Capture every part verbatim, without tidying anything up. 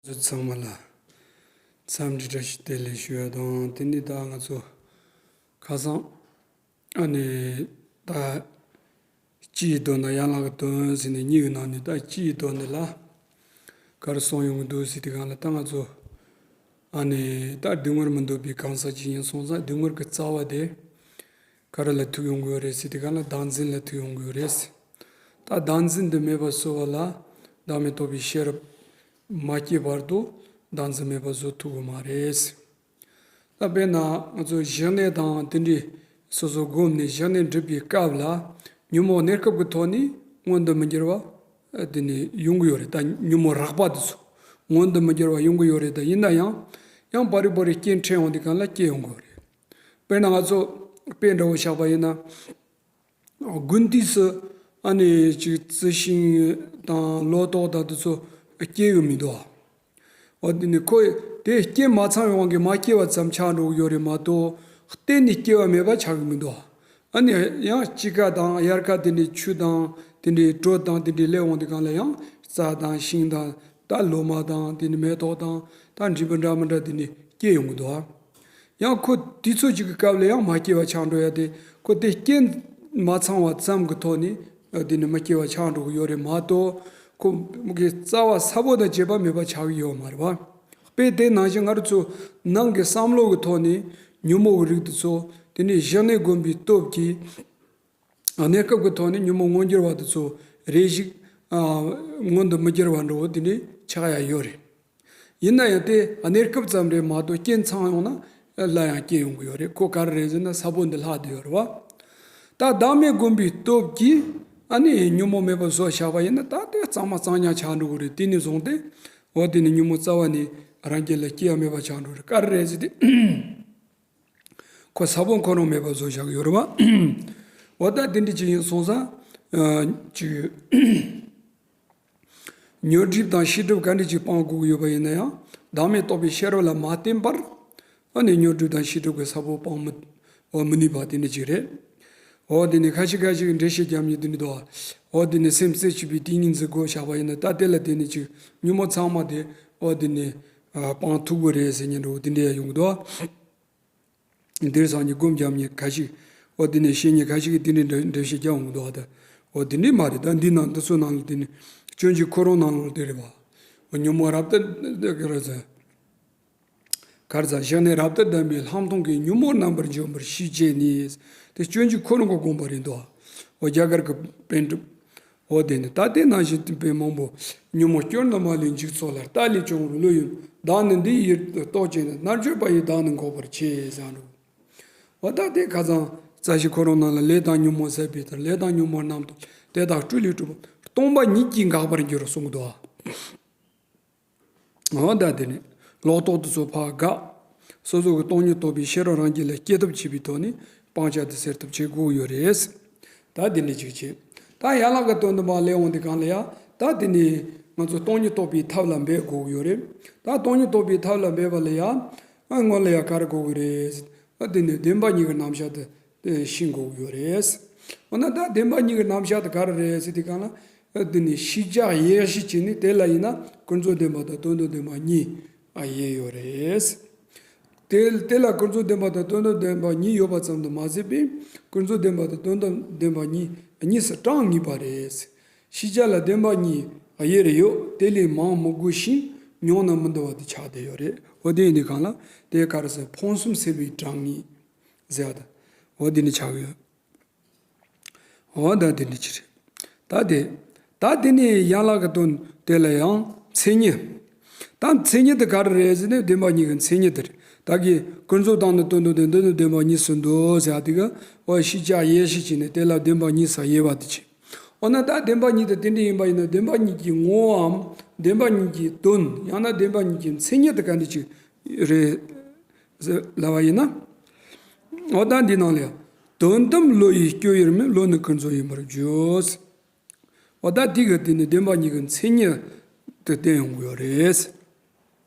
ཚོ་ཚང་མ་ལ་འཚམས་འདྲི་བཀྲ་ཤིས་བདེ་ལེགས་ཞུ་ཡ་དང་། དེ་ནི་ད་ང་ཚོ་ཁ་སང་ཨ་ནི་ད་སྤྱིའི་དོན་དང་ཡན་ལག་གི་དོན་ཟེར་ནས་གཉིས་ཀྱི་ནང་ནས་ད་སྤྱིའི་དོན་འདི་ལ་ག་རེ་གསུངས་ཡོང་གི་འདུག་ཟེར་དུས་སྒང་ལ། ད་ང་ཚོ་ཨ་ནི་ད་སྡུག་བསྔལ་མི་འདོད་པའི་གང་ཟག་ཅིག་ཡིན་སོང་ཙང་། སྡུག་བསྔལ་གྱི་རྩ་བ་དེ་ག་རེ་ལ་ཐུག་ཡོང་གི་ཡོད་རེད་ཟེར་དུས་སྒང་ལ་བདག་འཛིན་ལ་ཐུག་ཡོང་གི་ཡོད་རེད། ད་བདག་འཛིན་འདི་མེད་པ་བཟོ་བ་ལ་བདག་མེད་རྟོགས་པའི་ཤེས་རབ་མ་སྐྱེས་བར་དུ་བདག་འཛིན་མེད་པ་བཟོ་ཐུབ་ཀྱི་མ་རེད། ད་དཔེར་ན་ང་ཚོ་བཞག་གནས་དང་དེ་འདྲའི་སོ་སོ་བསྒོམས་ནས་བཞག་གནས་སྒྲུབ་པའི་སྐབས་ལ་ཉོན་མོངས་གནས་སྐབས་ཀྱི་ཐོག་ནས་མངོན་དུ་མི་འགྱུར་བ་དེ་ནས་ཡོང་གི་ཡོད་རེད། ད་ཉོན་མོངས་རགས་པ་དེ་ཚོ་མངོན་དུ་མི་འགྱུར་བ་ཡོང་གི་ཡོད་རེད། ད་ཡིན་ན་ཡང་ཡང་བ་རེ་བ་རེ་སྐྱེ་འཕྲལ་ཡོང་དུས་སྒང་ལ་སྐྱེ་ཡོང་གི་ཡོད་རེད། དཔེར་ན་ང་ཚོ་དཔེ་འདྲ་བོ་བཞག་པ་ཡིན་ན། དགུན་དུས་སུ་ཨ་ནི་ཅིག་རྩི་ཤིང་དང་ལོ་ཏོག་དང་དེ་ཚོ་སྐྱེ་གི་མི་འདུག་ཨ། འོ་དེ་ནི་ཁོ་དེ་སྐྱེ་མ་ཚང་བའི་དབང་གིས་མ་སྐྱེས་པ་ཙམ་ཆགས་འགྲོ་གི་ཡོད་རེད་མ་གཏོགས། གཏན་ནས་སྐྱེ་བ་མེད་པ་ཆགས་གི་མི་འདུག་ཨ། ཨ་ནི་ཡང་དཔྱིད་ཀ་དང་དབྱར་ཁ་དེ་འདྲའི་ཆུ་དང་དེ་འདྲའི་དྲོད་དང་དེ་འདྲའི་སླེབས་འོང་དུས་སྒང་ལ་ཡང་རྩྭ་དང་ཤིང་དང་ད་ལོ་མ་དང་དེ་ནི་མེ་ཏོག་དང་ད་འབྲས་བུ་འདྲ་མི་འདྲ་དེ་ནི་སྐྱེ་ཡོང་གི་འདུག་ཨ། ཡང་ཁོ་དུས་ཚོད་ཅིག་གི་སྐབས་ལ་ཡང་མ་སྐྱེས་པ་ཆགས་འགྲོ་ཡ་དེ། ཁོ་དེ་སྐྱེ་མ་ཚང་བ་ཙམ་གྱི་ཐོག་ནས་ཨ་དེ་ནི་མ་སྐྱེས་པ་ཆགས་འགྲོ་གི་ཡོད་རེད་མ་གཏོགས། ཁོ་གི་རྩ་བ་ས་བོན་དང་བཅས་པ་མེད་པ་ཆགས་ཀྱི་ཡོད་མ་རེད་པ། དཔེ་དེ་ནང་བཞིན་ང་རང་ཚོ་ནང་གི་བསམ་བློ་གི་ཐོག་ནས་ཉོན་མོངས་ཀྱི་རིགས་དེ་ཚོ་དེ་ནི་བཞག་གནས་བསྒོམས་པའི་སྟོབས་ཀྱིས། གནས་སྐབས་ཀྱི་ཐོག་ནས་ཉོན་མོངས་མངོན་གྱུར་བ་དེ་ཚོ་རེ་ཞིག་ཨ་མངོན་དུ་མི་འགྱུར་བ་འདྲ་བོ་དེ་འདྲའི་ཆགས་ཡ་ཡོད་རེད། ཡིན་ན་ཡང་དེ་གནས་སྐབས་ཙམ་རེད་མ་གཏོགས། སྐྱེ་ཚང་ཡོང་ན་སླར་ཡང་སྐྱེ་ཡོང་གི་ཡོད་རེད། ཁོ་ག་རེ་རེད་ཟེར་ན་ས་བོན་འདི་ལྷག་བསྡད་ཡོད་རེད་པ། ད་བདག་མེད་བསྒོམས་པའི་སྟོབས་ཀྱིས་ཨ་ནི་ཉོན་མོངས་མེད་པ་བཟོ་བཞག་པ་ཡིན་ན། ད་དེ་གཙང་མ་གཙང་རྐྱང་ཆགས་འགྲོ་གི་རེད། དེ་ནས་བཟུང་སྟེ་འོ་དེ་ནི་ཉོན་མོངས་རྩ་བ་ནས་རང་རྒྱུད་ལ་སྐྱེ་ཡ་མེད་པ་ཆགས་འགྲོ་གི་རེད། ག་རེ་རེད་ཟེར་ཏེ། ཁོ་ས་བོན་ཁོ་རང་མེད་པ་བཟོ་བཞག་གི་ཡོད་རེད་པ། འོ་ད་དེ་འདྲ་ཅིག་ཡིན་སོང་ཙང་། ཨ་ཅིག་ཉོན་སྒྲིབ་དང་ཤེས་སྒྲིབ་ག་འདྲ་ཅིག་སྤང་དགོས་ཀྱི་ཡོད་པ་ཡིན་ན་ཡང་། བདག་མེད་རྟོགས་པའི་ཤེས་རབ་ལ་མ་བརྟེན་པར་ཨ་ནི་ཉོན་སྒྲིབ་དང་ཤེས་སྒྲིབ་ཀྱི་ས་བོན་སྤང་མི་འོ་མི་ནུས་པ་དེ་འདྲ་ཅིག་རེད། འོ་དེ་ནི་ཁ་ཤས་ཁ་ཤས་ཀྱིས་འགྲེལ་བཤད་རྒྱབ་མཁན་དེ་འདྲ་འདུག་འོ་དེ་ནི་སེམས་རྩེ་གཅིག་པའི་དེ་ཉིད་འཛིན་དགོས་བཞག་པ་ཡིན་ན། ད་དེ་ལ་དེ་ནི་ཅིག་ཉོན་མོངས་ཚང་མ་དེ་འོ་དེ་ནི་ཨ་སྤང་ཐུབ་ཀྱི་རེད་ཟེར་མཁན་འདྲ་བོ་དེ་འདྲ་ཡང་ཡོང་གི་འདུག་འདིར་སངས་རྒྱས་སྒོམ་རྒྱབ་མཁན་ཁ་ཤས། འོ་དེ་ནས་བཤད་མཁན་ཁ་ཤས་ཀྱིས་དེ་འདྲའི་འགྲེལ་འགྲེལ་བཤད་རྒྱག་འོང་གི་འདུག་ཨ། ད་འོ་དེ་འདྲའི་མ་རེད། ད་འདི་ནང་འདི་ཚོ་ནང་ལ་དེ་ནི་སྤྱོད་འཇུག་འཁོར་ལོ་ནང་ལ་དེ་རེད་པ། འོ་ཉོན་མོངས་རབ་ཏུ་ག་རེ་ཟེར། ག་རེ་ཟེར། བཞག་གནས་རབ་ཏུ་ལྡན་པས་ལྷག་མཐོང་གིས་ཉོན་མོངས་རྣམ་པར་འཇོམས་པར་ཤེས་བྱས་ནས། དེ་སྤྱོད་འཇུག་འཁོར་ལོ་གི་དགོངས་པ་རེད་འདུག་འོ་རྒྱ་གར་གྱི་པཎ་གྲུབ། འོ་དེ་ནི་ད་དེ་ནང་བཞིན་དུ་པའི་མང་པོ། ཉོན་མོངས་སྐྱོན་རྣམས་མ་ལུས་འཇིག་ཚོགས་ལ། ལྟ་ལས་བྱུང་བའི་བློ་ཡིས། བདག་ནི་འདི་ཡི་རྟོག་བཅས་ནས། རྣལ་འབྱོར་པ་ཡིས་བདག་ནི་འགོག་པར་བྱེད་ཟེར་འདུག་འོ་ད་དེ་ཁ་སང་རྩ་ཤེ་འཁོར་ལོ་ནང་ལ། ལས་དང་ཉོན་མོངས་ཟད་པའི་མཐར། ལས་དང་ཉོན་མོངས་རྣམས་དང་དེ་དག་སྤྲུལ་ལས་གྲུབ་པ། སྟོང་པ་ཉིད་ཀྱིས་འགག་པར་འགྱུར་གསུངས་འདུག་འོ་ད་དེ་ནི་ལོག་རྟོག་དེ་ཚོ་ཕར་འགག་སོ་སོ་གི་སྟོང་ཉིད་རྟོགས་པའི་ཤེས་རབ་རང་རྒྱུད་ལ་སྐྱེ་ཐབས་བྱེད་པའི་ཐོག་ནས་སྤང་བྱ་དེ་སེལ་ཐབས་བྱེད་དགོས་ཡོད་རེད། ད་དེ་འདྲ་ཅིག་བྱེད། ད་ཡན་ལག་གི་དོན་དུ་མ་སླེབས་འོང་དུས་སྒང་ལ་ཡ། ད་དེ་ནི་ང་ཚོ་སྟོང་ཉིད་རྟོགས་པའི་ཐབས་ལ་འབད་དགོས་ཀྱི་ཡོད་རེད། ད་སྟོང་ཉིད་རྟོགས་པའི་ཐབས་ལ་འབད་པ་ལ་ཡ། ཨ་སྔོན་ལ་ཡ་ག་རེ་དགོས་ཀྱི་རེད། ཨ་དེ་ནི་བདེན་པ་གཉིས་ཀྱི་རྣམ་གཞག་དེ་ཤེས་དགོས་ཀྱི་ཡོད་རེད། འོ་ན་ད་བདེན་པ་གཉིས་ཀྱི་རྣམ་གཞག་དེ་ག་རེ་རེད་ཟེར་དུས་སྒང་ལ། ཨ་དེ་ནི་ཤེས་བྱ་དབྱེ་གཞི་བྱས་ནས། དེ་ལ་ཡིན་ན་ཀུན་རྫོབ་བདེན་པ་དང་དོན་དམ་བདེན་པ་གཉིས་ཨ་དབྱེ་ཡོད་རེད། དེ་དེ་ལ་ཀུན་རྫོབ་བདེན་པ་དང་དོན་དམ་བདེན་པ་གཉིས་ཡོད་པ་ཙམ་དུ་མ་ཟད་པའི། ཀུན་རྫོབ་བདེན་པ་དང་དོན་དམ་བདེན་པ་གཉིས་གཉིས་སུ་གྲངས་ངེས་པ་རེད། ཤེས་བྱ་ལ་བདེན་པ་གཉིས་དབྱེར་ཡོད། དེ་ལས་མང་མི་དགོས་ཤིང་། ཉུང་ན་མི་འདུ་བ་དེ་ཆགས་བསྡད་ཡོད་རེད། འོ་དེ་ཡིན་དུས་སྒང་ལ་དེ་ག་རེ་ཟེར། ཕུང་གསུམ་སེལ་བའི་གྲངས་ངེས་ཟེར་བ་དང་། འོ་དེ་ནི་ཆགས་ཡོད། འོ་ད་དེ་འདྲ་ཅིག་རེད། ད་དེ། ད་དེ་ནི་ཡན་ལག་གི་དོན་དེ་ལ་ཡང་མཚན་ཉིད། ད་མཚན་ཉིད་དེ་ག་རེ་རེད་ཟེར་ན། བདེན་པ་གཉིས་ཀྱི་མཚན་ཉིད་དེ་རེད། ད་གི་ཀུན་རྫོབ་དང་ནི་དོན་དམ་དེ། དོན་དམ་བདེན་པ་གཉིས་སུ་འདུ་ཟེར་ཡ་དེ་གི། འོ་ཤེས་བྱ་དབྱེ་གཞི་བྱས་ནས་དེ་ལ་བདེན་པ་གཉིས་སུ་དབྱེ་བ་དེ་བྱས། འོ་ན་ད་བདེན་པ་གཉིས་དེ་དེ་འདྲ་ཡིན་པ་ཡིན་ན། བདེན་པ་གཉིས་ཀྱི་ངོ་བོའམ་བདེན་པ་གཉིས་ཀྱི་དོན། ཡང་ན་བདེན་པ་གཉིས་ཀྱི་མཚན་ཉིད་དེ་ག་འདྲ་ཅིག་རེད། ཟེར་ལབ་པ་ཡིན་ན། འོ་ད་འདི་ནང་ལ་ཡང་། དོན་དམ་བློ་ཡི་སྤྱོད་ཡུལ་མིན། བློ་ནི་ཀུན་རྫོབ་ཡིན་པར་བརྗོད། འོ་ད་འདི་གི་དེ་ནི་བདེན་པ་གཉིས་ཀྱི་མཚན་ཉིད་དུ་བསྟན་ཡོང་གི་ཡོད་རེད།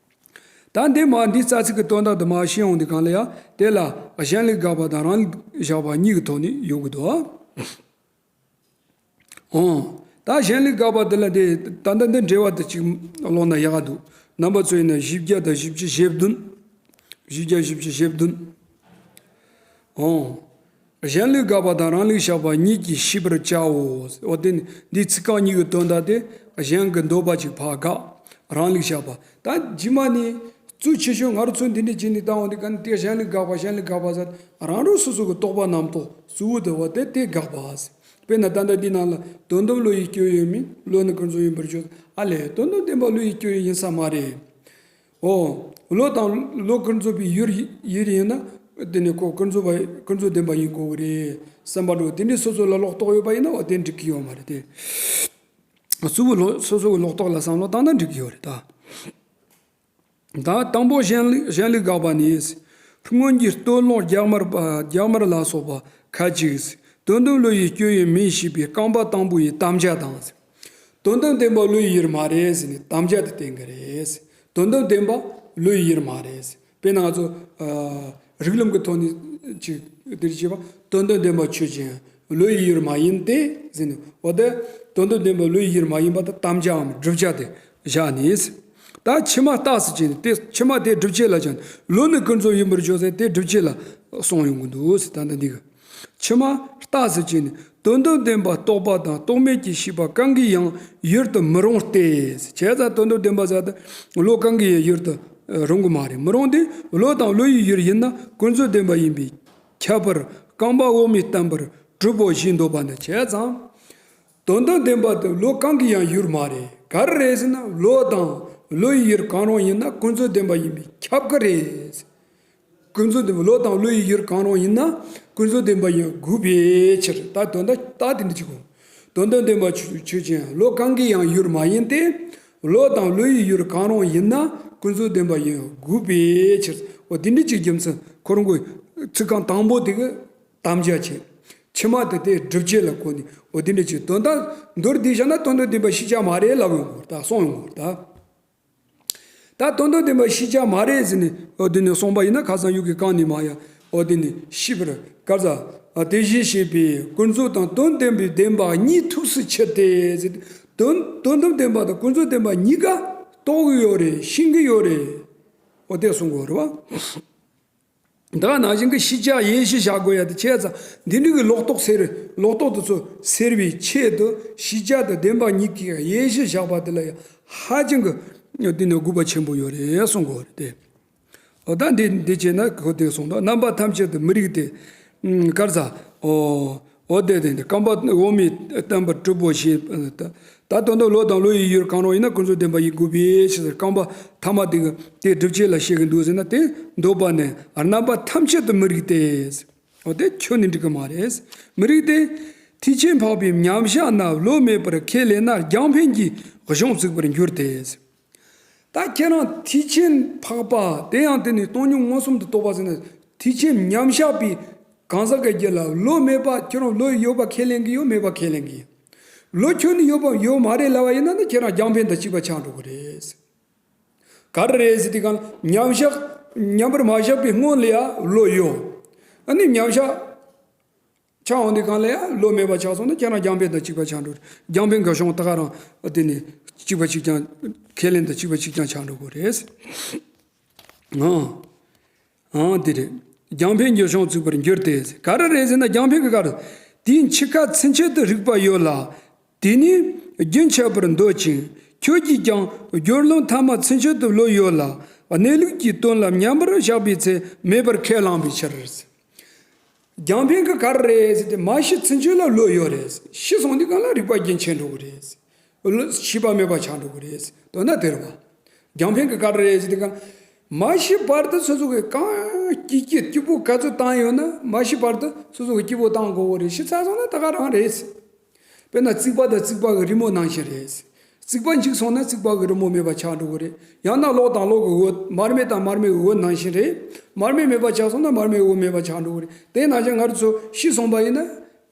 ད་འདི་མ་འདི་རྩ་ཚིག་གི་དོན་དག་དུ་མ་ཤེས་ཡོང་དུས་སྒང་ལ་ཡང་། དེ་ལ་གཞན་ལུགས་དགག་པ་དང་རང་ལུགས་བཞག་པ་གཉིས་ཀྱི་ཐོག་ནས་ཡོང་གི་འདུག་འོང་། ད་གཞན་ལུགས་དགག་པ་འདི་ལ་དེ་ད་ལྟ་འདི་འགྲེལ་བ་དེ་ཅིག་ཀློག་ན་ཡག་ག་འདུག་རྣམ་པ་ཚོ་ཡིན་ན་བཞི་བརྒྱ་དང་བཞི་བཅུ་ཞེ་བདུན། བཞི་བརྒྱ་བཞི་བཅུ་ཞེ་བདུན། འོང་། གཞན་ལུགས་དགག་པ་དང་རང་ལུགས་བཞག་པ་གཉིས་ཀྱིས་ཤེས་པར་བྱའོ། འོ་དེ་ནི་འདིའི་ཚིག་རྐང་གཉིས་ཀྱི་དོན་དག་དེ། གཞན་གྱི་འདོད་པ་ཅིག་ཕར་དགག་རང་ལུགས་བཞག་པ། ད་རྗེས་མ་ནི་གཙོ་ཆེ་ཤོས་ང་རང་ཚོ་འདི་འདྲ་བྱས་ནས་བཏང་བ་འདི་ག་ནི་དེ་གཞན་ལུགས་དགག་པ་གཞན་ལུགས་དགག་པ་ཟེར། རང་རང་སོ་སོ་གི་རྟོག་པ་རྣམ་རྟོག་གཙོ་བོ་དེ་བ་དེ་དེ་དགག་པ་ཟེར། དཔེར་ན་ད་ལྟ་འདི་ནང་ལ་དོན་དམ་བློ་ཡི་སྐྱོན་ཡོད་མིན། བློ་ནི་ཀུན་རྫོབ་ཡིན་པར་བརྗོད། ཨ་ལས། དོན་དམ་བདེན་པ་བློ་ཡི་སྐྱོན་ཡིན་ས་མ་རེད། འོ། བློ་དང་བློ་ཀུན་རྫོབ་པའི་ཡུལ་ཡུལ་ཡིན་ན། དེ་ནི་ཁོ་ཀུན་རྫོབ་པ་ཀུན་རྫོབ་བདེན་པ་ཡིན་དགོས་ཀྱི་རེད་བསམ་པ་འགྲོ། དེ་འདྲའི་སོ་སོ་ལ་ལོག་རྟོག་ཡོད་པ་ཡིན་ན་འོ་དེ་འགྲིག་གི་ཡོད་མ་རེད་དེ། གཙོ་བོ་ལོ་སོ་སོ་གི་ལོག་རྟོག་ལ་བསམ་བློ་བཏང་ན་འགྲིག་གི་ཡོད་རེད་ད། ད་དང་པོ་གཞན་ལུགས་གཞན་ལུགས་དགག་པ་ནི། སྔོན་གྱི་སྟོད་ལོགས་རྒྱ་དམར་པ་རྒྱ་དམར་ལ་སོགས་པ་ཁ་ཅིག་དོན་དམ་བློ་ཡི་སྐྱོན་ཡིན་མིན་ཞེས་པའི་རྐང་པ་དང་པོ་ཡི་དམ་བཅའ་དང་། དོན་དམ་བདེན་པ་བློ་ཡི་ཡུལ་མ་རེད་ཟེར་ནས་དམ་བཅའ་དེ་བསྟན་གྱི་རེད། དོན་དམ་བདེན་པ་བློ་ཡི་ཡུལ་མ་རེད། དཔེར་ན་ང་ཚོ་ཨ། རིགས་ལམ་གྱི་ཐོག་ནས་ཅིག་འདིར་བྱས་པ། དོན་དམ་བདེན་པ་ཆོས་ཅན། བློ་ཡི་ཡུལ་མ་ཡིན་ཏེ་ཟེར་ནས། འོ་དེ་དོན་དམ་བདེན་པ་བློ་ཡི་ཡུལ་མ་ཡིན་པ་དང་དམ་བཅའམ་བསྒྲུབ་བྱ་དེ་བཞག་ནས། ད་ཕྱི་མ་རྟགས་སུ་བྱས་ནས་དེ་ཕྱི་མ་དེ་སྒྲུབ་བྱེད་ལ་བྱ་ནས། བློ་ནི་ཀུན་རྫོབ་ཡིན་པར་བརྗོད་ཟེར་དེ་སྒྲུབ་བྱེད་ལ་སོང་ཡོང་གི་འདུག་ཟེར། ད་ལྟ་འདི་གི། ཕྱི་མ་རྟགས་སུ་བྱས་ནས་དོན་དམ་བདེན་པ་རྟོག་པ་དང་རྟོག་མེད་ཀྱི་ཤེས་པ་གང་གིས་ཡང་ཡུལ་དུ་མི་རུང་སྟེ། བྱས་ཙང་དོན་དམ་བདེན་པ་ཟེར་དེ་བློ་གང་གིས་ཡང་ཡུལ་དུ་རུང་གི་མ་རེད། མི་རུང་སྟེ། བློ་དང་བློ་ཡི་ཡུལ་ཡིན་ན་ཀུན་རྫོབ་བདེན་པ་ཡིན་པས་ཁྱབ་པར་རྐང་པ་འོག་མས་བསྟན་པར་གྲུབ་བོ་ཞེས་འདོད་པ་ནི། བྱས་ཙང་དོན་དམ་བདེན་པ་དེ་བློ་གང་གིས་ཡང་ཡུལ་མ་རེད། ག་རེ་རེད་ཟེར་ན་བློ་དང་བློ་ཡི་ཡུལ་གང་རུང་ཡིན་ན་ཀུན་རྫོབ་བདེན་པ་ཡིན་པས་ཁྱབ་ཀྱི་རེད། ཀུན་རྫོབ་བདེན་པ་བློ་དང་བློ་ཡི་ཡུལ་གང་རུང་ཡིན་ན་ཀུན་རྫོབ་བདེན་པ་ཡིན་དགོས་པའི་ཕྱིར། ད་དོན་དག་ད་དེ་འདྲ་ཅིག་གོ། དོན་དམ་བདེན་པ་ཆོས་ཆོས་ཅན། བློ་གང་གིས་ཡང་ཡུལ་མ་ཡིན་ཏེ། བློ་དང་བློ་ཡི་ཡུལ་གང་རུང་ཡིན་ན་ཀུན་རྫོབ་བདེན་པ་ཡིན་དགོས་པའི་ཕྱིར། འོ་དེ་འདྲ་ཅིག་རྒྱུ་མཚན་ཁོ་རང་གི་ཚིག་རྐང་དང་པོ་དེ་གི་དམ་བཅའ་བྱས། ཕྱི་མ་དེ་དེ་སྒྲུབ་བྱེད་ལ་གོ་ནས་འོ་དེ་འདྲ་ཅིག་དོན་དག་མདོར་བསྡུས་བཞག་ན་དོན་དམ་བདེན་པ་ཤེས་བྱ་མ་རེད་ལབ་ཡོང་གི་རེད། ད་གསུངས་ཡོང་གི་རེད་ད། ད་དོན་དམ་བདེན་པ་ཤེས་བྱ་མ་རེད་ཟེར་ནས་འོ་དེ་ནས་གསུངས་པ་ཡིན་ན་ཁ་སང་ཡུལ་གྱི་གང་ནས་མ་ཡ་འོ་དེ་ནས་ཤེས་པར་ག་ཟ། དེ་བཞིན་གཤེགས་པས་ཀུན་རྫོབ་དང་དོན་དམ་པའི་བདེན་པ་གཉིས་ཐུགས་སུ་ཆུད་དེ་ཟེར། དོན་དོན་དམ་བདེན་པ་དང་ཀུན་རྫོབ་བདེན་པ་གཉིས་ཀ་རྟོགས་ཀྱི་ཡོད་རེད། ཤེས་ཀྱི་ཡོད་རེད། འོ་དེ་གསུང་གི་ཡོད་རེད་བ། ད་ནང་བཞིན་གྱི་ཤེས་བྱ་ཡིད་ཆེས་བྱ་དགོས་ཡ་དེ་བྱས་ཙང་འདི་འདྲ་གི་ལོག་རྟོག་སེལ། ལོག་རྟོག་དེ་ཚོ་སེལ་བའི་ཆེད་དུ་ཤེས་བྱ་དང་བདེན་པ་གཉིས་ཀྱི་ཡིད་ཆེས་བཞག་པ་དེ་ལ་ཡང་ཧ་ཅང་གི་འདི་ནི་དགོས་པ་ཆེན་པོ་ཡོད་རེད་གསུང་གི་ཡོད་རེད་དེ། འོ་ད་འདི་འདི་བྱས་ན་ཁོ་དེ་གསུངས་འདུག་རྣམ་པ་ཐམས་ཅད་དུ་མི་རིགས་ཏེ། ཨུམ། ག་རེ་ཟ། འོ། འོ་དེ་དེ་འདི་རྐང་པ་འོག་མས་བསྟན་པར་གྲུབ་བོ་ཞེས། ད་ད་དོན་དུ་བློ་དང་བློ་ཡི་ཡུལ་གང་རུང་ཡིན་ན་ཀུན་རྫོབ་བདེན་པ་ཡིན་དགོས་པའི་ཕྱིར། རྐང་པ་ཐ་མ་དེ་གི་དེ་སྒྲུབ་བྱེད་ལ་བཤད་གི་འདུག་ཟེར་ན་དེ་འདོད་པ་ནི་རྣམ་པ་ཐམས་ཅད་དུ་མི་རིགས་ཏེ། འོ་དེ་ཁྱོན་ནས་འགྲིག་གི་མ་རེད། མི་རིགས་ཏེ། ཐེག་ཆེན་འཕགས་པའི་མཉམ་གཞག་ན་བློ་མེད་པར་ཁས་ལེན་ན་རྒྱང་འཕེན་གྱི་གཞུང་བཙུགས་པར་འགྱུར་ཏེ། ད་ཁྱེད་རང་ཐེག་ཆེན་འཕགས་པ་དེ་ཡང་དེ་ནི་སྟོང་ཉིད་མངོན་སུམ་དུ་རྟོགས་པ་ཟེར་ན་ཐེག་ཆེན་མཉམ་གཞག་པའི་གང་ཟག་གི་རྒྱུད་ལ་བློ་མེད་པ་ཁྱེད་རང་བློ་ཡོད་པ་ཁས་ལེན་གྱི་ཡོད། མེད་པ་ཁས་ལེན་གྱི་ཡོད། བློ་ཁྱོན་ནས་ཡོད་པ་ཡོད་མ་རེད་ལབ་པ་ཡིན་ན་ནི་ཁྱེད་རང་རྒྱང་འཕེན་དང་གཅིག་པ་ཆགས་འགྲོ་གི་རེད། ག་རེ་རེད་ཟེར་དུས་གང་མཉམ་གཞག་མཉམ་པར་མ་བཞག་པའི་སྔོན་ལ་ཡང་བློ་ཡོད། ཨ་ནི་མཉམ་གཞག་ཆགས་འོང་དུས་གང་ལ་ཡང་བློ་མེད་པ་ཆགས་སོང་ན་ཁྱེད་རང་རྒྱང་འཕེན་དང་གཅིག་པ་ཆགས་འགྲོ། རྒྱང་འཕེན་གྱི་གཞུང་ད་ག་རང་དེ་ནི་གཅིག་པ་གཅིག་རྐྱང་ཁས་ལེན་དང་གཅིག་པ་གཅིག་རྐྱང་ཆགས་འགྲོ་གི་རེད། ཨང་། ཨང་དེ་རེད། རྒྱང་འཕེན་གྱི་གཞུང་བཙུགས་པར་འགྱུར་ཏེ། ག་རེ་རེད་ཟེར་ན་རྒྱང་འཕེན་གྱི་ག་རེ། དེའི་འཆི་ཁ་ཚུན་ཆད་དུ་རིག་པ་ཡོད་ལ། དེ་ནི་རྒྱུན་ཆད་པར་འདོད་ཅིང་། ཁྱོད་ཀྱིས་ཀྱང་སྦྱོར་ལམ་ཐ་མ་ཚུན་ཆད་དུ་བློ་ཡོད་ལ། གནས་ལུགས་ཀྱི་དོན་ལ་མཉམ་པར་བཞག་པའི་ཚེ་མེད་པར་ཁས་བླངས་པའི་ཕྱིར། རྒྱང་འཕེན་གྱི་ག་རེ་རེད་ཟེར་ཏེ་མ་ཤི་ཚུན་ཆད་ལ་བློ་ཡོད་རེད། ཤི་སོང་དུས་གང་ལ་རིག་པ་རྒྱུན་ཆད་འགྲོ་གི་རེད། བློ་ཤེས་པ་མེད་པ་ཆགས་འགྲོ་གི་རེད། དོན་དག་དེ་རེད་བ། རྒྱང་འཕེན་གྱི་ག་རེ་རེད་ཟེར་ཏེ་གང་། མ་ཤི་བར་དུ་སོ་སོ་གི་གང་སྐྱིད་སྐྱིད་སྐྱིད་པོ་ག་ཚོད་བཏང་ཡོད་ན་མ་ཤི་བར་དུ་སོ་སོ་གི་སྐྱིད་པོ་བཏང་དགོས་གི་རེད། ཤི་ཚར་སོང་ན་ད་ག་རང་རེད། དཔེར་ན་རྩིག་པ་དང་རྩིག་པ་གི་རི་མོ་ནང་བཞིན་རེད། རྩིག་པ་འཇིག་སོང་ན་རྩིག་པ་གི་རི་མོ་མེད་པ་ཆགས་འགྲོ་གི་རེད། ཡང་ན་གློག་དང་གློག་གི་འོད། མར་མེ་དང་མར་མེ་གི་འོད་ནང་བཞིན་རེད། མར་མེ་མེད་པ་ཆགས་སོང་ན་མར་མེ་གི་འོད་མེད་པ་ཆགས་འགྲོ་གི་རེད། དེ་ནང་བཞིན་ང་རང་ཚོ་ཤི་སོང་པ་ཡིན་ན་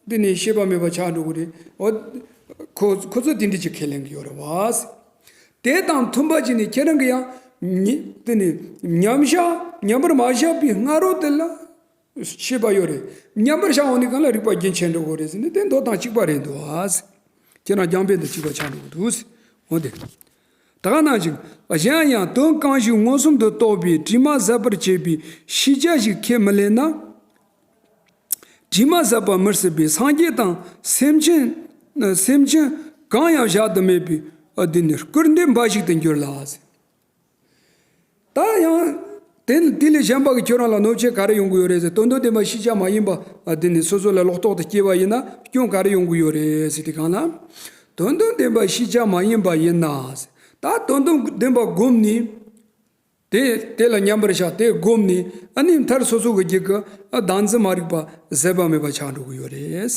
འདི་ནི་ཤེས་པ་མེད་པ་ཆགས་འགྲོ་གི་རེད། འོ། ཁོ་ཁོ་ཚོ་དེ་འདྲ་ཅིག་ཁས་ལེན་གི་ཡོད་རེད་བ། དེ་དང་མཐུན་པ་ཅིག་ནི་ཁྱེད་རང་གི་ཡང་ཉི་དེ་ནི་མཉམ་བཞག་མཉམ་པར་མ་བཞག་པའི་སྔ་རོལ་དེ་ལ། ཤེས་པ་ཡོད་རེད། མཉམ་པར་བཞག་འོང་དུས་གང་ལ་རིག་པ་རྒྱུན་ཆད་འགྲོ་གི་རེད་ཟེར་ནས་དེ་མདོ་དང་གཅིག་པ་རེད་འདུག་ཨ། ཁྱེད་རང་རྒྱང་འཕེན་དང་གཅིག་པ་ཆགས་འགྲོ་གི་འདུག་འོ་དེ། ད་ག་ནང་བཞིན། གཞན་ཡང་དོན་གང་ཞིག་མངོན་སུམ་དུ་རྟོགས་པའི་དྲི་མ་ཟད་པར་བྱེད་པའི་ཤེས་བྱ་ཞིག་ཁས་མི་ལེན་ན། དྲི་མ་ཟད་པ་མི་སྲིད་པའི་སངས་རྒྱས་དང་སེམས་ཅན། སེམས་ཅན་གང་ཡང་བཞག་ཏུ་མེད་པའི་འདི་ནི་སྐུར་འདེབས་འབའ་ཞིག་ཏུ་འགྱུར་ལ། ད་ཡང་དེ་དེ་ལས་གཞན་པ་གི་ཁྱོད་རང་ལ་གནོད་བྱེད་ག་རེ་ཡོང་གི་ཡོད་རེད་ཟེར། དོན་དམ་བདེན་པ་ཤེས་བྱ་མ་ཡིན་པ་འདི་ནི་སོ་སོ་ལ་ལོག་རྟོག་ཏུ་སྐྱེས་པ་ཡིན་ན་སྐྱོན་ག་རེ་ཡོང་གི་ཡོད་རེད་ཟེར་དུས་སྒང་ལ། དོན་དམ་བདེན་པ་ཤེས་བྱ་མ་ཡིན་པ་ཡིན་ན། ད་དོན་དམ་བདེན་པ་བསྒོམས་ནས། དེ་དེ་ལ་མཉམ་པར་བཞག་དེ་བསྒོམས་ནས་ཨ་ནི་མཐར་སོ་སོ་གི་རྒྱུད་ཀྱི་ཨ་བདག་འཛིན་མ་རིག་པ་ཟད་པ་མེད་པ་ཆགས་འགྲོ་གི་ཡོད་རེད།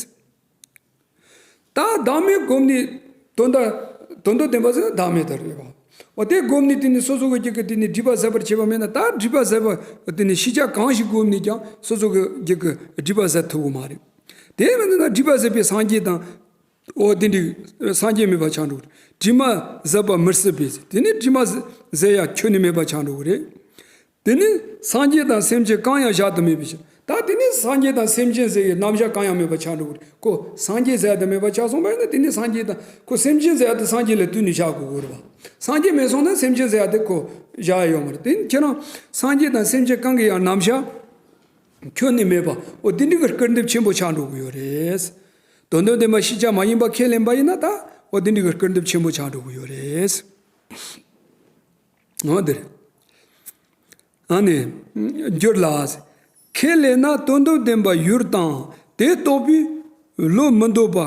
ད་བདག་མེད་བསྒོམས་ནས་དོན་དག་དོན་དམ་བདེན་པ་ཟེར་ན་བདག་མེད་དུ་རེད་བ། འོ་དེ་བསྒོམས་ནས་དེ་ནི་སོ་སོ་གི་རྒྱུད་ཀྱི་དེ་ནི་སྒྲིབ་པ་ཟད་པར་བྱེད་པ་མེད་ན། ད་སྒྲིབ་པ་ཟད་པ་དེ་ནི་ཤེས་བྱ་གང་ཞིག་བསྒོམས་ནས་ཀྱང་སོ་སོ་གི་རྒྱུད་ཀྱི་སྒྲིབ་པ་ཟད་ཐུབ་ཀྱི་མ་རེད། དེ་མིན་ན་སྒྲིབ་པ་ཟད་པའི་སངས་རྒྱས་དང་། འོ་དེ་འདྲའི་སངས་རྒྱས་མེད་པ་ཆགས་འགྲོ་གི་རེད། དྲི་མ་ཟད་པ་མི་སྲིད་པས་ཟེར། དེ་ནི་དྲི་མ་ཟད་ཡ་ཁྱོན་ནས་མེད་པ་ཆགས་འགྲོ་གི་རེད། དེ་ནི་སངས་རྒྱས་དང་སེམས་ཅན་གང་ཡང་བཞག་ཏུ་མེད་པའི་ཕྱིར། ད་དེ་ནི་སངས་རྒྱས་དང་སེམས་ཅན་ཟེར་བའི་རྣམ་གཞག་གང་ཡང་མེད་པ་ཆགས་འགྲོ་གི་རེད། ཁོ་སངས་རྒྱས་ཟེར་ཡ་དེ་མེད་པ་ཆགས་སོང་བ་ཡིན་ན། དེ་ནི་སངས་རྒྱས་དང་ཁོ་སེམས་ཅན་ཟེར་ཡ་དེ་སངས་རྒྱས་ལ་བསྟུན་ནས་བཞག་དགོས་ཀྱི་རེད་བ། སངས་རྒྱས་མེད་སོང་ན་སེམས་ཅན་ཟེར་ཡ་དེ་ཁོ་བཞག་ཡ་ཡོད་མ་རེད། དེ་ནི་ཁྱེད་རང་སངས་རྒྱས་དང་སེམས་ཅན་གང་གི་ཡང་རྣམ་གཞག་ཁྱོན་ནས་མེད་པ། འོ་དེ་འདྲ་གི་སྐུར་འདེབས་ཆེན་པོ་ཆགས་འགྲོ་གི་ཡོད་རེད། དོན་དམ་བདེན་པ་ཤེས་བྱ་མ་ཡིན་པ་ཁས་ལེན་པ་ཡིན་ན། ད་འོ་དེ་འདྲ་གི་སྐུར་འདེབས་ཆེན་པོ་ཆགས་འགྲོ་གི་ཡོད་རེད། འོ་དེ་རེད། ཨ་ནི། འགྱུར་ལ། ཁས་ལེན་ན་དོན་དམ་བདེན་པ་ཡུལ་དང་དེ་རྟོགས་པའི་བློ་མི་འདོད་པ།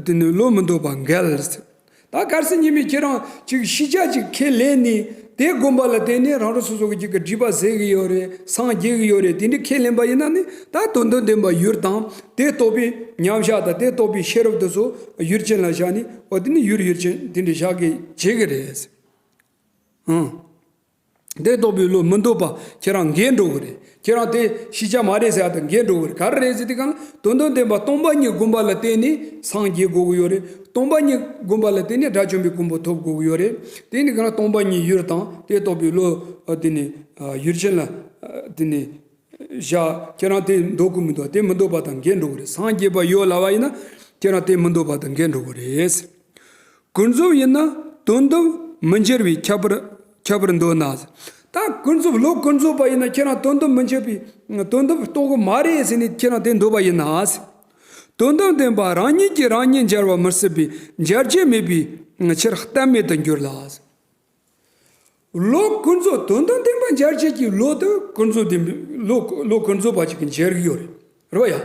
དེ་ནི་བློ་མི་འདོད་པ་འགལ། ད་གལ་སྲིད་ཉི་མའི་ཁྱེད་རང་ཅིག་ཤེས་བྱ་ཅིག་ཁས་ལེན་ནས་དེ་བསྒོམ་པ་ལ་བརྟེན་ནས་རང་རང་སོ་སོ་གི་རྒྱུད་ཀྱི་སྒྲིབ་པ་ཟད་གི་ཡོད་རེད། སངས་རྒྱས་གི་ཡོད་རེད། དེ་འདྲ་ཁས་ལེན་པ་ཡིན་ན་ནི། ད་དོན་དམ་བདེན་པ་ཡུལ་དང་དེ་རྟོགས་པའི་མཉམ་བཞག་དང་དེ་རྟོགས་པའི་ཤེས་རབ་དེ་ཚོ་ཡུལ་ཅན་ལ་བཞག་ནས། འོ་དེ་ནི་ཡུལ་ཡུལ་ཅན་དེ་འདྲ་བཞག་གི་བྱེད་གི་རེད། ཨང་། དེ་རྟོགས་པའི་བློ་མི་འདོད་པ་ཁྱེད་རང་འགལ་འགྲོ་གི་རེད། ཁྱེད་རང་དེ་ཤེས་བྱ་མ་རེད་ཟེར་ཡ་དེ་འགལ་འགྲོ་གི་རེད། ག་རེ་རེད་ཟེར་དུས་སྒང་ལ། དོན་དམ་བདེན་པ་སྟོང་པ་ཉིད་བསྒོམ་པ་ལ་བརྟེན་ནས་སངས་རྒྱས་དགོས་ཀྱི་ཡོད་རེད། སྟོང་པ་ཉིད་བསྒོམ་པ་ལ་བརྟེན་ནས་དགྲ་བཅོམ་པའི་གོ་འཕང་ཐོབ་དགོས་ཀྱི་ཡོད་རེད། དེ་ནི་གང་ལ་སྟོང་པ་ཉིད་ཡུལ་དང་དེ་རྟོགས་པའི་བློ་དེ་ནི་ཡུལ་ཅན་ལ་དེ་ནི་བཞག་ཁྱེད་རང་དེ་འདོད་ཀྱི་མི་འདུག་དེ་མི་འདོད་པ་དང་འགལ་འགྲོ་གི་རེད། སངས་རྒྱས་པ་ཡོད་ལབ་པ་ཡིན་ན་ཁྱེད་རང་དེ་མི་འདོད་པ་དང་འགལ་འགྲོ་གི་རེད། ཀུན་རྫོབ་ཡིན་ན་དོན་དམ་མི་འགྱུར་བའི་ཁྱད་པར་ཁྱད་པར་འདོད་ན། ད་ཀུན་རྫོབ་བློ་ཀུན་རྫོབ་པ་ཡིན་ན་ཁྱེད་རང་དོན་དམ་མི་འགྱུར་བའི་དོན་དམ་རྟོགས་གི་མ་རེད་ཟེར་ནས་ཁྱེད་རང་དེ་འདོད་པ་ཡིན་ན། དོན་དམ་བདེན་པ་རང་ཉིད་ཀྱིས་རང་ཉིད་འཇལ་བ་མི་སྲིད་པས་འཇལ་བྱེད་མེད་པའི་ཕྱིར་གཏན་མེད་དུ་འགྱུར་ལ། བློ་ཀུན་རྫོབ་དོན་དམ་བདེན་པ་འཇལ་བྱེད་ཀྱི་བློ་དེ་ཀུན་རྫོབ་བདེན་པའི་བློ་བློ་ཀུན་རྫོབ་པ་ཅིག་གིས་འཇལ་གི་ཡོད་རེད། རེད་བ་ཡ།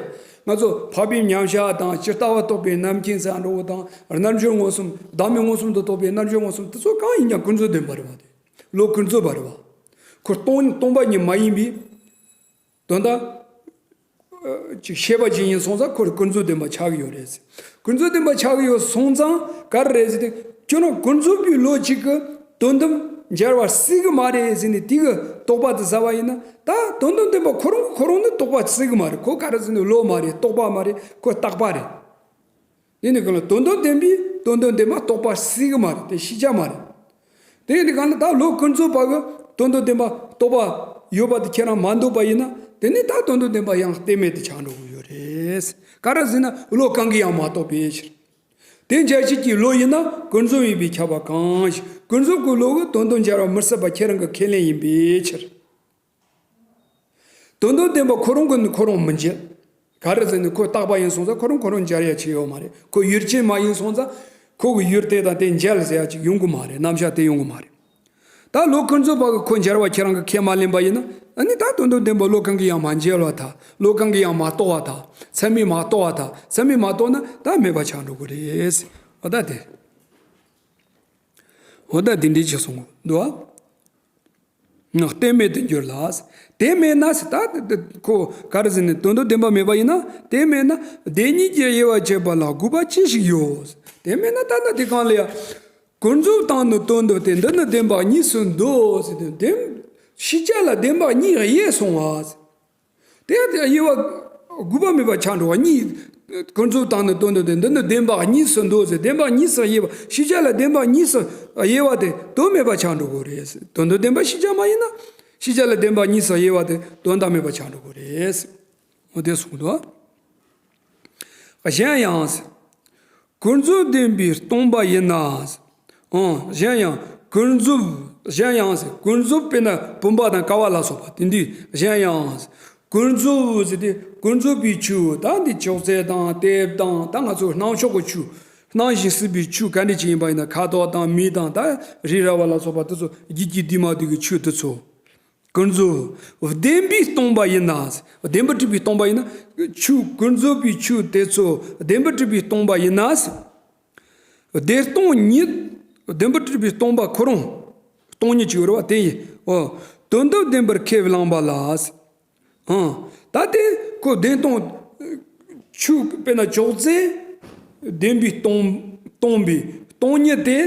ང་ཚོ་འཕགས་པའི་མཉམ་གཞག་དང་ཇི་ལྟ་བ་རྟོགས་པའི་རྣམ་མཁྱེན་ཟེར་འགྲོ་བ་དང་། རྣལ་འབྱོར་མངོན་སུམ། བདག་མེད་མངོན་སུམ་དུ་རྟོགས་པའི་རྣལ་འབྱོར་མངོན་སུམ། དེ་ཚོ་གང་ཡིན་ཀྱང་ཀུན་རྫོབ་བདེན་པ་རེད་བ། དེ་བློ་ཀུན་རྫོབ་པ་རེད་བ། ཁོ་སྟོང་སྟོང་པ་ཉིད་མ་ཡིན་པའི་དོན་དག་ཅིག་ཤེས་པ་ཅིག་ཡིན་སོང་ཙང་ཁོ་ཀུན་རྫོབ་བདེན་པ་ཆགས་ཀྱི་ཡོད་རེད། ཀུན་རྫོབ་བདེན་པ་ཆགས་ཀྱི་ཡོད་སོང་ཙང་ག་རེ་རེད་ཟེར་ཏེ། ཁྱོད་རང་ཀུན་རྫོབ་པའི་བློ་གཅིག་གིས་དོན་དམ་འཇལ་བ་སྲིད་གི་མ་རེད་ཟེར་ནས་དེ་གི་རྟོག་པ་དེ་ཟ་བ་ཡིན་ན། ད་དོན་དམ་བདེན་པ་ཁོ་རང་ཁོ་རང་ནི་རྟོགས་པ་སྲིད་གི་མ་རེད། ཁོ་ག་རེ་ཟེར་ན་བློ་མ་རེད། རྟོགས་པ་མ་རེད། ཁོ་རྟག་པ་རེད། དེ་ནི་གང་ལ་དོན་དམ་བདེན་པས་དོན་དམ་བདེན་པ་རྟོགས་པ་སྲིད་གི་མ་རེད། དེ་ཤེས་བྱ་མ་རེད། དེ་ཡིན་དུས་གང་ལ་ད་བློ་ཀུན་རྫོབ་པ་གིས་དོན་དམ་བདེན་པ་རྟོགས་པ་ཡོད་པ་དེ་ཁྱེད་རང་མ་འདོད་པ་ཡིན་ན། དེ་ནི་ད་དོན་དམ་བདེན་པ་ཡང་གཏན་མེད་དུ་ཆགས་འགྲོ་གི་ཡོད་རེད། ག་རེ་ཟེར་ན་བློ་གང་གིས་ཡང་མ་རྟོགས་པའི་ཕྱིར། དེ་འཇལ་བྱེད་ཀྱི་བློ་ཡིན་ན་ཀུན་རྫོབ་ཡིན་པས་ཁྱབ་པ་གང་ཞིག་ཀུན་རྫོབ་ཀྱི་བློ་གིས་དོན་དམ་འཇལ་བ་མི་སྲིད་པ་ཁྱེད་རང་གི་ཁས་ལེན་ཡིན་པའི་ཕྱིར། དོན་དམ་བདེན་པ་ཁོ་རང་གིས་ནི་ཁོ་རང་མི་འཇལ། ག་རེ་ཟེར་ན་ཁོ་རྟག་པ་ཡིན་སོང་ཙང་ཁོ་རང་ཁོ་རང་འཇལ་ཡ་ཅིག་ཡོད་མ་རེད། ཁོ་ཡུལ་ཅན་མ་ཡིན་སོང་ཙང་ཁོ་གི་ཡུལ་དེ་དང་དེ་འཇལ་ཟེར་ཡ་ཅིག་ཡོང་གི་མ་རེད། རྣམ་གཞག་དེ་ཡོང་གི་མ་རེད། ད་བློ་ཀུན་རྫོབ་པ་གིས་ཁོ་འཇལ་བ་ཁྱེད་རང་གིས་ཁས་མ་ལེན་པ་ཡིན་ན། ཨ་ནི་ད་དོན་དམ་བདེན་པ་བློ་གང་གིས་ཡང་མ་འཇལ་བར་ཐལ། བློ་གང་གིས་ཡང་མ་རྟོགས་པར་ཐལ། ཚད་མས་མ་རྟོགས་པར་ཐལ། ཚད་མས་མ་རྟོགས་ན་ད་མེད་པ་ཆགས་འགྲོ་གི་རེད། འོ་ད་དེ། འོ་ད་དེ་འདྲའི་ཅིག་གསུང་གི་འདུག་ཨ། གཏན་མེད་དུ་འགྱུར་ལ། དེ་མེད་ན་ཟེར། ད་ཁོ་ག་རེ་ཟེར་ན་དོན་དམ་བདེན་པ་མེད་པ་ཡིན་ན། དེ་མེད་ན་བདེན་གཉིས་ཀྱི་དབྱེ་བ་ཕྱེ་བ་ལ་དགོས་པ་ཅི་ཞིག་ཡོད། དེ་མེད་ན་ད་ལྟ་དེ་གང་ལ་ཡ། ཀུན་རྫོབ་དང་ནི་དོན་དམ་སྟེ། འདི་ནི་བདེན་པ་གཉིས་སུ་འདོད་ཟེར་ཏེ། བདེན། ཤེས་བྱ་ལ་བདེན་པ་གཉིས་དབྱེ་སོང་བ། དེ་ཡང་དེ་དབྱེ་བ་དགོས་པ་མེད་པ་ཆགས་འགྲོ་བ་གཉིས། ཀུན་རྫོབ་དང་ནི་དོན་དམ་སྟེ། འདི་ནི་བདེན་པ་གཉིས་སུ་འདོད་ཟེར། བདེན་པ་གཉིས་སུ་དབྱེ་བ། ཤེས་བྱ་ལ་བདེན་པ་གཉིས་སུ་དབྱེ་བ་དེ་དོན་མེད་པ་ཆགས་འགྲོ་གི་རེད། དོན་དམ་བདེན་པ་ཤེས་བྱ་མ་ཡིན་ན། ཤེས་བྱ་ལ་བདེན་པ་གཉིས་སུ་དབྱེ་བ་དེ་དོན་དག་མེད་པ་ཆགས་འགྲོ་གི་རེད། འོ་དེ་གསུངས་འདུག་གཞན་ཡང་། ཀུན་རྫོབ་བདེན་པས་སྟོང་པ་ཡིན་ན། ཨང་། གཞན་ཡང་ ཀུན་རྫོབ་གཞན་ཡང་ཟེར། ཀུན་རྫོབ་དཔེར་ན་བུམ་པ་དང་ཀ་བ་ལ་སོགས་པ་དེ་འདྲའི་གཞན་ཡང་ཟེར། ཀུན་རྫོབ་ཟེར་དུས་ཀུན་རྫོབ་པའི་ཆོས་ད་འདི་ཅོག་ཙེ་དང་དེབ་དང་ད་ང་ཚོ་སྣང་ཕྱོགས་ཀྱི་ཆོས། སྣང་ཞིང་སྲིད་པའི་ཆོས་ག་འདྲ་ཅིག་ཡིན་པ་ཡིན་ན། ཁ་དོག་དང་མེ་དང་ད་རི་ར་བ་ལ་སོགས་པ་དེ་ཚོ་རྒྱུད་ཀྱི་དུས་མ་དུས་ཀྱི་ཆོས་དེ་ཚོ། ཀུན་རྫོབ། བདེན་པས་སྟོང་པ་ཡིན་ན། བདེན་པར་གྲུབ་པས་སྟོང་པ་ཡིན་ན། ཆོས་ཀུན་རྫོབ་པའི་ཆོས་དེ་ཚོ་བདེན་པར་གྲུབ་པས་སྟོང་པ་ཡིན་ན། བདེན་སྟོང་ཉིད། བདེན་པར་གྲུབ་པས་སྟོང་པ་ཁོ་རང་སྟོང་ཉིད་ཅིག་ཡོད་རེད་བ། དེ་ཡིན། འོ། དོན་དམ་བདེན་པར་ཁས་བླངས་པ་ལ། ཨང་། ད་དེ་ཁོ་བདེན་སྟོང་། ཆོས་དཔེར་ན་ཅོག་ཙེ་བདེན་པས་སྟོང་། སྟོང་པའི་སྟོང་ཉིད་དེ་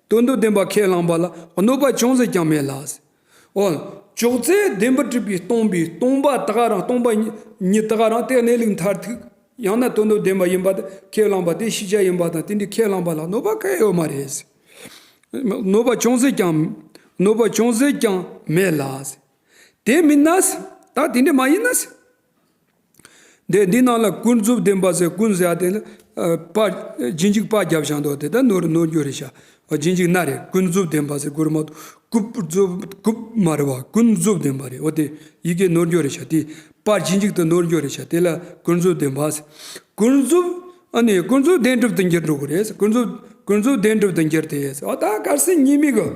དོན་དམ་བདེན་པར་ཁས་བླངས་པ་ལ་གནོད་པ་ཅུང་ཟད་ཀྱང་མེད་ལ། འོ། ཅོག་ཙེ་བདེན་པར་གྲུབ་པས་སྟོང་པའི་སྟོང་པ་དེ་ག་རང་སྟོང་པ་ཉིད་དེ་ག་རང་དེ་གནས་ལུགས་མཐར་ཐུག་ཡང་ན་དོན་དམ་བདེན་པ་ཡིན་པ་དེ་ཁས་བླངས་པ་དེ་ཤེས་བྱ་ཡིན་པ་དང་དེ་འདྲའི་ཁས་བླངས་པ་ལ་གནོད་པ་གང་ཡང་ཡོད་མ་རེད། གནོད་པ་ཅུང་ཟད་ཀྱང་། གནོད་པ་ཅུང་ཟད་ཀྱང་མེད་ལ། དེ་མིན་ན། ད་དེ་འདྲ་མ་ཡིན་ན། འདི་འདི་ནང་ལ་ཀུན་རྫོབ་བདེན་པ་ཟེར། ཀུན་ཟེར་དེ་ལ་པ་རྗེས་འཇུག་པ་རྒྱབ་བཞག་འདུག་དེ་ད་ནོར་ནོར་རྒྱུ་རེད་ཤག་རྗེས་འཇུག་ན་རེད། ཀུན་རྫོབ་བདེན་པ་ཟེར་དགོས་རེད་མ་གཏོགས་ཀུན་རྫོབ། ཀུན་མ་རེད་བ། ཀུན་རྫོབ་བདེན་པ་རེད། འོ་དེ་ཡི་གེ་ནོར་རྒྱུ་རེད་ཤག་དེ་པ་རྗེས་འཇུག་ཏུ་ནོར་རྒྱུ་རེད་ཤག་དེ་ལ་ཀུན་རྫོབ་བདེན་པ་ཟེར། ཀུན་རྫོབ། ཨ་ནི་ཀུན་རྫོབ་བདེན་གྲུབ་ཏུ་འགྱུར་འགྲོ་གི་རེད། ཀུན་རྫོབ། ཀུན་རྫོབ་བདེན་གྲུབ་ཏུ་འགྱུར་ཏེ་ཟེར། འོ་ད་གལ་སྲིད་གཉིས་མེད་གི་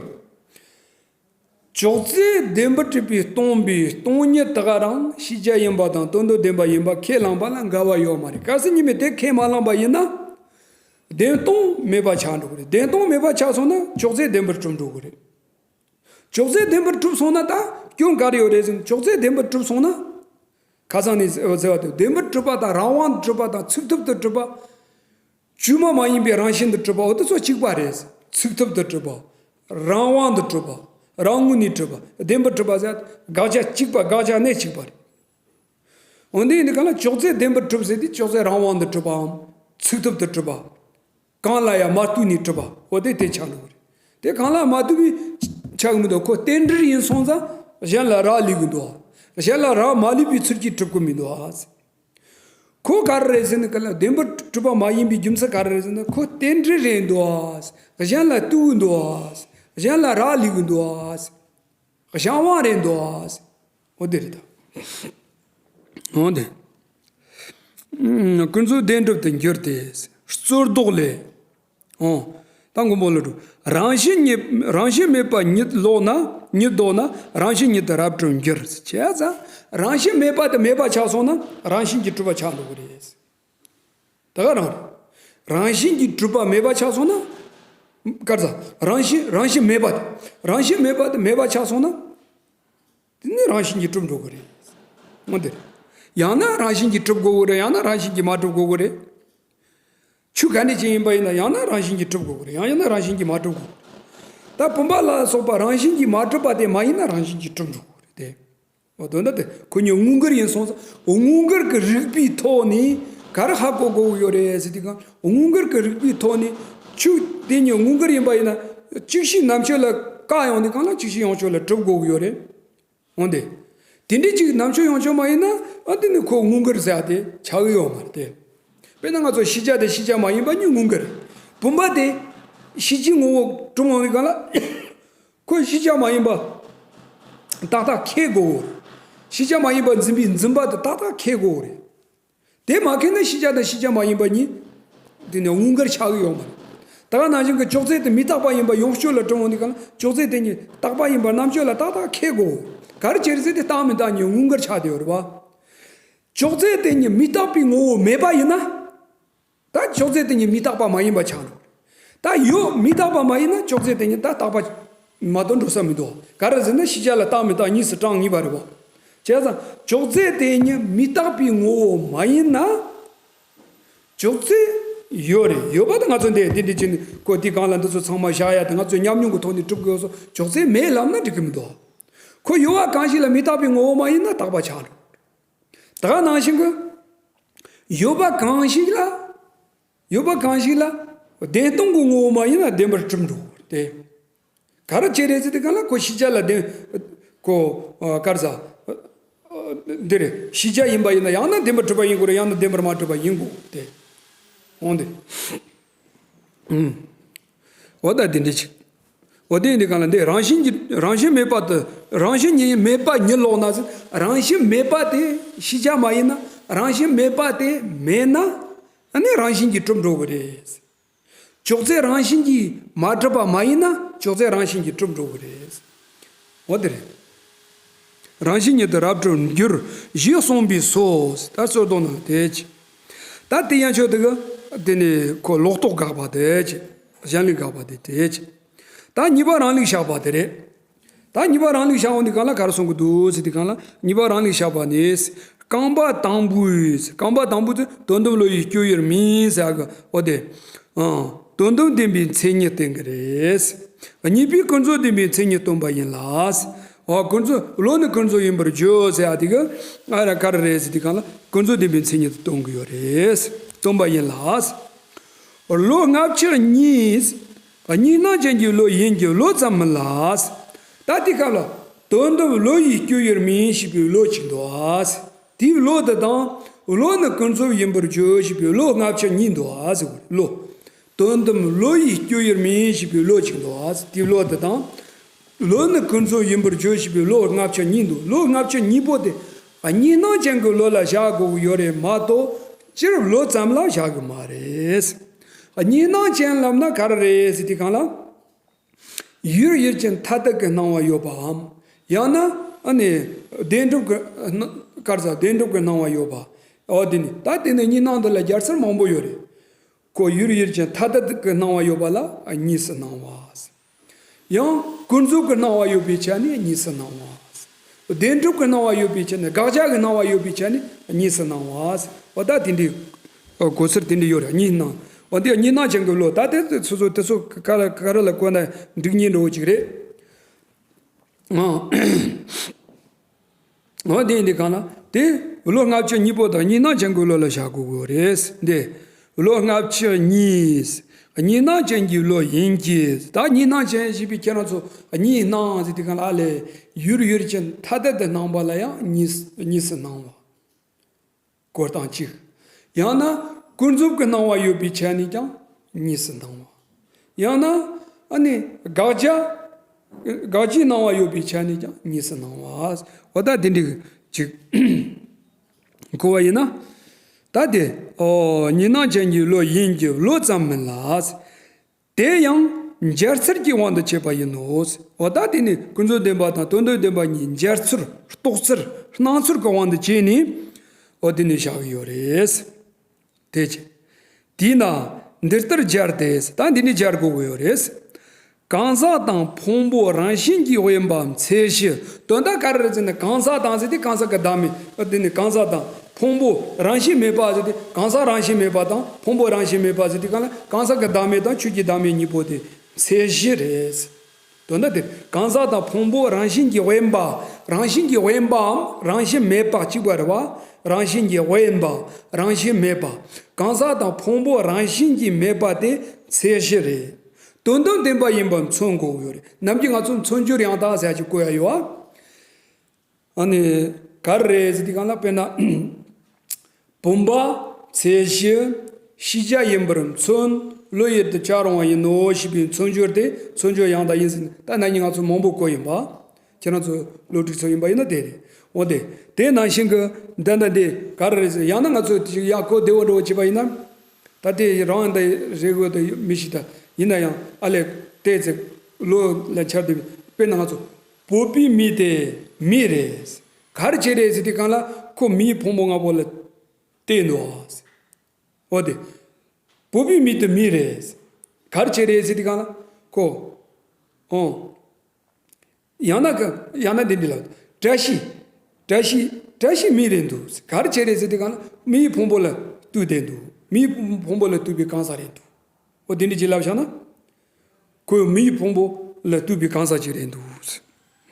ཅོག་ཙེ་བདེན་པར་གྲུབ་པས་སྟོང་པའི་སྟོང་ཉིད་དེ་ག་རང་ཤེས་བྱ་ཡིན་པ་དང་དོན་དམ་བདེན་པ་ཡིན་པ་ཁས་བླངས་པ་ལ་འགལ་བ་ཡོད་མ་རེད། གལ་སྲིད་གཉིས་མེད་དེ་ཁས་མ་བླངས་པ་ཡིན་ན། བདེན་སྟོང་མེད་པ་ཆགས་འགྲོ་གི་རེད། བདེན་སྟོང་མེད་པ་ཆགས་སོང་ན་ཅོག་ཙེ་བདེན་པར་གྲུབ་འགྲོ་གི་རེད། ཅོག་ཙེ་བདེན་པར་གྲུབ་སོང་ན་ད་སྐྱོན་ག་རེ་ཡོད་རེད་ཟེར་ན། ཅོག་ཙེ་བདེན་པར་གྲུབ་སོང་ན། ཁ་སང་ནས་ཟེར་བ་དེ་བདེན་པར་གྲུབ་པ་དང་རང་དབང་དུ་གྲུབ་པ་དང་ཚུགས་ཐུབ་ཏུ་གྲུབ་པ། བཅོས་མ་མ་ཡིན་པའི་རང་བཞིན་དུ་གྲུབ་པ། འོ་དེ་ཚོ་གཅིག་པ་རེད། ཚུགས་ཐུབ་ཏུ་གྲུབ་པ། རང་དབང་དུ་གྲུབ་པ། རང་ངོས་ནས་གྲུབ་པ། བདེན་པར་གྲུབ་པ་ཟེར་དགག་བྱ་གཅིག་པ། དགག་བྱ་གནད་གཅིག་པ་རེད། འོན་ཏེ་ཡིན་དུས་གང་ལ་ཅོག་ཙེ་བདེན་པར་གྲུབ་ཟེར་དུས་ཅོག་ཙེ་རང་དབང་དུ་གྲུབ་པའམ་ཚུགས་ཐུབ་ཏུ་གྲུབ་པ། གང་ལ་ཡང་མ་ལྟོས་ནས་གྲུབ་པ། འོ་དེ་དེ་ཆགས་འགྲོ་གི་རེད། དེ་གང་ལ་མ་ལྟོས་པའི་ཆགས་གི་མི་འདུག་ཁོ་རྟེན་འབྲེལ་ཡིན་སོང་ཙང་གཞན་ལ་རག་ལས་གི་འདུག་གཞན་ལ་རག་མ་ལས་པའི་ཚུལ་གྱིས་གྲུབ་གི་མི་འདུག་ཁོ་ག་རེ་རེད་ཟེར་ན། ག་ལ་བདེན་པར་གྲུབ་པ་མ་ཡིན་པའི་རྒྱུ་མཚན་ག་རེ་རེད་ཟེར་ན། ཁོ་རྟེན་འབྲེལ་རེད་འདུག་གཞན་ལ་ལྟོས་གི་འདུག་གཞན་ལ་རག་ལས་གི་འདུག་གཞན་དབང་རེད་འདུག་འོ་དེ་རེད་ད། འོ་དེ། ཀུན་རྫོབ་བདེན་གྲུབ་ཏུ་འགྱུར་ཏེ། རྩོད་ཟློག་ལས། འོ། ད་མགོན་པོ་ལ་འགྲོ། རང་བཞིན་ཉིད། རང་བཞིན་མེད་པ་ཉིད་ལོག་ན། ཉིད་ལྡོག་ན་རང་བཞིན་ཉིད་དུ་རབ་གྲོལ་འགྱུར། བྱས་ཙང་རང་བཞིན་མེད་པ་དེ་མེད་པ་ཆགས་སོང་ན་རང་བཞིན་གྱིས་གྲུབ་པ་ཆགས་འགྲོ་གི་རེད། ད་ག་རང་རེད། རང་བཞིན་གྱིས་གྲུབ་པ་མེད་པ་ཆགས་སོང་ན། ག་རེ་ཟ། རང་བཞིན། རང་བཞིན་མེད་པ་དེ། རང་བཞིན་མེད་པ་དེ་མེད་པ་ཆགས་སོང་ན། དེ་ནི་རང་བཞིན་གྱིས་གྲུབ་འགྲོ་གི་རེད། འོ་དེ་རེད། ཡང་ན་རང་བཞིན་གྱིས་གྲུབ་དགོས་གི་རེད། ཡང་ན་རང་བཞིན་གྱིས་མ་གྲུབ་དགོས་གི་རེད། ཆོས་ག་འདྲ་ཅིག་ཡིན་པ་ཡིན་ན་ཡང་ན་རང་བཞིན་གྱིས་གྲུབ་དགོས་གི་རེད། ཡང་ཡང་ན་རང་བཞིན་གྱིས་མ་གྲུབ་དགོས་གི་རེད། ད་བུམ་པ་ལ་སོགས་པ་རང་བཞིན་གྱིས་མ་གྲུབ་པ་དེ་མ་ཡིན་ན་རང་བཞིན་གྱིས་གྲུབ་འགྲོ་གི་རེད་དེ། འོ་དོན་དག་དེ་ཁོ་གཉིས་དངོས་འགལ་ཡིན་སོང་ཙང་། དངོས་འགལ་གྱི་རིགས་པའི་ཐོག་ནས་ག་རེ་ཧ་གོ་དགོས་ཀྱི་ཡོད་རེད་ཟེར་དུས་གང་། དངོས་འགལ་གྱི་རིགས་པའི་ཐོག་ནས་ཆོས་དེ་གཉིས་དངོས་འགལ་ཡིན་པ་ཡིན་ན། གཅིག་ཤེས་རྣམ་དཔྱོད་ལ་བཀག་ཡོང་དུས་གང་ལ་གཅིག་ཤེས་ཡོངས་ཆོས་ལ་གྲུབ་དགོས་ཀྱི་ཡོད་རེད། འོན་ཏེ། དེ་འདྲའི་ཅིག་རྣམ་དཔྱོད་ཡོངས་ཆོས་མ་ཡིན་ན། ཨ་དེ་ནི་ཁོ་དངོས་འགལ་ཟེར་ཡ་དེ་ཆགས་ཀྱི་ཡོད་མ་རེད་དེ། དཔེར་ན་ང་ཚོ་ཤེས་བྱ་དེ་ཤེས་བྱ་མ་ཡིན་པ་གཉིས་དངོས་འགལ་རེད། བུམ་པ་དེ་ཤེས་བྱའི་ངོ་བོ་གྲུབ་འོང་བའི་སྒང་ལ། ཁོ་ཤེས་བྱ་མ་ཡིན་པ་ཏག་ཏག་ཁེགས་དགོས། ཤེས་བྱ་མ་ཡིན་པ་འཛིན་པའི་འཛིན་པ་དེ་ཏག་ཏག་ཁེགས་དགོས་རེད། དེ་མ་ཁེགས་ན་ཤེས་བྱ་དང་ཤེས་བྱ་མ་ཡིན་པ་གཉིས་དེ་ནི་དངོས་འགལ་ཆགས་ཀྱི་ཡོད་མ་རེད། ད་ག་ནང་བཞིན་གྱི་ཅོག་ཙེ་དེ་མི་རྟག་པ་ཡིན་པ་ཡོངས་གཅོད་ལ་གྲུབ་འོང་དུས་གང་ལ་ཅོག་ཙེ་དེ་གཉིས་རྟག་པ་ཡིན་པ་རྣམ་དཔྱོད་ལ་ཏག་ཏག་ཁེགས་དགོས། ག་རེ་བྱས་རེད་ཟེར་དུས་རྟག་མི་རྟག་གཉིས་དངོས་འགལ་ཆགས་བསྡད་ཡོད་རེད་པ། ཅོག་ཙེ་དེ་གཉིས་མི་རྟག་པའི་ངོ་བོ་མེད་པ་ཡིན་ན། ད་ཅོག་ཙེ་དེ་གཉིས་མི་རྟག་པ་མ་ཡིན་པ་ཆགས་འགྲོ། ད་ཡོད་མི་རྟག་པ་མ་ཡིན་ན་ཅོག་ཙེ་དེ་གཉིས་ད་རྟག་པ་མ་གཏོགས་འགྲོ་ས་མི་འདུག་ག་རེ་ཟེར་ན་ཤེས་བྱ་ལ་རྟག་མི་རྟག་གཉིས་སུ་གྲངས་ངེས་པ་རེད་པ། བྱས་ཙང་ཅོག་ཙེ་དེ་གཉིས་མི་རྟག་པའི་ངོ་བོ་མ་ཡིན་ན། ཅོག་ཙེ་ཡོད་རེད། ཡོད་པ་དེ་ང་ཚོ་འདི་འདི་འདི་བྱས་ནས་ཁོ་འདི་སྒང་ལ་འདི་ཚོ་ཚང་མ་བཞག་ཡ་དེ་ང་ཚོའི་ཉམས་མྱོང་གི་ཐོག་ནས་གྲུབ་དགོས་སོ། ཅོག་ཙེ་མེད་ལབ་ན་འགྲིག་གི་མི་འདུག་ཁོ་ཡོད་པ་གང་ཞིག་ལ་མི་རྟག་པའི་ངོ་བོ་མ་ཡིན་ན་རྟག་པ་ཆགས་འགྲོ། ད་ག་ནང་བཞིན་གྱི། ཡོད་པ་གང་ཞིག་ལ། ཡོད་པ་གང་ཞིག་ལ། བདེན་སྟོང་གི་ངོ་བོ་མ་ཡིན་ན་བདེན་པར་གྲུབ་འགྲོ་སྟེ། ག་རེ་བྱས་རེད་ཟེར་དུས་གང་ལ་ཁོ་ཤེས་བྱ་ལ་བདེན། ཁོ། ཨ། ག་རེ་ཟ། འདི་རེད། ཤེས་བྱ་ཡིན་པ་ཡིན་ན་ཡང་ན་བདེན་པར་གྲུབ་པ་ཡིན་དགོས་རེད། ཡང་ན་བདེན་པར་མ་གྲུབ་པ་ཡིན་དགོས་ཏེ། འོང་དེ། ཨུམ། འོ་ད་འདི་འདྲ་ཅིག་འོ་དེ་ཡིན་དུས་གང་ལ་འདི་རང་བཞིན་གྱིས་རང་བཞིན་མེད་པ་དེ། རང་བཞིན་ཉིད་མེད་པ་ཉིད་ལོག་ན་ཟེར། རང་བཞིན་མེད་པ་དེ་ཤེས་བྱ་མ་ཡིན་ན། རང་བཞིན་མེད་པ་དེ་མེད་ན། ཨ་ནི་རང་བཞིན་གྱིས་གྲུབ་འགྲོ་གི་རེད། ཅོག་ཙེ་རང་བཞིན་གྱིས་མ་གྲུབ་པ་མ་ཡིན་ན་ཅོག་ཙེ་རང་བཞིན་གྱིས་གྲུབ་འགྲོ་གི་རེད། འོ་དེ་རེད། རང་བཞིན་ཉིད་དུ་རབ་གྲོལ་འགྱུར། ཞེས་གསུངས་པས་སོ། ད་རྩོད་དོན་ནང་དེ་ཅི། ད་དེ་ཡན་ཆོད་དེ་གི་དེ་ནི་ཁོ་ལོག་རྟོག་དགག་པ་དེ་ཅི། གཞན་ལུགས་དགག་པ་དེ་དེ་ཅི། ད་གཉིས་པ་རང་ལུགས་བཞག་པ་དེ་རེད། ད་གཉིས་པ་རང་ལུགས་བཞག་འོང་དུས་གང་ལ་ག་རེ་གསུང་གི་འདུག་ཟེར་དུས་གང་ལ། གཉིས་པ་རང་ལུགས་བཞག་པ་ནི། རྐང་པ་དང་པོའི། རྐང་པ་དང་པོ་དེ་དོན་དམ་བློ་ཡི་སྤྱོད་ཡུལ་མིན་ཟེར་གི། འོ་དེ། ཨང་། དོན་དམ་བདེན་པའི་མཚན་ཉིད་བསྟན་གི་རེད། གཉིས་པའི་ཀུན་རྫོབ་བདེན་པའི་མཚན་ཉིད་སྟོན་པ་ཡིན་ལ། འོ་ཀུན་རྫོབ་བློ་ནི་ཀུན་རྫོབ་ཡིན་པར་བརྗོད་ཟེར་ཡ་དེ་གི། ཨ་ར་ག་རེ་རེད་ཟེར་དུས་གང་ལ་ཀུན་རྫོབ་བདེན་པའི་མཚན་ཉིད་དུ་སྟོན་གི་ཡོད་རེད། སྟོན་པ་ཡིན་ལ། བློ་སྔ་ཕྱི་གཉིས། གཉིས་སྣང་ཅན་གྱི་བློ་ཡིན་གྱི་བློ་ཙམ་མིན་ལ། ད་དེ་སྐབས་ལ་དོན་དམ་བློ་ཡི་སྤྱོད་ཡུལ་མིན་ཞེས་པའི་བློ་གཅིག་འདུག། དེའི་བློ་དེ་དང་བློ་ནི་ཀུན་རྫོབ་ཡིན་པར་བརྗོད་ཞེས་པའི་བློ་སྔ་ཕྱི་གཉིས་འདུག་ཟེར་བ་བློ། དོན་དམ་བློ་ཡི་སྤྱོད་ཡུལ་མིན་ཞེས་པའི་བློ་གཅིག་འདུག། དེའི་བློ་དེ་དང་། བློ་ནི་ཀུན་རྫོབ་ཡིན་པར་བརྗོད་ཞེས་པའི་བློ་སྔ་ཕྱི་གཉིས་འདུག། བློ་སྔ་ཕྱི་གཉིས་པོ་དེ་གཉིས་སྣང་ཅན་གྱི་བློ་ལ་བཞག་དགོས་ཀྱི་ཡོད་རེད་མ་གཏོགས་སྤྱིར་བློ་ཙམ་ལ་བཞག་གི་མ་རེད། གཉིས་སྣང་ཅན་ལབ་ན་ག་རེ་རེད་ཟེར་དུས་གང་ལ། ཡུལ་ཡུལ་ཅན་ཐ་དད་ཀྱི་སྣང་བ་ཡོད་པའམ། ཡང་ན་ཨ་ནི་བདེན་གྲུབ་ཀྱི་སྣང་། ག་རེ་ཟེར། བདེན་གྲུབ་ཀྱི་སྣང་བ་ཡོད་པ། འོ་དེ་ནི་ད་དེ་ནི་གཉིས་སྣང་འདི་ལ་སྦྱར་ཚུལ་མང་པོ་ཡོད་རེད། ཁོ་ཡུལ་ཡུལ་ཅན་ཐ་དད་ཀྱི་སྣང་བ་ཡོད་པ་ལ་གཉིས་སུ་སྣང་བ། ཡང་ཀུན་རྫོབ་ཀྱི་སྣང་བ་ཡོད་པའི་ཆ་ནས་གཉིས་སུ་སྣང་བ། བདེན་གྲུབ་ཀྱི་སྣང་བ་ཡོད་པའི་ཆ་ནས། དགག་བྱ་གི་སྣང་བ་ཡོད་པའི་ཆ་ནས་གཉིས་སུ་སྣང་བ། འོ་ད་དེ་འདྲའི་གོ་ཚུལ་དེ་འདྲ་ཡོད་རེད། གཉིས་སྣང་། འོ་འདི་གཉིས་སྣང་ཅན་གྱི་བློ། ད་དེ་སོ་སོ་དེ་ཚོ་ག་རེ་ག་རེ་ལ་བཀོད་ན་འགྲིག་ཉེན་འགྲོ་གཅིག་རེད། ཨང་། འོ་དེ་ཡིན་དུས་གང་ལ་དེ་བློ་སྔ་ཕྱི་གཉིས་པོ་དང་གཉིས་སྣང་ཅན་གྱི་བློ་ལ་བཞག་དགོས་ཀྱི་རེད། འདི་བློ་སྔ་ཕྱི་གཉིས། གཉིས་སྣང་ཅན་གྱི་བློ་ཡིན་གྱི། ད་གཉིས་སྣང་ཅན་ཞེས་པའི་ཁྱེད་རང་ཚོ་གཉིས་སྣང་ཟེར་དུས་གང་ལ་ཨ་ལས་ཡུལ་ཡུལ་ཅན་ཐ་དད་དུ་སྣང་བ་ལ་ཡང་གཉིས་གཉིས་སུ་སྣང་བ། སྐོར་དང་གཅིག། ཡང་ན་ཀུན་རྫོབ་ཀྱི་སྣང་བ་ཡོད་པའི་ཆ་ནས་ཀྱང་གཉིས་སུ་སྣང་བ། ཡང་ན་ཨ་ནི་དགག་བྱ། དགག་བྱའི་སྣང་བ་ཡོད་པའི་ཆ་ནས་ཀྱང་གཉིས་སུ་སྣང་བ། འོ་ད་དེ་འདྲའི་ཅིག་གོ་བ་ཡིན་ན། ད་དེ་ཨོ་གཉིས་སྣང་ཅན་གྱི་བློ་ཡིན་གྱི་བློ་ཙམ་མིན་ལ། དེ་ཡང་འཇལ་ཚུལ་གྱི་དབང་དུ་བྱས་པ་ཡིན་ནོ། འོ་ད་དེ་ནི་ཀུན་རྫོབ་བདེན་པ་དང་དོན་དམ་བདེན་པ་གཉིས་འཇལ་ཚུལ། རྟོགས་ཚུལ། སྣང་ཚུལ་གྱི་དབང་དུ་བྱས་ནས་འོ་དེ་ནི་བཞག་ཡོད་རེད། དེ་ཅི། དེས་ན་འདི་ལྟར་སྦྱར་ཏེ། ད་འདི་ནི་སྦྱར་དགོས་ཀྱི་ཡོད་རེད། གང་ཟག་དང་ཕུང་པོ་རང་བཞིན་གྱིས་དབེན་པའམ་ཚད་གཞི། དོན་དག་ག་རེ་རེད་ཟེར་ན་གང་ཟག་དང་ཟེར་དུས་གང་ཟག་གི་བདག་མེད། འོ་དེ་ནི་གང་ཟག་དང་ཕུང་པོ་རང་བཞིན་མེད་པ་ཟེར་དུས་གང་ཟག་རང་བཞིན་མེད་པ་དང་ཕུང་པོ་རང་བཞིན་མེད་པ་ཟེར་དུས་གང་ལ་གང་ཟག་གི་བདག་མེད་དང་ཆོས་ཀྱི་བདག་མེད་གཉིས་པོ་དེ་ཚད་གཞི་རེད། དོན་དག་དེ་གང་ཟག་དང་ཕུང་པོ་རང་བཞིན་གྱིས་དབེན་པ། རང་བཞིན་གྱིས་དབེན་པའམ་རང་བཞིན་མེད་པ་གཅིག་པ་རེད་བ། རང་བཞིན་གྱིས་དབེན་པ། རང་བཞིན་མེད་པ། གང་ཟག་དང་ཕུང་པོ་རང་བཞིན་གྱིས་མེད་པ་དེ་ཚད་གཞི་རེད། དོན་དམ་བདེན་པ་ཡིན་པ་མཚོན་དགོས་ཡོད་རེད། ནམ་རྒྱུན་ང་ཚོ་མཚོན་བརྗོད་ཡང་དག་ཟེར་གྱི་བཀོད་ཡ་ཡོད་བ། ཨ་ནི་ག་རེ་རེད་ཟེར་དུས་གང་ལ་དཔེར་ན། བུམ་པ། ཚད་གཞི། ཤེས་བྱ་ཡིན་པར་མཚོན། བློ་ཡུལ་དུ་བྱར་རུང་བ་ཡིན་ནོ་ཞེས་པའི་མཚོན་བརྗོད་དེ་མཚོན་བརྗོད་ཡང་དག་ཡིན་ཟེར་ནས་ད་ན་ནིང་ང་ཚོ་མང་པོ་བཀོད་ཡིན་པ། ཁྱེད་རང་ཚོ་སློབ་ཕྲུག་ཚོ་ཡིན་པ་ཡིན་ན་དེ་རེད། འོ་དེ་དེ་ནང་བཞིན་གྱི་འདི་འདྲ་འདི་ག་རེ་རེད་ཟེར། ཡང་ན་ང་ཚོ་ཡང་གོ་བདེ་བོ་འགྲོ་བྱེད་པ་ཡིན་ན། ད་དེ་རང་འདི་རེད་དགོས་དེ་མི་ཤེས་ད། ཡིན་ན་ཡང་ཨ་ལས་དེ་ཚེ་བློ་ལ་འཆར་དུས་དཔེར་ན་ང་ཚོ་བོད་པའི་མི་དེ་མི་རེད། ག་རེ་བྱས་རེད་ཟེར་དུས་གང་ལ་ཁོ་མིའི་ཕུང་པོ་ལྔ་པོ་ལ་བལྟས་འདུག་ཨ། འོ་དེ། བོད་པའི་མི་དེ་མི་རེད། ག་རེ་བྱས་རེད་ཟེར་དུས་གང་ལ་ཁོ། ཨོ། ཡང་ན་ག་ཡང་ན་འདི་འདི་ལ། བཀྲ་ཤིས། བཀྲ་ཤིས། བཀྲ་ཤིས་མི་རེད་འདུག། ག་རེ་བྱས་རེད་ཟེར་དུས་གང་ལ་མིའི་ཕུང་པོ་ལ་ལྟོས་བསྡད་འདུག། མིའི་ཕུང་པོ་ལ་ལྟོས་པའི་གང་ཟག་རེད་འདུག། འོ་འདི་འདྲ་ཅིག་ལབ་བཞག་ན། ཁོས་མིའི་ཕུང་པོ་ལ་ལྟོས་པའི་གང་ཟག་ཅིག་རེད་འདུག།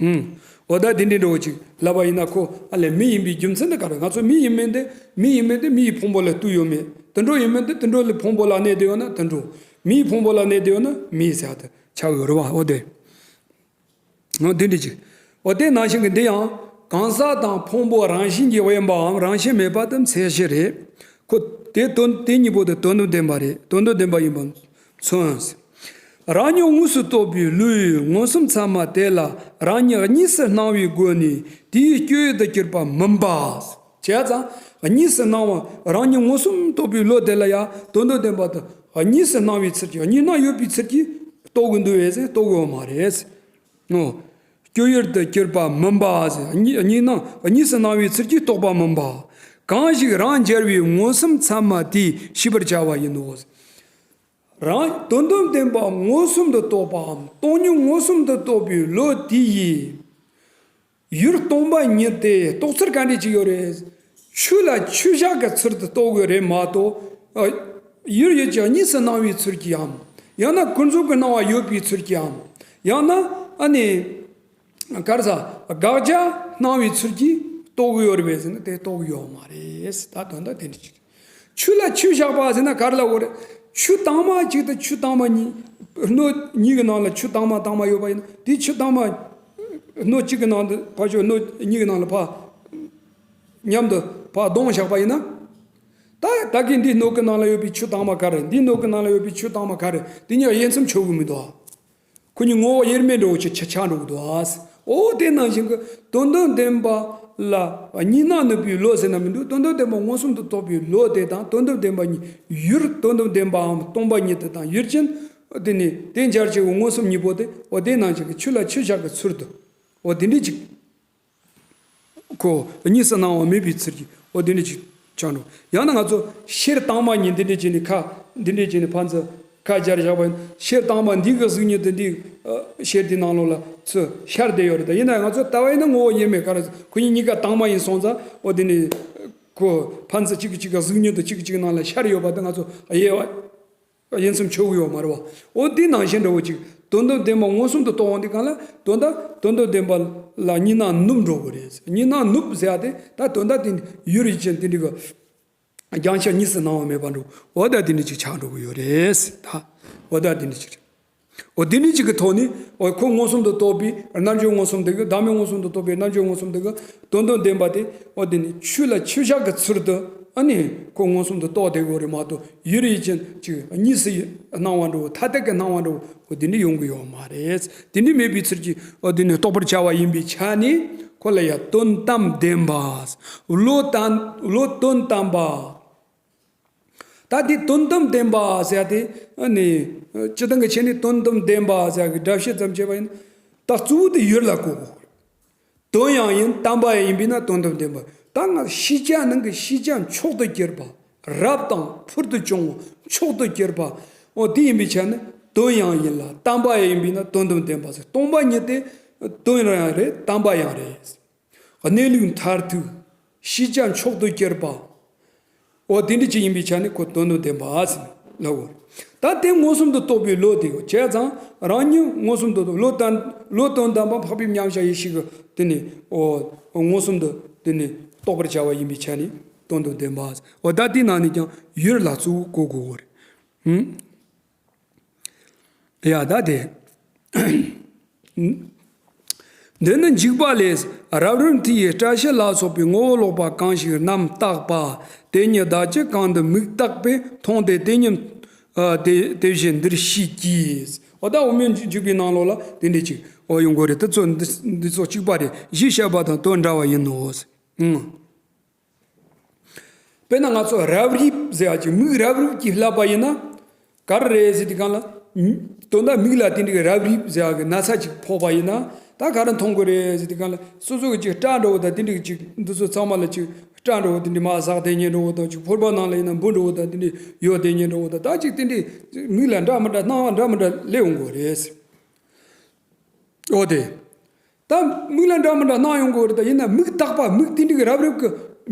ཧུམ། འོ་ད་འདི་འདྲ་འདྲ་བོ་ཅིག་ལབ་པ་ཡིན་ན་ཁོ་ཨ་ལས་མི་ཡིན་པའི་རྒྱུ་མཚན་དེ་ག་རེ། ང་ཚོ་མི་ཡིན་མིན་དེ་མི་ཡིན་མིན་དེ་མིའི་ཕུང་པོ་ལ་ལྟོས་ཡོད་མེད། དུད་འགྲོ་ཡིན་མིན་དེ་དུད་འགྲོ་ལ་ཕུང་པོ་ལ་གནས་བསྡད་ཡོད་ན་དུད་འགྲོ། མིའི་ཕུང་པོ་ལ་གནས་བསྡད་ཡོད་ན་མི་ཟེར་ཡ་དེ་ཆགས་ཡོད་རེད་བ། འོ་དེ། འོ་དེ་འདྲ་ཅིག། འོ་དེ་ནང་བཞིན་གྱི་འདི་ཡང་གང་ཟག་དང་ཕུང་པོ་རང་བཞིན་གྱིས་དབེན་པའམ་རང་བཞིན་མེད་པ་དེ་ཚད་གཞི་རེད། ཁོ་དེ་དོན་དེ་གཉིས་པོ་དེ་དོན་དམ་བདེན་པ་རེད། དོན་དམ་བདེན་པ་ཡིན་པ་མཚོན། རང་ཉིད་དངོས་སུ་རྟོགས་པའི་བློས་མངོན་སུམ་ཚད་མ་དེ་ལ་རང་ཉིད་གཉིས་སུ་སྣང་བའི་སྒོ་ནས་དེའི་སྤྱོད་ཡུལ་དུ་གྱུར་པ་མིན་པ། བྱས་ཙང་གཉིས་སུ་སྣང་བ་རང་ཉིད་མངོན་སུམ་རྟོགས་པའི་བློ་དེ་ལ་ཡང་དོན་དམ་བདེན་པ་དང་གཉིས་སུ་སྣང་བའི་ཚུལ་གྱིས། གཉིས་སྣང་ཡོད་པའི་ཚུལ་གྱིས་རྟོགས་དགོས་འདུག་བས་ཟེར་རྟོགས་དགོས་མ་རེད། ཨོ། སྤྱོད་ཡུལ་དུ་གྱུར་པ་མིན་པ་ཟེར། གཉིས་གཉིས་སྣང་གཉིས་སུ་སྣང་བའི་ཚུལ་གྱིས་རྟོགས་པ་མིན་པ། གང་ཞིག་རང་རྒྱལ་བའི་མངོན་སུམ་ཚད་མ་དེས་ཤེས་པར་བྱ་བ་ཡིན་ནོ། རང་དོན་དམ་བདེན་པ་མངོན་སུམ་དུ་རྟོགས་པའམ་སྟོང་ཉིད་མངོན་སུམ་དུ་རྟོགས་པའི་བློ་དེ་ཡིས་ཡུལ་སྟོང་པ་ཉིད་དེ་རྟོགས་ཚུལ་ག་འདྲ་ཅིག་ཡོད་རེད། ཆོས་ལ་ཆོས་བཞག་གི་ཚུལ་དུ་རྟོགས་དགོས་རེད་མ་གཏོགས། ཨ། ཡུལ་ཡུལ་གྱི་གཉིས་སུ་སྣང་བའི་ཚུལ་གྱིས་འམ། ཡང་ན་ཀུན་རྫོབ་ཀྱི་སྣང་བ་ཡོད་པའི་ཚུལ་གྱིས་འམ། ཡང་ན་ཨ་ནི། ག་རེ་ཟ། དགག་བྱ་སྣང་བའི་ཚུལ་གྱིས་རྟོགས་ཀྱི་ཡོད་རེད་པས་ཟེར་ན་དེ་རྟོགས་ཀྱི་ཡོད་མ་རེད། ད་དོན་དག་དེ་འདྲ་ཅིག་ཆོས་ལ་ཆོས་བཞག་པ་ཟེར་ན་ག་རེ་ལབ་དགོས་རེད། ཆོས་དྭངས་མ་གཅིག་དང་ཆོས་དྭངས་མ་གཉིས། སྣོད་གཉིས་ཀྱི་ནང་ལ་ཆོས་དྭངས་མ་དྭངས་མ་ཡོད་པ་ཡིན་ན། དེ་ཆོས་དྭངས་མ་སྣོད་གཅིག་གི་ནང་དུ་ཕར་ཕྱོགས་སྣོད་གཉིས་ཀྱི་ནང་ལ་ཕར་མཉམ་དུ་ཕར་བསྡོམས་བཞག་པ་ཡིན་ན། ད་ད་གིན་འདི་སྣོད་ཀྱི་ནང་ལ་ཡོད་པའི་ཆོས་དྭངས་མ་ག་རེ། འདི་སྣོད་ཀྱི་ནང་ལ་ཡོད་པའི་ཆོས་དྭངས་མ་ག་རེ། དེ་གཉིས་དབྱེ་མཚམས་ཆོད་གི་མི་འདུག་ཁོ་གཉིས་ངོ་བོ་དབྱེར་མེད་འདྲ་བོ་ཆགས་ཆགས་འགྲོ་གི་འདུག་ཨ། འོ་དེ་ནང་བཞིན་གྱི་དོན་དམ་བདེན་པ་ལ་གཉིས་སྣང་ནུབ་པའི་བློ་ཟེར་ན་མི་འདུག་དོན་དམ་བདེན་པ་མངོན་སུམ་དུ་རྟོགས་པའི་བློ་དེ་དང་དོན་དམ་བདེན་པ་གཉིས། ཡུལ་དོན་དམ་བདེན་པའམ་སྟོང་པ་ཉིད་དེ་དང་ཡུལ་ཅན། དེ་ནི་དེ་འཇལ་བྱེད་ཀྱི་མངོན་སུམ་གཉིས་པོ་དེ། འོ་དེ་ནང་བཞིན་གྱི་ཆོས་ལ་ཆོས་བཞག་གི་ཚུལ་དུ། འོ་དེ་འདྲ་ཅིག་ཁོ་གཉིས་སུ་སྣང་བ་མེད་པའི་ཚུལ་གྱིས། འོ་དེ་འདྲ་ཅིག་ཆགས་འགྲོ། ཡང་ན་ང་ཚོ་ཤེལ་དྭངས་མ་གཉིས་འདི་འདྲ་བྱས་ནས་ཁ་འདི་འདྲ་བྱས་ནས་ཕར་ཚུར་ཁ་སྦྱར་བཞག་པ་ཡིན། ཤེལ་དྭངས་མ་འདི་གི་གཟུགས་བརྙན་དེ་འདི་ཨ་ཤེལ་དེའི་ནང་ལོགས་ལ་ཚུར་ཤར་བསྡད་ཡོད་རེད། ད་ཡིན་ན་ང་ཚོ་ལྟ་བ་ཡིན་ན་ངོ་བོ་དབྱེར་མེད་ག་རེ། ཁོ་གཉིས་གཉིས་ཀ་དྭངས་མ་ཡིན་སོང་ཙང་། འོ་དེ་ནི་ཁོ་ཕར་ཚུར་གཅིག་གིས་གཅིག་གི་གཟུགས་བརྙན་དུ་གཅིག་གིས་གཅིག་ནང་ལ་ཤར་ཡོད་པ་དེ་ང་ཚོ་དབྱེ་བ། དབྱེ་མཚམས་ཆོད་ཀྱི་ཡོད་མ་རེད་བ། འོ་དེ་ནང་བཞིན་འདྲ་བོ་ཅིག་དོན་དམ་བདེན་པ་མངོན་སུམ་དུ་རྟོགས་འོང་དུས་སྒང་ལ། དོན་དག་དོན་དམ་བདེན་པ་ལ་གཉིས་སྣང་ནུབ་འགྲོ་གི་རེད། གཉིས་སྣང་ནུབ་ཟེར་ཡ་དེ་ད་དོན་དག་དེ་ཡུལ་ཡུལ་ཅན་དེ་འདྲ་གི་རྒྱང་ཆ་གཉིས་སུ་སྣང་བ་མེད་པ་འགྲོ། འོ་ད་དེ་འདྲ་ཅིག་ཆགས་འགྲོ་གི་ཡོད་རེད། ད་འོ་ད་དེ་འདྲ་ཅིག་རེད། འོ་དེ་འདྲ་ཅིག་གི་ཐོག་ནས། འོ་ཁོ་མངོན་སུམ་དུ་རྟོགས་པའི་རྣལ་འབྱོར་མངོན་སུམ་དེ་གི། བདག་མེད་མངོན་སུམ་དུ་རྟོགས་པའི་རྣལ་འབྱོར་མངོན་སུམ་དེ་གི་དོན་དམ་བདེན་པ་དེ། འོ་དེ་ནི་ཆོས་ལ་ཆོས་བཞག་གི་ཚུལ་དུ་ཨ་ནི་ཁོ་མངོན་སུམ་དུ་རྟོགས་བསྡད་དགོས་རེད་མ་གཏོགས། ཡུལ་ཡུལ་ཅན་ཅིག་གཉིས་སུ་སྣང་བ་འདྲ་བོ། ཐ་དད་ཀྱི་སྣང་བ་འདྲ་བོ། འོ་དེ་འདྲ་ཡོང་གི་ཡོད་མ་རེད། དེ་འདྲ་མེད་པའི་ཚུལ་གྱིས། འོ་དེ་ནི་རྟོགས་པར་བྱ་བ་ཡིན་པའི་ཆ་ནས། ཁོ་ལ་ཡང་དོན་དམ་བདེན་པ། བློ་དང་བློ་དོན་དམ་པ། ད་དེ་དོན་དམ་བདེན་པ་ཟེར་ཡ་དེ་ནི། སྤྱིར་བཏང་གི་ཆ་ནས་དོན་དམ་བདེན་པ་ཟེར་ཡ་གི་སྒྲ་བཤད་ཙམ་བྱས་པ་ཡིན་ན། ད་གཙོ་བོ་དེ་ཡུལ་ལ་གོ་དགོས། དོན་ཡང་ཡིན། དམ་པ་ཡང་ཡིན་པས་ན་དོན་དམ་བདེན་པ། ད་ང་ཤེས་བྱ་ནང་གི་ཤེས་བྱ་མཆོག་ཏུ་གྱུར་པ། རབ་དང་ཕུལ་དུ་བྱུང་བ་མཆོག་ཏུ་གྱུར་པ། འོ་དེ་ཡིན་པའི་ཆ་ནས་དོན་ཡང་ཡིན་ལ་དམ་པ་ཡང་ཡིན་པས་ན་དོན་དམ་བདེན་པ་ཟེར། སྟོང་པ་ཉིད་དེ་དོན་ཡང་རེད། དམ་པ་ཡང་རེད། གནས་ལུགས་མཐར་ཐུག་ཤེས་བྱ་མཆོག་ཏུ་གྱུར་པ། འོ་དེ་འདྲ་ཅིག་ཡིན་པའི་ཆ་ནས་ཁོ་དོན་དམ་བདེན་པ་ཟེར་ལབ་དགོས། ད་དེ་མངོན་སུམ་དུ་རྟོགས་པའི་བློ་དེ་བྱས་ཙང་རང་ཉིད་མངོན་སུམ་དུ་རྟོགས། བློ་དོན་བློ་དོན་དམ་པ་འཕགས་པའི་མཉམ་གཞག་ཡེ་ཤེས་ཀྱི་དེ་ནི། འོ་མངོན་སུམ་དུ་དེ་ནི་རྟོགས་པར་བྱ་བ་ཡིན་པའི་ཆ་ནས་དོན་དམ་བདེན་པ་ཟེར། འོ་ད་དེའི་ནང་ནས་ཀྱང་ཡུལ་ལ་གཙོ་བོ་གོ་དགོས་པ་རེད། ཧུམ། ཡ་ད་དེ། འདི་ནི་འཇུག་པ་ལས། རབ་རིབ་མཐའི་སྐྲ་ཤད་ལ་སོགས་པའི་ངོ་བོ་ལོག་པ་གང་ཞིག་རྣམ་བརྟགས་པ། དེ་ཉིད་བདག་ཅེས་གང་འདི་མིག་བརྟགས་པས་མཐོང་སྟེ། དེ་ཉིད་ཨ་དེ་དེ་བཞིན་འདིར་ཤེས་ཀྱིས། འོ་ད་འོག་མིན་འཇུག་པའི་ནང་ལོགས་ལ་དེ་འདྲ་ཅིག་འོ་ཡོང་གི་རེད། དེ་ཚོ་འདི་འདི་ཚོ་གཅིག་པ་རེད། གཞི་བཤད་པ་དང་དོན་འདྲ་བ་ཡིན་ནོ། ཨང་། དཔེར་ན་ང་ཚོ་རབ་རིབ་ཟེར་ཡ་ཅིག་མིག་རབ་རིབ་ཀྱིས་བསླབས་པ་ཡིན་ན། ག་རེ་རེད་ཟེར་དུས་སྒང་ལ། དོན་དག་མིག་ལ་དེ་འདྲའི་རབ་རིབ་ཟེར་ཡ་གི་ན་ཚ་ཅིག་ཕོག་པ་ཡིན་ན། ད་ག་རེ་མཐོང་གི་རེད་ཟེར་དུས་སྒང་ལ། སོ་སོ་གི་ཅིག་སྐྲ་འདྲ་བོ་དང་དེ་འདྲའི་ཅིག་འདི་ཚོ་ཚང་མ་ལ་ཅིག་སྐྲ་འདྲ་བོ་དེ་འདྲའི་མར་ཟག་བསྡད་མཁན་འདྲ་བོ་དང་། ཅིག་ཕོར་པ་ནང་ལ་ཡིན་ན་འབུ་འདྲ་བོ་དང་དེ་འདྲའི་ཡོད་བསྡད་མཁན་འདྲ་བོ་དང་། ད་ཅིག་དེ་འདྲའི་མིག་ལ་འདྲ་མི་འདྲ་སྣང་བ་འདྲ་མི་འདྲ་སླེབས་ཡོང་གི་རེད། འོ་དེ། ད་མིག་ལ་འདྲ་མི་འདྲ་སྣང་ཡོང་གི་རེད། ད་ཡིན་ན་མིག་བརྟགས་པ། མིག་དེ་འདྲའི་རབ་རིབ་ཀྱི་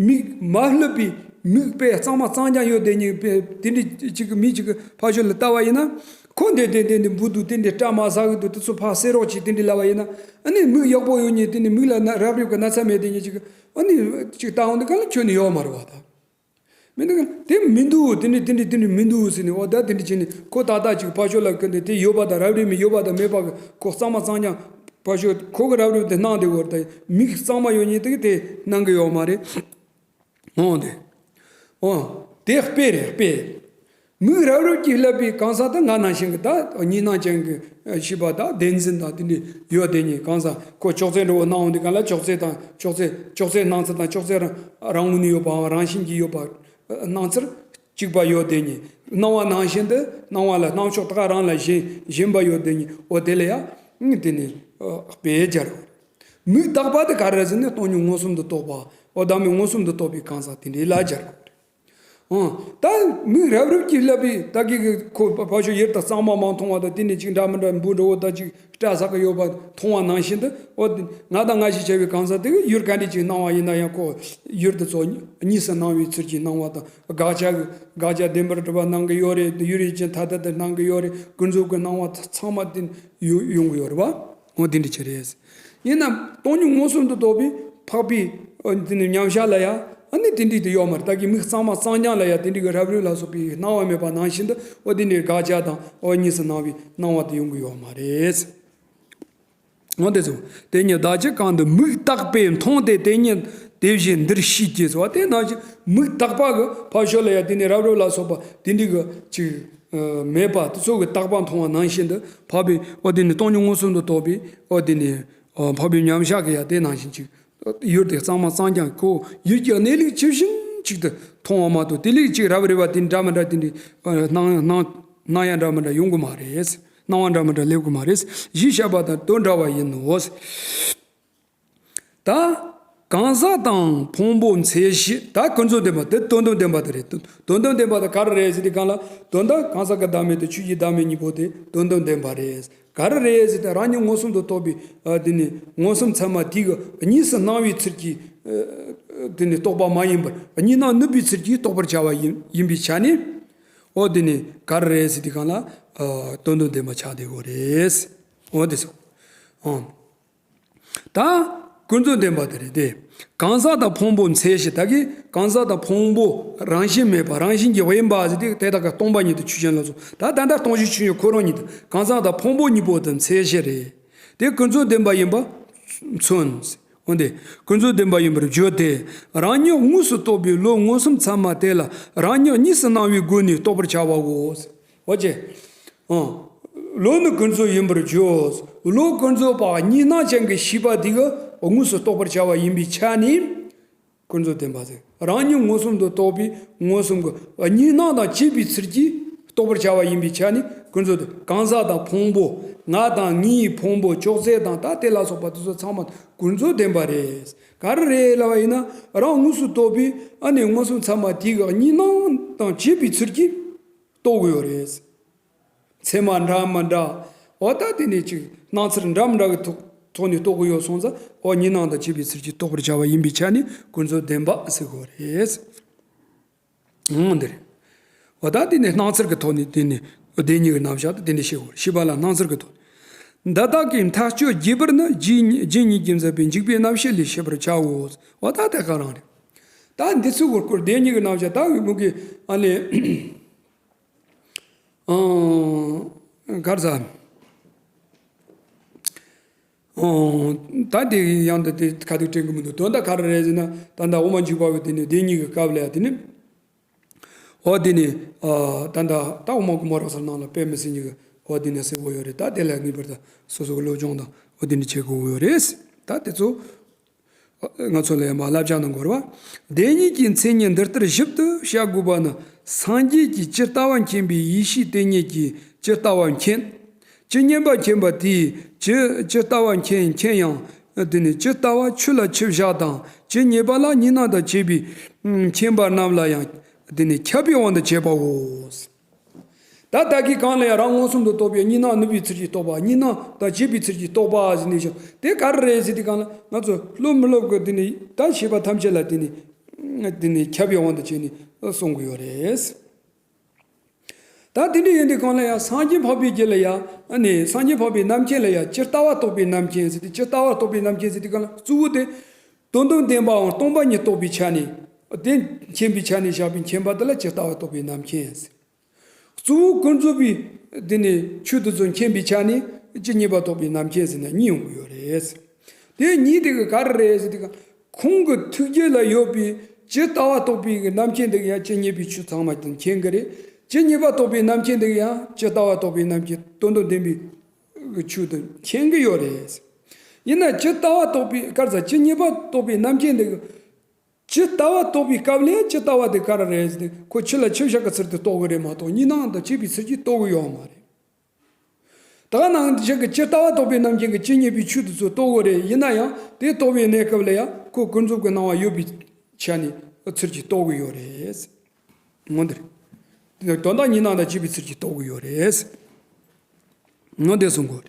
མིག་མ་བསླབས་པའི་མིག་དཔེ་གཙང་མ་གཙང་རྐྱང་ཡོད་དེ་ཉིད་དཔེ་དེ་འདྲའི་ཅིག་གི་མི་ཅིག་གི་ཕར་ཕྱོགས་ལ་ལྟ་བ་ཡིན་ན། ཁོ་འདི་འདི་འདི་འདི་འབུ་འདུག་དེ་འདྲའི་སྐྲ་མར་ཟག་གི་འདུག་དེ་ཚོ་ཕར་སེལ་རོགས་གྱིས་དེ་འདྲའི་ལབ་པ་ཡིན་ན། ཨ་ནི་མིག་ཡག་པོ་ཡོད་ཉིད་དེ་ནི་མིག་ལ་ན་རབ་རིབ་ཀྱི་ན་ཚ་མེད་དེ་ཉིད་ཅིག་གི་ཨ་ནི་ཅིག་ལྟ་འོང་དུས་ག་ལ་ཁྱོན་ནས་ཡོད་མ་རེད་བ། ད། མི་འདུག་དེ་མི་འདུག་དེ་འདྲ་དེ་འདྲ་དེ་འདྲ་མི་འདུག་ཟེར་ནས། འོ་ད་དེ་འདྲ་བྱས་ནས་ཁོ་ཏག་ཏག་ཅིག་ཕར་ཕྱོགས་ལ་ཀི་འདི་དེ་ཡོད་པ་དང་རབ་རིབ་མི་ཡོད་པ་དང་མེད་པ་གི་ཁོ་གཙང་མ་གཙང་རྐྱང་ཕར་ཕྱོགས་ཁོ་གི་རབ་རིབ་དེ་སྣང་བསྡད་ཡོད་རེད། ད་མིག་གཙང་མ་ཡོད་ཉིད་དེ་གི་དེ་སྣང་གི་ཡོད་མ་རེད། འོ་དེ། འོ་དེ་དཔེ་རེད། དཔེ། མིག་རབ་རིབ་ཀྱིས་བསླད་པའི་གང་ཟག་དེ་ང་ནང་བཞིན་གྱི་ད་གཉིས་སྣང་ཅན་གྱི་ཤེས་པ་དང་བདེན་འཛིན་དང་དེ་འདྲ་ཡོད་དེ་ཉིད། གང་ཟག་ཁོ་ཅོག་ཙེ་འདྲ་བོ་སྣང་བ་འདི་གང་ལ་ཅོག་ཙེ་དང་ཅོག་ཙེ་ཅོག་ཙེ་སྣང་ཚུལ་དང་ཅོག་ཙེ་རང་རང་ངོས་ནས་ཡོད་པའམ་རང་བཞིན་གྱིས་ཡོད་པ་སྣང་ཚུལ་གཅིག་པ་ཡོད་དེ་ཉིད། སྣང་བ་ནང་བཞིན་དུ་སྣང་བ་ལ་སྣང་ཕྱོགས་དག་རང་ལ་ཞེན་ཞེན་པ་ཡོད་དེ་ཉིད། འོ་དེ་ལ་ཡང་དེ་ནི་དཔེ་སྦྱར་དགོས། མིག་རྟག་པ་དེ་ག་རེ་ཟེར་ན་སྟོང་ཉིད་མངོན་སུམ་དུ་རྟོགས་པ། འོ་བདག་མེད་མངོན་སུམ་དུ་རྟོགས་པའི་གང་ཟག་དེ་འདྲ་ལ་སྦྱར་དགོས། ཨང་། ད་མིག་རབ་རིབ་ཀྱིས་བསླད་པའི་ད་གི་གི་ཁོ་ཕ་ཕ་ཤོ་ཡུལ་དང་གཙང་མ་མ་མཐོང་བ་དང་དེ་ནས་ཅིག་འདྲ་མི་འདྲ་འབུ་འདྲ་བོ་ད་ཅིག་སྐྲ་ཟག་གི་ཡོད་པ་མཐོང་བ་ནང་བཞིན་དུ། འོ་དེ་ང་དང་ང་ཞེས་བྱ་བའི་གང་ཟག་དེ་གི་ཡུལ་ག་འདྲ་ཅིག་སྣང་བ་ཡིན་ན་ཡང་ཁོ་ཡུལ་དེ་ཚོ་གཉིས་སུ་སྣང་བའི་ཚུལ་གྱིས་སྣང་བ་དང་དགག་བྱ་གི་དགག་བྱ་བདེན་པར་གྲུབ་པ་སྣང་གི་ཡོད་རེད། ཡུལ་ཡུལ་ཅན་ཐ་དད་དུ་སྣང་གི་ཡོད་རེད། ཀུན་རྫོབ་ཀྱི་སྣང་བ་ཚང་མ་དེ་ཡོང་ཡོང་གི་ཡོད་རེད་པ། འོ་དེ་འདྲ་ཅིག་རེད། ཡིན་ནམ་སྟོང་ཉིད་མངོན་སུམ་དུ་རྟོགས་པའི་འཕགས་པའི་ཨ་དེ་ནི་མཉམ་གཞག་ལ་ཡང་ཨ་ནི་དེ་འདྲ་དེ་ཡོད་མ་རེད། ད་གི་མིག་གཙང་མ་གཙང་རྐྱང་ལ་ཡང་དེ་འདྲ་གི་རབ་རིབ་ལ་སོགས་པའི་སྣང་བ་མེད་པ་ནང་བཞིན་དུ་འོ་དེ་འདྲའི་དགག་བྱ་དང་འོ་གཉིས་སུ་སྣང་བའི་སྣང་བ་དེ་ཡོང་གི་ཡོད་མ་རེད། འོ་དེ་ཚོ་དེ་ཉིད་བདག་གིས་གང་དུ་མིག་རྟག་པས་མཐོང་སྟེ་དེ་ཉིད་དེ་བཞིན་འདིར་ཤེས་ཀྱི་ཟེར་བ་དེ་ནང་བཞིན་མིག་རྟག་པ་གི་ཕ་ཤོ་ལ་ཡང་དེ་ནི་རབ་རིབ་ལ་སོགས་པ་དེ་འདྲ་གི་ཅིག་མེད་པ་དེ་ཚོ་གི་རྟག་པ་མཐོང་བ་ནང་བཞིན་དུ་འཕགས་པའི་འོ་དེ་ནི་སྟོང་ཉིད་མངོན་སུམ་དུ་རྟོགས་པའི་འོ་དེ་ནི་འཕགས་པའི་མཉམ་གཞག་གི་ཡང་དེ་ནང་བཞིན་ཅིག་ཡུལ་དེ་གཙང་མ་གཙང་རྐྱང་ཁོ་ཡུལ་གྱི་གནས་ལུགས་ཇི་བཞིན་ཅིག་ཏུ་མཐོང་བ་མ་གཏོགས་དེ་ལས་ཅིག་རབ་རིབ་པ་དེ་འདྲ་མི་འདྲ་དེ་འདྲའི་སྣང་སྣང་སྣང་ཡ་འདྲ་མི་འདྲ་ཡོང་གི་མ་རེད། སྣང་བ་འདྲ་མི་འདྲ་སླེབས་གི་མ་རེད། ཞེས་བཤད་པ་དང་དོན་འདྲ་བ་ཡིན་ནོ། ད་གང་ཟག་དང་ཕུང་པོ་མཚན་གཞི། ད་ཀུན་རྫོབ་བདེན་པ་དེ་དོན་དམ་བདེན་པ་དེ་རེད། དོན་དམ་བདེན་པ་དེ་ག་རེ་རེད་ཟེར་དུས་གང་ལ་དོན་དམ་གང་ཟག་གི་བདག་མེད་དང་ཆོས་ཀྱི་བདག་མེད་གཉིས་པོ་དེ་དོན་དམ་བདེན་པ་རེད། ག་རེ་རེད་ཟེར་ཏེ་རང་ཉིད་མངོན་སུམ་དུ་རྟོགས་པའི་ཨ་དེ་ནི་མངོན་སུམ་ཚད་མ་དེ་གི་གཉིས་སུ་སྣང་བའི་ཚུལ་གྱིས་ཨ་དེ་ནི་རྟོགས་པ་མ་ཡིན་པར་གཉིས་སྣང་ནུབ་པའི་ཚུལ་གྱིས་རྟོགས་པར་བྱ་བ་ཡིན་ཡིན་པའི་ཆ་ནས། འོ་དེ་ནི་ག་རེ་རེད་ཟེར་དུས་གང་ལ་ཨ་དོན་དམ་བདེན་པ་ཆགས་བསྡད་ཡོད་རེད། འོ་དེ་སོ། ཨང་། ད་ཀུན་རྫོབ་བདེན་པ་དེ་རེད་དེ། གང་ཟག་དང་ཕུང་པོ་མཚན་གཞི། ད་གི་གང་ཟག་དང་ཕུང་པོ་རང་བཞིན་མེད་པ་རང་བཞིན་གྱིས་དབེན་པ་ཟེར་དེ་དེ་དག་གི་སྟོང་པ་ཉིད་དུ་ཆོས་ཅན་ལ་སོགས། ད་ད་ལྟ་སྟོང་ཞིང་ཆོས་ཉིད་ཁོ་རང་ཉིད་དུ་གང་ཟག་དང་ཕུང་པོ་གཉིས་པོ་དེ་མཚན་གཞི་རེད། དེ་ཀུན་རྫོབ་བདེན་པ་ཡིན་པ་མཚོན། འོན་ཏེ་ཀུན་རྫོབ་བདེན་པ་ཡིན་པར་བརྗོད་དེ། རང་ཉིད་དངོས་སུ་རྟོགས་པའི་བློ་མངོན་སུམ་ཚད་མ་དེ་ལ་རང་ཉིད་གཉིས་སུ་སྣང་བའི་སྒོ་ནས་རྟོགས་པར་བྱ་བའོ། འོ་ཅེ། ཨང་། བློ་ནི་ཀུན་རྫོབ་ཡིན་པར་བརྗོད། བློ་ཀུན་རྫོབ་པ་གཉིས་སྣང་ཅན་གྱི་ཤེས་པ་དེ་གིས་དངོས་སུ་རྟོགས་པར་བྱ་བ་ཡིན་པའི་ཆ་ནས་ཀུན་རྫོབ་བདེན་པ་ཟེར། རང་ཉིད་མངོན་སུམ་དུ་རྟོགས་པའི་མངོན་སུམ་གྱི་གཉིས་སྣང་དང་བཅས་པའི་ཚུལ་གྱིས་རྟོགས་པར་བྱ་བ་ཡིན་པའི་ཆ་ནས་ཀུན་རྫོབ་བདེན། གང་ཟག་དང་ཕུང་པོ། ང་དང་ངའི་ཕུང་པོ་ཅོག་ཙེ་དང་ད་དེ་ལ་སོགས་པ་དེ་ཚོ་ཚང་མ་ཀུན་རྫོབ་བདེན་པ་རེད། ག་རེ་རེད་ལབ་པ་ཡིན་ན་རང་དངོས་སུ་རྟོགས་པའི་ཨ་ནི་མངོན་སུམ་ཚད་མ་དེ་གི་གཉིས་སྣང་དང་བཅས་པའི་ཚུལ་གྱིས་རྟོགས་དགོས་ཡོད་རེད། མཚན་མ་འདྲ་མི་འདྲ། འོ་ད་དེ་ནས་ཅིག་སྣང་ཚུལ་འདྲ་མི་འདྲ་གི་ཐོག་ཐོག་ནས་རྟོགས་དགོས་ཡོད་སོང་ཙང་འོ་གཉིས་སྣང་དང་བཅས་པའི་ཚུལ་གྱིས་རྟོགས་པར་བྱ་བ་ཡིན་པའི་ཆ་ནས་ཀུན་རྫོབ་བདེན་པ་ཟེར་དགོས་རེད། འོ་འདི་རེད། འོ་ད་དེ་ནས་སྣང་ཚུལ་གྱི་ཐོག་ནས་དེ་ནས་བདེན་གཉིས་ཀྱི་རྣམ་གཞག་དེ་དེ་འདྲ་ཤེས་དགོས་རེད། ཤེས་པ་ལ་སྣང་ཚུལ་གྱི་ཐོག་ནས། འདི་དག་གི་མཐའ་སྤྱོད་རྒྱས་པར་ནི་རྗེ་ཉིད་རྗེ་ཉིད་ཀྱིས་མཛད་པའི་འཇུག་པའི་རྣམ་བཤད་ལས་ཤེས་པར་བྱའོ། འོ་ད་དེ་ག་རང་རེད། ད་འདི་ཚོའི་སྐོར་སྐོར་བདེན་གཉིས་ཀྱི་རྣམ་གཞག་ད་གི་མུ་གེ་ཨ་ནི། ཨང་། གར་ཟ། ཨང་། ད་དེ་ཡང་ད་དེ་ཁ་ཐུག་དྲན་གི་མི་འདུག་དོན་དག་ག་རེ་རེད་ཟེར་ན་ད་ལྟ་དབུ་མ་འཇུག་པ་བའི་དེ་ནི་བདེན་གཉིས་ཀྱི་སྐབས་ལ་ཡང་དེ་ནི། འོ་དེ་ནི། ཨ་ད་ལྟ་ད་དབུ་མ་གོང་མ་རབ་གསལ་ནང་ལ་དཔེ་མི་སྲིད་གཉིས་ཀྱི་འོ་དེ་ནི་གསལ་པོ་ཡོད་རེད། ད་དེ་ལ་ངེས་པར་དུ་སོ་སོ་གི་སློབ་སྦྱོང་དང་འོ་དེ་ནི་བྱེད་དགོས་ཡོད་རེད། ད་དེ་ཚོ། ང་ཚོ་ལ་ཡང་མ་བསླབ་བྱ་ནང་འགོར་བ། བདེན་གཉིས་ཀྱི་མཚན་ཉིད་འདི་ལྟར་ཞིབ་ཏུ་བཤད་དགོས་པ་ནི། སངས་རྒྱས་ཀྱིས་ཇི་ལྟ་བ་མཁྱེན་པའི་ཡེ་ཤེས་དེ་ཉིད་ཀྱིས་ཇི་ལྟ་བ་མཁྱེན། ཇི་སྙེད་པ་མཁྱེན་པ་དེས་ཇི་ཇི་ལྟ་བ་མཁྱེན་མཁྱེན་ཡང་། དེ་ནི་ཇི་ལྟ་བ་ཆུ་ལ་ཆུ་བཞག་དང་ཇི་སྙེད་པ་ལ་གཉིས་སྣང་དང་བཅས་པའི་མཁྱེན་པ་རྣམས་ལ་ཡང་དེ་ནི་ཁྱབ་པའི་དབང་དུ་བྱས་པའོ། ད་ལྟ་གི་གང་ལ་ཡང་རང་མངོན་སུམ་དུ་རྟོགས་པའི་གཉིས་སྣང་ནུབ་པའི་ཚུལ་གྱིས་རྟོགས་པ། གཉིས་སྣང་དང་བཅས་པའི་ཚུལ་གྱིས་རྟོགས་པ་ཟེར་ནས་ཤོག་དེ་ག་རེ་རེད་ཟེར་དུས་གང་ལ་ང་ཚོ་སློབ་མི་སློབ་ཀྱི་དེ་ནི་ད་ཤེས་པ་ཐམས་ཅད་ལ་དེ་ནི་དེ་ནི་ཁྱབ་པའི་དབང་དུ་བྱས་ནས་གསུང་གི་ཡོད་རེད། ད་དེ་འདྲ་ཡིན་དུས་གང་ལ་ཡང་སངས་རྒྱས་འཕགས་པའི་རྒྱུད་ལ་ཡང་ནི་སངས་རྒྱས་འཕགས་པའི་རྣམ་མཁྱེན་ལ་ཡང་ཇི་ལྟ་བ་རྟོགས་པའི་རྣམ་མཁྱེན་ཟེར་ཏེ་ཇི་ལྟ་བ་རྟོགས་པའི་རྣམ་མཁྱེན་ཟེར་དུས་གང་ལ་གཙོ་བོ་དེ་དོན་དམ་བདེན་པའམ་སྟོང་པ་ཉིད་རྟོགས་པའི་ཆ་ནས་དེ་མཁྱེན་པའི་ཆ་ནས་བཞག་པའི་མཁྱེན་པ་དེ་ལ་ཇི་ལྟ་བ་རྟོགས་པའི་རྣམ་མཁྱེན་ཟེར། གཙོ་བོ་ཀུན་རྫོབ་པའི་དེ་ནི་ཆོས་དེ་ཚོ་མཁྱེན་པའི་ཆ་ནས་ཇི་སྙེད་པ་རྟོགས་པའི་རྣམ་མཁྱེན་ཟེར་ན་གཉིས་ཡོང་གི་ཡོད་རེད། དེ་གཉིས་དེ་གི་ག་རེ་རེད་ཟེར་དུས་ཁོང་གི་ཐུགས་རྒྱུད་ལ་ཡོད་པའི་ཇི་ལྟ་བ་རྟོགས་པའི་གི་རྣམ་མཁྱེན་དེ་གི་ཡང་ཇི་སྙེད་པའི་ཆོས་ཚང་མ་དེ་མཁྱེན་གི་རེད། ཇི་སྙེད་པ་རྟོགས་པའི་རྣམ་མཁྱེན་དེ་གིས་ཡང་ཇི་ལྟ་བ་རྟོགས་པའི་རྣམ་མཁྱེན་དོན་དམ་བདེན་པའི་ཆོས་དེ་མཁྱེན་གྱི་ཡོད་རེད། ཡིན་ན་ཇི་ལྟ་བ་རྟོགས་པའི་ག་རེ་ཟ། ཇི་སྙེད་པ་རྟོགས་པའི་རྣམ་མཁྱེན་དེ་གིས་ཇི་ལྟ་བ་རྟོགས་པའི་སྐབས་ལ་ཇི་ལྟ་བ་དེ་ག་རེ་རེད་ཟེར་ཏེ། ཁོ་ཆུ་ལ་ཆུ་བཞག་གི་ཚུལ་དུ་རྟོགས་ཀྱི་རེད་མ་གཏོགས་གཉིས་སྣང་དང་བཅས་པའི་ཚུལ་གྱིས་རྟོགས་ཀྱི་ཡོད་མ་རེད། ད་ག་ནང་བཞིན་གྱི་ཇི་ལྟ་བ་རྟོགས་པའི་རྣམ་མཁྱེན་གྱིས་ཇི་སྙེད་པའི་ཆོས་དེ་ཚོ་རྟོགས་ཀྱི་རེད། ཡིན་ན་ཡང་དེ་རྟོགས་པའི་གནས་སྐབས་ལ་ཡང་ཁོ་ཀུན་རྫོབ་ཀྱི་སྣང་བ་ཡོད་པའི་ཆ་ནས་ཚུལ་གྱིས་རྟོགས་ཀྱི་ཡོད་རེད། ངོ་འདིར། དོན་དག་གཉིས་སྣང་དང་བཅས་པའི་ཚུལ་གྱིས་རྟོགས་ཀྱི་ཡོད་རེད། ངོ་འདི་གསུང་དགོས།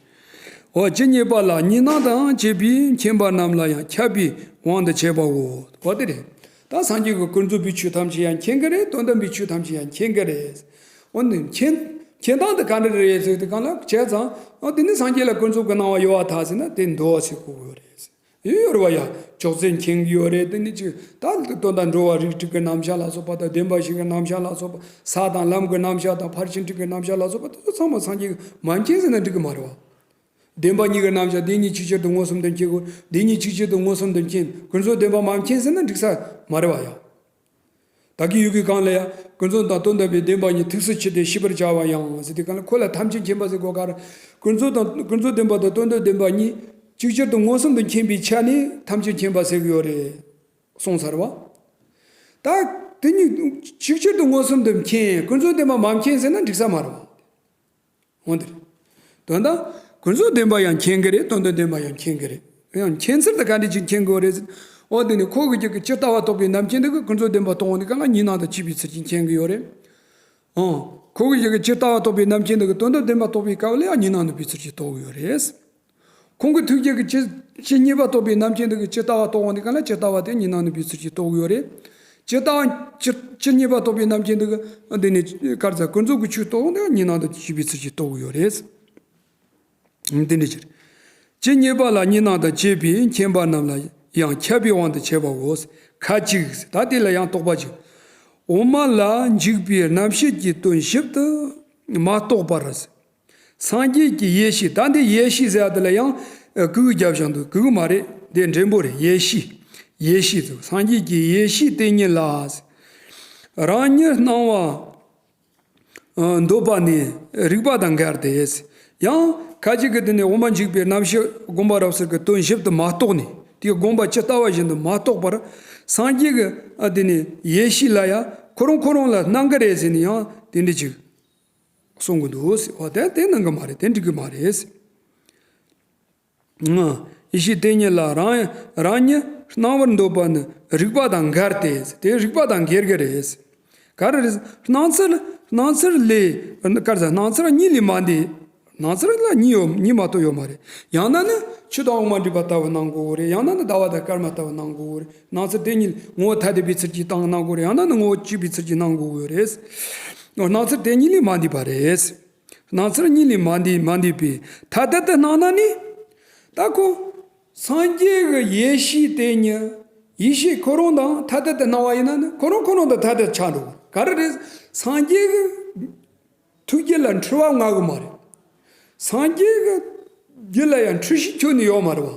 འོ་ཇི་སྙེད་པ་ལ་གཉིས་སྣང་དང་བཅས་པའི་མཁྱེན་པ་རྣམས་ལ་ཡང་ཁྱབ་པའི་དབང་དུ་བྱས་པའོ། འོ་དེ་རེད། ད་སངས་རྒྱས་ཀྱིས་ཀུན་རྫོབ་པའི་ཆོས་ཐམས་ཅད་ཡང་མཁྱེན་གྱི་རེད། དོན་དམ་པའི་ཆོས་ཐམས་ཅད་ཡང་མཁྱེན་གྱི་རེད། འོ་ནི་མཁྱེན་མཁྱེན་སྟངས་དེ་ག་འདྲ་རེད་ཟེར་དུས་སྒང་ལ་བྱས་ཙང་། འོ་དེ་ནི་སངས་རྒྱས་ལ་ཀུན་རྫོབ་ཀྱི་སྣང་བ་ཡོད་པར་ཐལ་ཟེར་ན་དེ་འདུག་ཟེར་གོ་དགོས་རེད། ཡོད་རེད་བ་ཡ། ཅོག་ཙེ་མཁྱེན་གྱི་ཡོད་རེད། དེ་ནི་ཅིག་ད་དོན་དག་འགྲོ་བ་རིགས་དྲུག་གི་རྣམ་གཞག་ལ་སོགས་པ་དང་བདེན་པ་བཞི་གི་རྣམ་གཞག་ལ་སོགས་པ། ས་དང་ལམ་གྱི་རྣམ་གཞག་དང་ཕར་ཕྱིན་དྲུག་གི་རྣམ་གཞག་ལ་སོགས་པ་དེ་ཚོ་ཚང་མ་སངས་རྒྱས་ཀྱིས་མ་མཁྱེན་ཟེར་ན་འགྲིག་གི་མ་རེད་བ། བདེན་པ་གཉིས་ཀྱི་རྣམ་གཞག་བདེན་གཉིས་ཆིག་ཅར་དུ་མངོན་སུམ་དུ་མཁྱེན་དགོས། བདེན་གཉིས་ཆིག་ཅར་དུ་མངོན་སུམ་དུ་མཁྱེན། ཀུན་རྫོབ་བདེན་པ་མ་མཁྱེན་ཟེར་ན་འགྲིག་ས་མ་རེད་བ་ཡ། ད་གི་ཡུལ་གྱི་སྒང་ལ་ཡང་ཀུན་རྫོབ་དང་དོན་དམ་པའི་བདེན་པ་གཉིས་ཐུགས་སུ་ཆུད་དེ་ཤེས་པར་བྱ་བ་ཡང་ཟེར་དུས་སྒང་ལ། ཁོ་ལ་ཐམས་ཅད་མཁྱེན་པ་ཟེར་དགོས་ག་རེ། ཀུན་རྫོབ་དང་ཀུན་རྫོབ་བདེན་པ་དང་དོན་དམ་བདེན་པ་གཉིས་ཅིག་ཅར་དུ་མངོན་སུམ་དུ་མཁྱེན་པའི་ཆ་ནས་ཐམས་ཅད་མཁྱེན་པ་ཟེར་གྱི་ཡོད་རེད། གསུངས་ཚར་བ། ད་དེ་གཉིས་ཅིག་ཅར་དུ་མངོན་སུམ་དུ་མཁྱེན། ཀུན་རྫོབ་བདེན་པ་མ་མཁྱེན་ཟེར་ན་འགྲིག་ས་མ་རེད་བ། འོ་འདིར། དོན་དག་ཀུན་རྫོབ་བདེན་པ་ཡང་མཁྱེན་གྱི་རེད། དོན་དམ་བདེན་པ་ཡང་མཁྱེན་གྱི་རེད། ཡང་མཁྱེན་ཚུལ་དེ་ག་འདྲ་ཅིག་མཁྱེན་དགོས་རེད་ཟེར། འོ་དེ་ནི་ཁོ་གི་ཅིག་གི་ཇི་ལྟ་བ་རྟོགས་པའི་རྣམ་མཁྱེན་དེ་གིས་ཀུན་རྫོབ་བདེན་པ་རྟོགས་འོང་དུས་སྒང་ལ་གཉིས་སྣང་དང་བཅས་པའི་ཚུལ་གྱིས་མཁྱེན་གྱི་ཡོད་རེད། འོ། ཁོ་གི་ཅིག་གི་ཇི་ལྟ་བ་རྟོགས་པའི་རྣམ་མཁྱེན་དེ་གིས་དོན་དམ་བདེན་པ་རྟོགས་པའི་སྐབས་ལ་ཡང་གཉིས་སྣང་ནུབ་པའི་ཚུལ་གྱིས་རྟོགས་ཀྱི་ཡོད་རེད། ཁོང་གི་ཐུགས་རྗེ་གིས་ཇི་ཇི་སྙེད་པ་རྟོགས་པའི་རྣམ་མཁྱེན་དེ་གིས་ཇི་ལྟ་བ་རྟོགས་འོང་དུས་སྒང་ལ་ཇི་ལྟ་བ་དེ་གཉིས་སྣང་ནུབ་པའི་ཚུལ་གྱིས་རྟོགས་ཀྱི་ཡོད་རེད། ཇི་ལྟ་བ་ཇི་ཇི་སྙེད་པ་རྟོགས་པའི་རྣམ་མཁྱེན་དེ་གིས་འདི་ནི་ག་རེ་ཟ། ཀུན་རྫོབ་ཀྱི་ཆོས་རྟོགས་འོང་དུས་གཉིས་སྣང་དང་བཅས་པའི་ཚུལ་གྱིས་རྟོགས་ཀྱི་ཡོད་རེད། འདི་འདྲ་ཕྱིར། ཇི་སྙེད་པ་ལ་གཉིས་སྣང་དང་བཅས་པའི་མཁྱེན་པ་རྣམས་ལ་ཡང་ཁྱབ་པའི་དབང་དུ་བྱས་པའོ། ཁ་ཅིག་ད་དེ་ལ་ཡང་དོགས་པ་ཅིག་འོག་མ་ལ་འཇུག་པའི་རྣམ་བཤད་ཀྱི་དོན་ཞིབ་ཏུ་མ་རྟོགས་པར། སངས་རྒྱས་ཀྱི་ཡེ་ཤེས། ད་འདི་ཡེ་ཤེས་ཟེར་བ་དེ་ལ་ཡང་གུ་གུ་རྒྱབ་བཞག་འདུག་གུ་གུ་མ་རེད། འདི་འགྲེང་བུ་རེད། ཡེ་ཤེས། ཡེ་ཤེས་ཟེར། སངས་རྒྱས་ཀྱི་ཡེ་ཤེས་དེ་ཉིད་ལ། རང་ཉིད་སྣང་བར་འདོད་པ་ནི་རིག་པ་དང་འགལ་ཏེ། ཡང་ཁ་ཅིག་གིས་དེ་ནི་འོག་མ་འཇུག་པའི་རྣམ་བཤད་སྒོམ་པ་རབ་གསལ་གྱི་དོན་ཞིབ་ཏུ་མ་རྟོགས་ནས། དེའི་དགོངས་པ་ཇི་ལྟ་བ་བཞིན་དུ་མ་རྟོགས་པར། སངས་རྒྱས་ཀྱི་དེ་ནི་ཡེ་ཤེས་ལ་ཡང་ཁོ་རང་ཁོ་རང་ལ་སྣང་གི་རེད་ཟེར་ནས་ཡང་དེ་འདྲ་ཅིག་གསུང་གི་འདུག་ཟེར་བ་དེ་དེ་སྣང་གི་མ་རེད། དེ་འགྲིག་གི་མ་རེད། ཡེ་ཤེས་དེ་ཉིད་ལ་རང་རང་ཉིད་སྣང་བར་འདོད་པ་ནི་རིག་པ་དང་འགལ་ཏེ། དེ་རིག་པ་དང་འགལ་གྱི་རེད། ག་རེ་རེད། སྣང་ཚུལ་སྣང་ཚུལ་ལས་ག་རེ་ཟ། སྣང་ཚུལ་གཉིས་ལས་མ་འདས། སྣང་ཚུལ་ལ་གཉིས་ཡོད། གཉིས་མ་གཏོགས་ཡོད་མ་རེད། ཡང་ན་ནི་ཆུ་དང་འོ་མ་འདྲེས་པ་ལྟ་བུ་སྣང་དགོས་རེད། ཡང་ན་ནི་ཟླ་བ་དང་སྐར་མ་ལྟ་བུ་སྣང་དགོས་རེད། སྣང་ཚུལ་དེ་གཉིས་ངོ་བོ་ཐ་དད་པའི་ཚུལ་གྱིས་སྣང་དགོས་རེད། ཡང་ན་ནི་ངོ་བོ་གཅིག་པའི་ཚུལ་གྱིས་སྣང་དགོས་རེད། སྣང་ཚུལ་དེ་གཉིས་ལས་མ་འདས་པ་རེད། སྣང་ཚུལ་གཉིས་ལས་མ་འདས་མ་འདས་པས་ཐ་དད་དུ་སྣང་ན་ནི། ད་ཁོ་སངས་རྒྱས་ཀྱི་ཡེ་ཤེས་དེ་ཉིད་ཡེ་ཤེས་ཁོ་རང་དང་ཐ་དད་དུ་སྣང་བ་ཡིན་ན་ནི་ཁོ་རང་ཁོ་རང་དང་ཐ་དད་ཆགས་འགྲོ་གི། ག་རེ་རེད། སངས་རྒྱས་ཀྱི་ཐུགས་རྒྱུད་ལ་འཁྲུལ་བ་མངའ་གི་མ་རེད། སངས་རྒྱས་ཀྱི་རྒྱུད་ལ་ཡང་འཁྲུལ་ཤེས་ཁྱོན་ནས་ཡོད་མ་རེད་བ།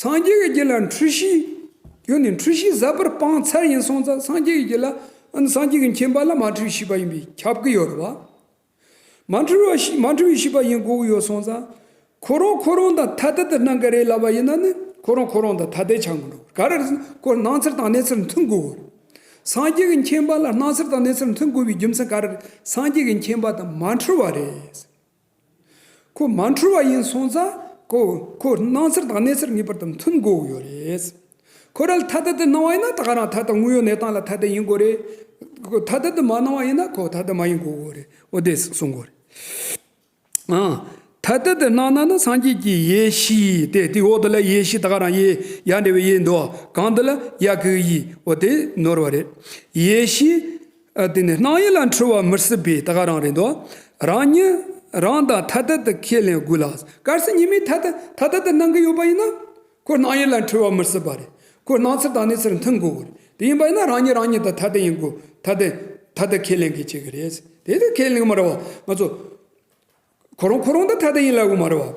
སངས་རྒྱས་ཀྱི་རྒྱུད་ལ་འཁྲུལ་ཤེས་ཡོད་ནས་འཁྲུལ་ཤེས་ཟད་པར་སྤངས་ཚར་ཡིན་སོང་ཙང་། སངས་རྒྱས་ཀྱི་རྒྱུད་ལ་ཨ་ནི་སངས་རྒྱས་ཀྱི་མཁྱེན་པ་ལ་མ་འཁྲུལ་བའི་ཤེས་པ་ཡིན་པས་ཁྱབ་ཀྱི་ཡོད་རེད་བ། མ་འཁྲུལ་བ་ཤེས་མ་འཁྲུལ་བའི་ཤེས་པ་ཡིན་དགོས་ཀྱི་ཡོད་སོང་ཙང་། ཁོ་རང་ཁོ་རང་དང་ཐ་དད་དུ་སྣང་གི་རེད་ལབ་པ་ཡིན་ན་ནི་ཁོ་རང་ཁོ་རང་དང་ཐ་དད་ཆགས་མི་འགྲོ། ག་རེ་རེད་ཟེར་ན་ཁོ་སྣང་ཚུལ་དང་གནས་ཚུལ་མཐུན་དགོས་ཀྱི་རེད། སངས་རྒྱས་ཀྱི་མཁྱེན་པ་ལ་སྣང་ཚུལ་དང་གནས་ཚུལ་མཐུན་དགོས་པའི་རྒྱུ་མཚན་ག་རེ་རེད། སངས་རྒྱས་ཀྱི་མཁྱེན་པ་དང་མ་འཁྲུལ་བ་རེད། ཁོ་མ་འཁྲུལ་བ་ཡིན་སོང་ཙང་ཁོ་ཁོ་སྣང་ཚུལ་དང་གནས་ཚུལ་ངེས་པར་དུ་མཐུན་དགོས་ཀྱི་ཡོད་རེད། ཁོ་རང་ཐ་དད་དུ་སྣང་བ་ཡིན་ན་ད་ག་རང་ཐ་དད་དངོས་ཡོད་གནས་སྟངས་ལ་ཐ་དད་ཡིན་དགོས་རེད། ཁོ་ཐ་དད་དུ་མ་སྣང་བ་ཡིན་ན་ཁོ་ཐ་དད་མ་ཡིན་དགོས་ཀྱི་ཡོད་རེད། འོ་དེ་གསུང་དགོས་རེད། ཨང་། ཐ་དད་དུ་སྣང་ན་ནི་སངས་རྒྱས་ཀྱི་ཡེ་ཤེས་ཏེ། དེའི་འོག་ཏུ་ལ་ཡེ་ཤེས་ད་ག་རང་ཡེ་ཡ་འབྲེལ་བའི་ཡེ་འདུག་གང་དུ་ལ་ཡ་གི་ཡི་འོ་དེ་ནོར་བ་རེད། ཡེ་ཤེས། ཨ་དེ་ནི་སྣང་ཡུལ་ལ་འཁྲུལ་བ་མི་སྲིད་པས་ད་ག་རང་རེད་འདུག་རང་ཉིད་རང་དང་ཐ་དད་དུ་ཁས་ལེན་དགོས་ལ། གལ་སྲིད་ཉིད་མེད་ཐ་དད་ཐ་དད་དུ་སྣང་གི་ཡོད་པ་ཡིན་ན། ཁོ་སྣང་ཡུལ་ལ་འཁྲུལ་བ་མི་སྲིད་པ་རེད། ཁོ་སྣང་ཚུལ་དང་གནས་ཚུལ་མཐུན་དགོས་ཀྱི་རེད། དེ་ཡིན་པ་ཡིན་ན་རང་ཉིད་རང་ཉིད་དང་ཐ་དད་ཡིན་དགོས། ཐ་དད་ཐ་དད་ཁས་ལེན་གྱི་བྱེད་ཀྱི་རེད། དེ་དུ་ཁས་ལེན་གྱི་མ་རེད་བ། ང་ཚོ་ཁོ་རང་ཁོ་རང་དང་ཐ་དད་ཡིན་ལབ་གི་མ་རེད་བ།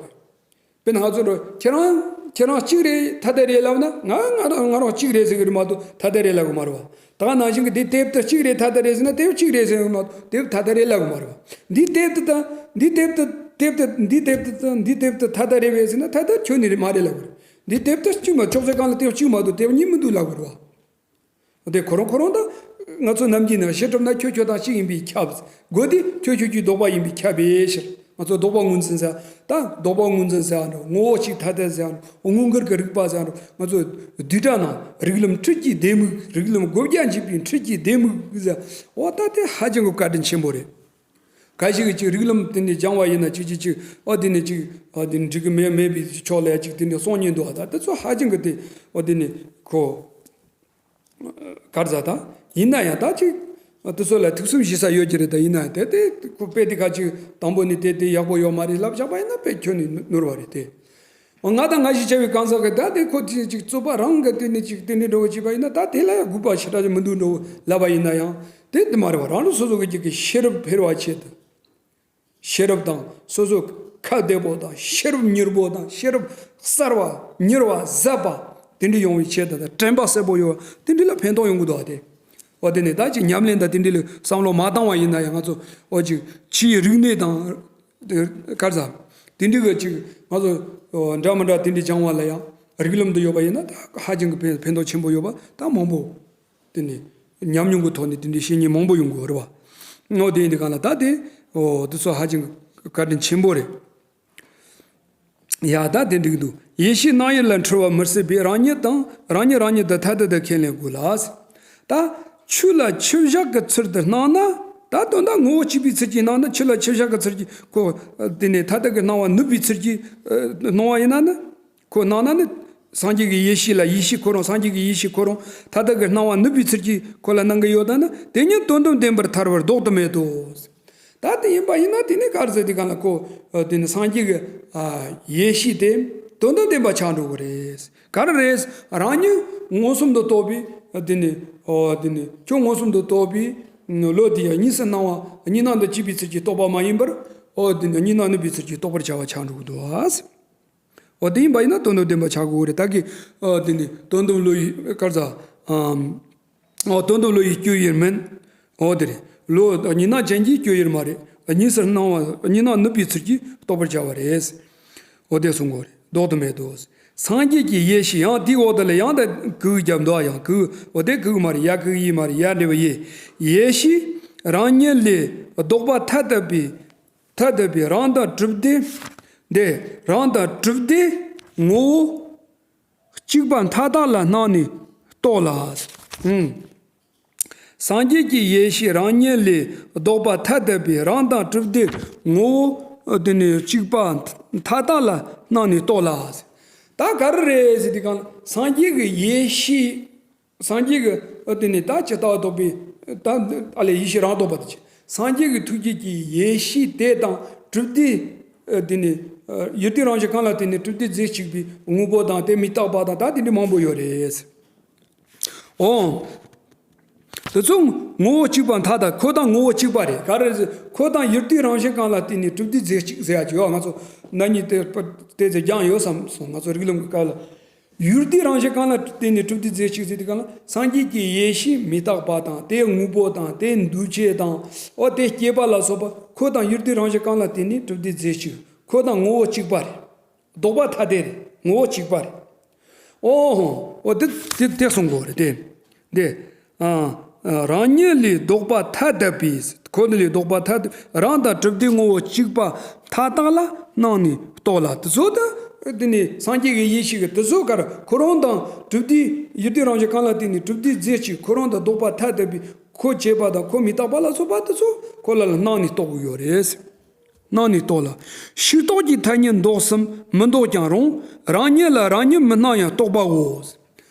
དཔེར་ན་ང་ཚོ་འགྲོ་ཁྱེད་རང་ ཁྱེད་རང་གཅིག་རེད་ཐ་དད་རེད་ལབ་ན། ང་ང་རང་ང་རང་གཅིག་རེད་ཟེར་གི་རེད་མ་གཏོགས་ཐ་དད་རེད་ལབ་གི་མ་རེད་བ། ད་ག་ནང་བཞིན་གི་འདི་དེབ་དེ་གཅིག་རེད་ཐ་དད་རེད་ཟེར་ན་དེབ་གཅིག་རེད་ཟེར་གི་མ་གཏོགས་དེབ་ཐ་དད་རེད་ལབ་གི་མ་རེད་བ། འདི་དེབ་དེ་དང་འདི་དེབ་དེ་དེབ་དེ་འདི་དེབ་དེ་དང་འདི་དེབ་དེ་ཐ་དད་རེད་པས་ཟེར་ན་ཐ་དད་ཁྱོན་ནས་རེད་མ་རེད་ལབ་གི་རེད། འདི་དེབ་དེ་གཅིག་མ་ཅོག་ཙེ་སྒང་ལ་དེབ་གཅིག་མ་གཏོགས་དེབ་གཉིས་མི་འདུག་ལབ་གི་རེད་བ། དེ་ཁོ་རང་ཁོ་རང་དང་། ང་ཚོ་ནམ་རྒྱུན་ནང་བཤད་གྲུབ་ན་ཁྱོད་ཁྱོད་དང་གཅིག་ཡིན་པས་ཁྱབ། དགོས་དེ་ཁྱོད་ཁྱོད་ཀྱི་ལྡོག་པ་ཡིན་པས་ཁྱབ་པའི་ཕྱིར། ང་ཚོ་ལྡོག་པ་ངོས་འཛིན་ཟེར་ད་ལྡོག་པ་ངོས་འཛིན་ཟེར་འགྲོ། ངོ་བོ་གཅིག་ཐ་དད་ཟེར་འགྲོ། མངོན་གྱུར་གྱི་རིག་པ་ཟེར་འགྲོ། ང་ཚོ་བསྡུས་གྲྭ་ནང་རིགས་ལམ་འཁྲུལ་གྱི་ལྡེ་མིག་རིགས་ལམ་བགོ་བརྒྱ་འབྱེད་པའི་འཁྲུལ་གྱི་ལྡེ་མིག་ཟེར། འོ་ད་དེ་ཧ་ཅང་གི་བཀའ་དྲིན་ཆེན་པོ་རེད། ཁ་ཤས་ཀྱི་ཅིག་རིགས་ལམ་དེ་འདྲ་སྦྱང་བ་ཡིན་ན་ཅིག་ཅིག་ཅིག་ཨ་དེ་ནས་ཅིག་ཨ་དེ་འགྲིག་གི་མེད་མེད་པའི་ཕྱོགས་ལ་ཅིག་དེ་འདྲ་གསུང་མཁན་འདུག་ཨ་ད་དེ་ཚོ་ཧ་ཅང་གི་དེ་ཨ་དེ་ནས་ཁོ། གར་ཟ་ད། ཡིན་ན་ཡང་ད་ཅིག་དེ་ཚོ་ལ་ཐུགས་བསམ་བཞེས་ས་ཡོད་ཀྱི་རེད། ད་ཡིན་ན་ཡང་དེ་དེ་ཁོ་དཔེ་དེ་ཁ་ཅིག་དང་པོ་ནས་དེ་དེ་ཡག་པོ་ཡོད་མ་རེད་ལབ་བཞག་པ་ཡིན་ན་དཔེ་ཁྱོན་ནས་ནོར་བ་རེད་དེ། ང་དང་ང་ཞིག་བྱ་བའི་གང་ཟག་གི་ད་དེ་ཁོ་དེ་ཅིག་རྩོད་པ་རང་གི་དེ་ནས་ཅིག་དེ་འདྲ་འགྲོ་བ་བྱས་པ་ཡིན་ན་ད་དེ་ལ་ཡང་དགོས་པ་ཞེ་དྲག་ཅིག་མི་འདུག་འགྲོ་ལབ་པ་ཡིན་ན་ཡང་དེ་དེ་མ་རེད་བ། རང་རང་སོ་སོ་གི་ཅིག་གི་ཤེས་རབ་འཕེལ་བ་ཆེད་དུ། ཤེས་རབ་དང་སོ་སོ་ཁ་བདེ་པོ་དང་ཤེས་རབ་མྱུར་པོ་དང་ཤེས་རབ་གསར་བ་མྱུར་བ་ཟབ་པ་དེ་འདྲ་ཡོང་བའི་ཆེད་དུ་དང་དྲན་པ་གསལ་པོ་ཡོང་བ་དེ་འདྲ་ལ་ཕན་ཐོགས་ཡོང་གི་འདུག་ཨ་དེ། འོ་དེ་ནས་ད་ཅིག་ཉམས་ལེན་དང་དེ་འདྲ་ལ་བསམ་བློ་མ་བཏང་བ་ཡིན་ན་ཡང་ང་ཚོ་འོ་ཅིག་ཕྱིའི་རིག་གནས་དང་དེ་གར་ཟ་དེ་འདྲ་གི་ཅིག་ང་ཚོ་འོ་འདྲ་མི་འདྲ་དེ་འདྲ་སྦྱང་བ་ལ་ཡང་རིགས་ལམ་དུ་ཡོད་པ་ཡིན་ན་ད་ཧ་ཅང་གི་ཕན་ཕན་ཐོགས་ཆེན་པོ་ཡོད་པ་ད་མང་པོ། དེ་ནི་ཉམས་མྱོང་གི་ཐོག་ནས་དེ་འདྲའི་བཤེས་གཉེན་མང་པོ་ཡོང་གི་ཡོད་རེད་བ། ཨོ་དེ་ཡིན་དུས་གང་ལ་ད་དེ་ཨོ་དེ་ཚོ་ཧ་ཅང་བཀའ་དྲིན་ཆེན་པོ་རེད། ཡ་ད་དེ་འགྲིག་འདུག་ཡེ་ཤེས་སྣང་ཡུལ་ལ་འཁྲུལ་བ་མི་སྲིད་པས་རང་ཉིད་དང་རང་ཉིད་རང་ཉིད་དུ་ཐ་དད་དུ་ཁས་ལེན་དགོས་ལ། ད་ཆུ་ལ་ཆུ་བཞག་གི་ཚུལ་དུ་སྣང་ན། ད་དོན་དག་ངོ་བོ་གཅིག་པའི་ཚུལ་གྱིས་སྣང་ན་ཆུ་ལ་ཆུ་བཞག་གི་ཚུལ་གྱིས་ཁོ་དེ་ནས་ཐ་དད་ཀྱི་སྣང་བ་ནུབ་པའི་ཚུལ་གྱིས་སྣང་བ་ཡིན་ན་ནི། ཁོ་སྣང་ན་ནི། སངས་རྒྱས་ཀྱི་ཡེ་ཤེས་ལ་ཡེ་ཤེས་ཁོ་རང་སངས་རྒྱས་ཀྱི་ཡེ་ཤེས་ཁོ་རང་ཐ་དད་ཀྱི་སྣང་བ་ནུབ་པའི་ཚུལ་གྱིས་ཁོ་ལ་སྣང་གི་ཡོད་ད་ན་དེ་ཉིད་དོན་དམ་བདེན་པར་ཐལ་བར་ལྡོག་ཏུ་མེད་དོ། ད་དེ་ཡིན་པ་ཡིན་ན་དེ་ནི་ག་རེ་ཟེར་དེ་ག་ན་ཁོ་དེ་ནི་སངས་རྒྱས་ཀྱི་ཡེ་ཤེས་དེ་དོན་དམ་བདེན་པ་ཆགས་འགྲོ་གི་རེད། ག་རེ་རེད། རང་ཉིད་མངོན་སུམ་དུ་རྟོགས་པའི་དེ་ནི་ཨོ་དེ་ནི་ཁྱོད་མངོན་སུམ་དུ་རྟོགས་པའི་བློ་དེ་ཡང་གཉིས་སུ་སྣང་བ་གཉིས་སྣང་དུ་སྐྱེས་པའི་ཚུལ་གྱིས་རྟོགས་པ་མ་ཡིན་པར་ཨོ་དེ་ནི་གཉིས་སྣང་ནུབ་པའི་ཚུལ་གྱིས་རྟོགས་པར་བྱ་བ་ཆགས་འགྲོ་གི་འདུག་ཨ། འོ་དེ་ཡིན་པ་ཡིན་ན་དོན་དམ་བདེན་པ་ཆགས་དགོས་རེད། ད་གི་ཨ་དེ་ནི་དོན་དམ་བློ་ཡི་སྐར་ཚ་ཨམ། འོ་དོན་དམ་བློ་ཡི་སྤྱོད་ཡུལ་མིན། འོ་དེ་རེད། བློ་གཉིས་སྣང་ཅན་གྱི་སྤྱོད་ཡུལ་མ་རེད། གཉིས་སུ་སྣང་བ་གཉིས་སྣང་ནུབ་པའི་ཚུལ་གྱིས་རྟོགས་པར་བྱ་བ་རེད། འོ་དེ་གསུང་དགོས་རེད། ལྡོག་ཏུ་མེད་དོ། སངས་རྒྱས་ཀྱི་ཡེ་ཤེས་ཡང་དེའི་འོག་ཏུ་ལ་ཡང་དག་གུ་རྒྱབ་འདུག་ཡང་གུ་འོ་དེ་གུ་མ་རེད། ཡ་གུ་ཡི་མ་རེད། ཡ་འབྲས་བུ་ཡེ། ཡེ་ཤེས་རང་ཉིད་ལས་ལྡོག་པ་ཐ་དད་པའི། ཐ་དད་པའི་རང་དང་གྲུབ་བདེ། འདི་རང་དང་གྲུབ་བདེ་ངོ་བོ་གཅིག་པ་མཐའ་དག་ལ་སྣང་ནས་རྟོགས་ལ། ཨང་། སངས་རྒྱས་ཀྱི་ཡེ་ཤེས་རང་ཉིད་ལས་ལྡོག་པ་ཐ་དད་པའི་རང་དང་གྲུབ་བདེ་ངོ་བོ་དེ་ནི་གཅིག་པ་མཐའ་དག་ལ་སྣང་ནས་རྟོགས་ལ། ད་ག་རེ་རེད་ཟེར་དུས་གང་སངས་རྒྱས་ཀྱི་ཡེ་ཤེས། སངས་རྒྱས་ཀྱི་ཨ་དེ་ནི་ད་ཇི་ལྟ་བ་རྟོགས་པའི་ད་ཨ་ལས་ཡེ་ཤེས་རང་རྟོགས་པ་དེ་ཆེ། སངས་རྒྱས་ཀྱི་ཐུགས་རྗེ་ཀྱི་ཡེ་ཤེས་དེ་དང་གྲུབ་བདེ་ཨ་དེ་ནི་ཨ་ཡུལ་དུས་རང་བཞིན་གང་ལ་བརྟེན་ནས་གྲུབ་བདེ་རྫས་གཅིག་པའི་དངོས་པོ་དང་དེ་མི་རྟག་པ་དང་ད་དེ་འདྲ་མང་པོ་ཡོད་རེད། འོང་། དེ་ཚོ་ངོ་བོ་གཅིག་པ་མཐའ་དག་ཁོ་དང་ངོ་བོ་གཅིག་པ་རེད། ག་རེ་ཟེར་ཁོ་དང་ཡུལ་དུས་རང་བཞིན་གང་ལ་བརྟེན་ནས་གྲུབ་བདེ་རྫས་གཅིག་ཟེར་ཡ་ཅིག་ཡོད། ང་ཚོ་ན་ནིང་དེ་དེ་ཚོ་སྦྱངས་ཡོད་བསམ་སོང་། ང་ཚོ་རིགས་ལམ་གྱི་སྐབས་ལ། ཡུལ་དུས་རང་བཞིན་གང་ལ་བརྟེན་ནས་གྲུབ་བདེ་རྫས་གཅིག་ཟེར་དུས་གང་ལ་སངས་རྒྱས་ཀྱི་ཡེ་ཤེས་མི་རྟག་པ་དང་དེའི་དངོས་པོ་དང་དེའི་འདུ་བྱེད་དང་འོ་དེ་སྐྱེས་པ་ལ་སོགས་པ་ཁོ་དང་ཡུལ་དུས་རང་བཞིན་གང་ལ་བརྟེན་ནས་གྲུབ་བདེ་རྫས་གཅིག་ཁོ་དང་ངོ་བོ་གཅིག་པ་རེད། ལྡོག་པ་ཐ་དད་རེད། ངོ་བོ་གཅིག་པ་རེད། ཨོ་ཧོ་ཨོ་དེ་དེ་དེ་གསུང་དགོས་རེད་དེ། དེ། ཨ། རང་ཉིད་ལས་ལྡོག་པ་ཐ་དད་པའི། ཁོ་ནི་ལས་ལྡོག་པ་ཐ་དད་རང་དང་གྲུབ་བདེ་ངོ་བོ་གཅིག་པ་མཐའ་དག་ལ་སྣང་ནས་རྟོགས་ལ། དེ་ཚོ་ད་དེ་ནི་སངས་རྒྱས་ཀྱི་ཡེ་ཤེས་ཀྱི་དེ་ཚོ་གར་ཁོ་རང་དང་གྲུབ་བདེ་ཡུལ་དུས་རང་བཞིན་གང་ལ་བརྟེན་ནས་གྲུབ་བདེ་རྫས་གཅིག་ཁོ་རང་དང་ལྡོག་པ་ཐ་དད་པའི་ཁོ་བྱས་པ་དང་ཁོ་མི་རྟག་པ་ལ་སོགས་པ་དེ་ཚོ་ཁོ་ལ་ལ་སྣང་ནས་རྟོགས་ཀྱི་ཡོད་རེད། སྣང་ནས་རྟོགས་ལ། ཕྱིར་རྟོག་གི་ཐ་སྙད་འདོགས་སམ་མི་འདོགས་ཀྱང་རུང་རང་ཉིད་ལ་རང་ཉིད་མི་སྣང་ཡང་རྟོགས་པའོ།